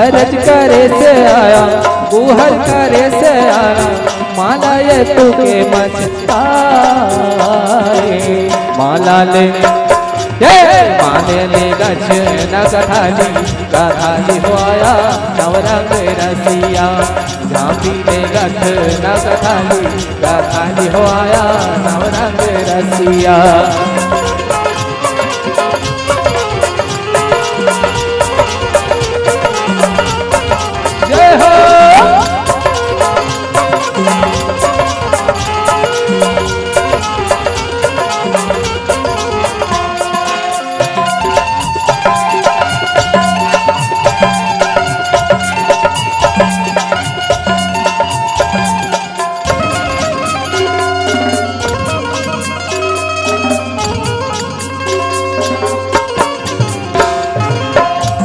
अरज करे से आया, गुहर करे से आया, माला ये तू के मच आए। माला ले, ए, माने ले गंठ नकथाली, कथाली होया नवरंग रसिया। झांपी ले गंठ नकथाली, कथाली होया नवरंग रसिया। जय हो।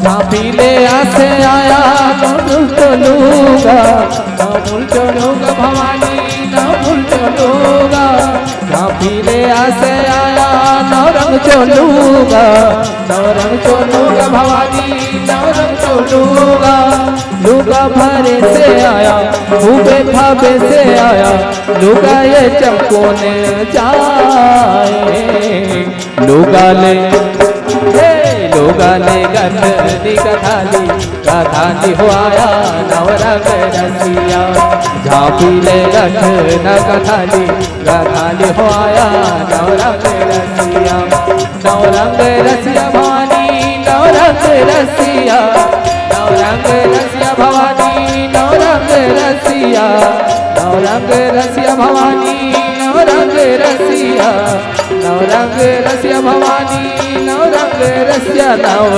झांपी ले आसे आया नवरंग चोलूगा, नवरंग चोलूगा भवानी, नवरंग चोलूगा। झांपी ले आसे आया नवरंग चोलूगा, नवरंग चोलूगा भवानी, नवरंग चोलूगा। लुगा भरे से आया, उबे भावे से आया, लुगा ये चमकोने जाए। लुगा ले, हे, लुगा ले गंठ नकथाली, कथाली होया नवरंग रसिया। झांपी ले गंठ नकथाली, कथाली होया नवरंग रसिया। नवरंग रसिया भवानी, नवरंग रसिया, नवरंग रसिया भवानी, नवरंग रसिया, नवरंग रसिया भवानी, नवरंग रसिया। नवरंग रसिया भवानी, नवरंग रसिया, नव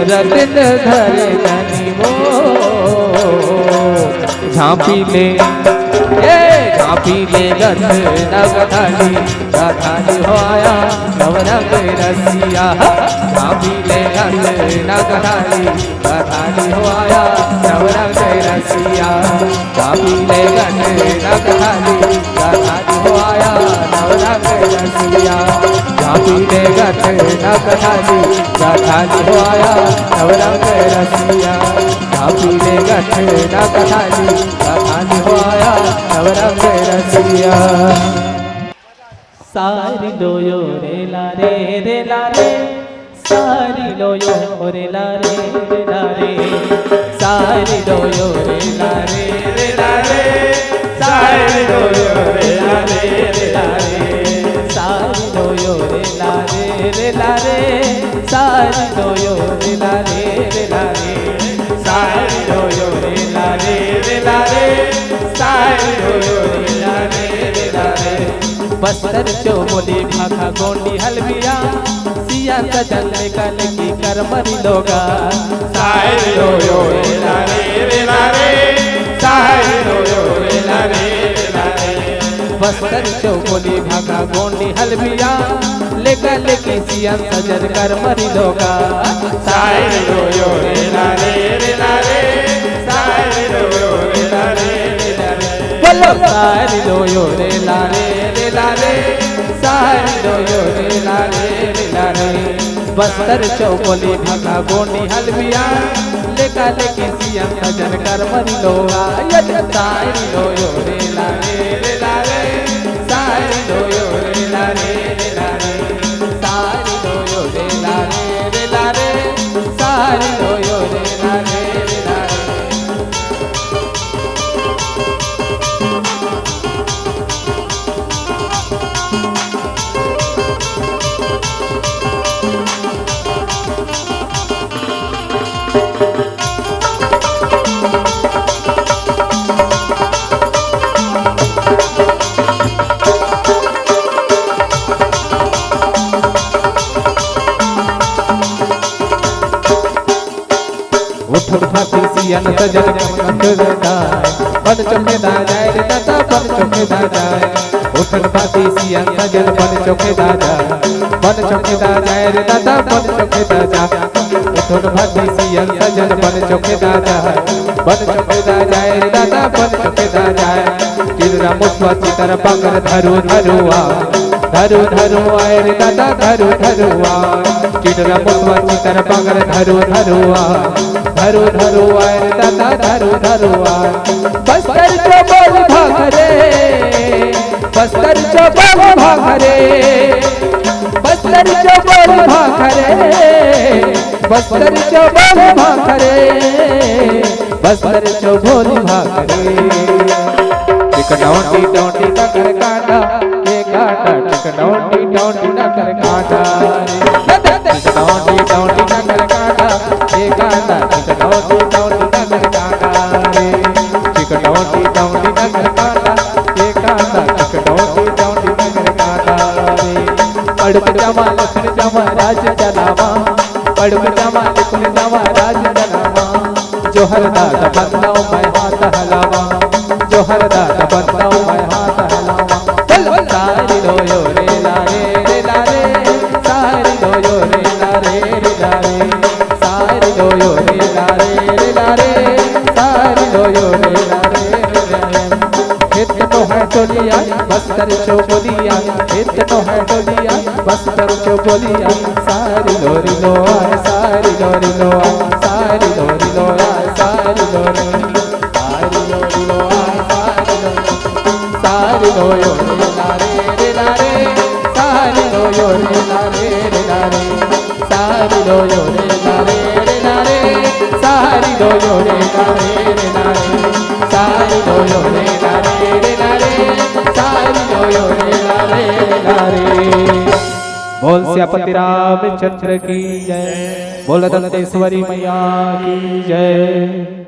रत्न धरे धनी मोर। झांपी ले, ए, झांपी ले गंठ नकथाली, कथाली होया नवरंग रसिया। झांपी ले गंठ नकथाली, कथाली होया नवरंग रसिया। झांपी ले गंठ नकथाली, कथाली होया नवरंग रसिया। झांपी ले गंठ नकथाली, कथाली होया नवरंग रसिया। झांपी ले गंठ नकथाली, कथाली होया नवरंग रसिया। सारी लो यो रे ला रे रे ला रे, सारी लो यो रे ला रे रे ला रे, सारी लो यो रे ला रे रे ला रे, सारी लो यो रे ला रे रे ला रे, सारी लो यो रे ला रे रे ला रे, सारी लो यो रे ला रे रे ला रे, सारी लो यो रे ला रे रे ला रे, सारी लो यो रे ला रे रे ला रे। बस्तर चौबोली भाखा गोंडी हल्बिया, सिया सजन ले कल की करमरी लोगा। सारी लो यो रे ला रे रे ला रे, सारी लो यो रे ला रे रे ला रे। बस्तर चौबोली भाखा गोंडी हल्बिया, लेका लेकी सिया सजन करमरी लोगा। सारी लो यो रे ला रे रे ला रे, सारी लो यो रे ला रे रे ला रे। बोलो सारी लो यो रे ला रे रे ला रे, सारी लो यो रे ला रे रे ला रे। बस्तर चौबोली भाखा गोंडी हल्बिया, लेका लेकी सिया सजन करमरी लोगा। ये सारी लो यो रे ला रे रे ला रे, सारी लो यो रे ला रे रे ला रे, सारी लो सजन बन चौकीदार, बन चौकीदार जाए रे दादा, बन चौकीदार जाए। उठन भाती सियान सजन बन चौकीदार जाए, बन चौकीदार जाए रे दादा, बन चौकीदार जाए। उठन भाती सियान सजन बन चौकीदार जाए, बन चौकीदार जाए रे दादा, बन चौकीदार जाए। चितरा मुसवा चितर बगर धरू धरुआ, धरू धरुआ रे दादा, धरू धरुआ। चितरा मुसवा चितर बगर धरू धरुआ, धरू धरुआ रे दादा, धरू धरुआ। बस्तर चो बोल भाखरे, बस्तर चो बोल भाखरे, बस्तर चो बोल भाखरे, बस्तर चो बोल भाखरे, बस्तर चो बोल भाखरे। टिक टौंटी टौंटी नकर कांटा, के कांटा, टिक टौंटी टौंटी नकर कांटा रे। टिक टौंटी टौंटी नकर कांटा, के कांटा, टिक टौंटी टौंटी नकर कांटा रे। टिक टौंटी टौंटी नकर कांटा, के कांटा, टिक टौंटी टौंटी नकर कांटा रे। पड़ुक जमा लखन जमा राज चलावा, पड़ुक जमा लखन जमा राज चलावा। जोहर दादा बंदव मैं हाथ हलावा, जोहर दादा बंदव मैं हाथ हलावा। चल सारी लो यो रे ला रे रे ला रे, सारी लो यो रे ला रे रे ला रे, सारी लो यो रे ला रे रे ला रे, सारी लो यो रे ला रे रे ला रे। इतनो है टोलिया बस्तर चो बोलिया, इतनो है टोलिया बस्तर चो बोलिया। सारी लो री लो आय, सारी लो री लो आय, सारी लो री लो आय, सारी लो री लो। सारी लो री लो आय, सारी लो। सारी लो यो रे ला रे रे ला रे, सारी लो यो रे ला रे रे ला रे। सारी लो यो रे ला रे रे ला रे, सारी लो यो रे ला रे रे ला रे। सारी लो यो रे ला रे रे ला रे, सारी लो यो रे ला रे रे ला रे। बोल सियापति रामचंद्र की जय, बोल दंतेश्वरी मैया की जय।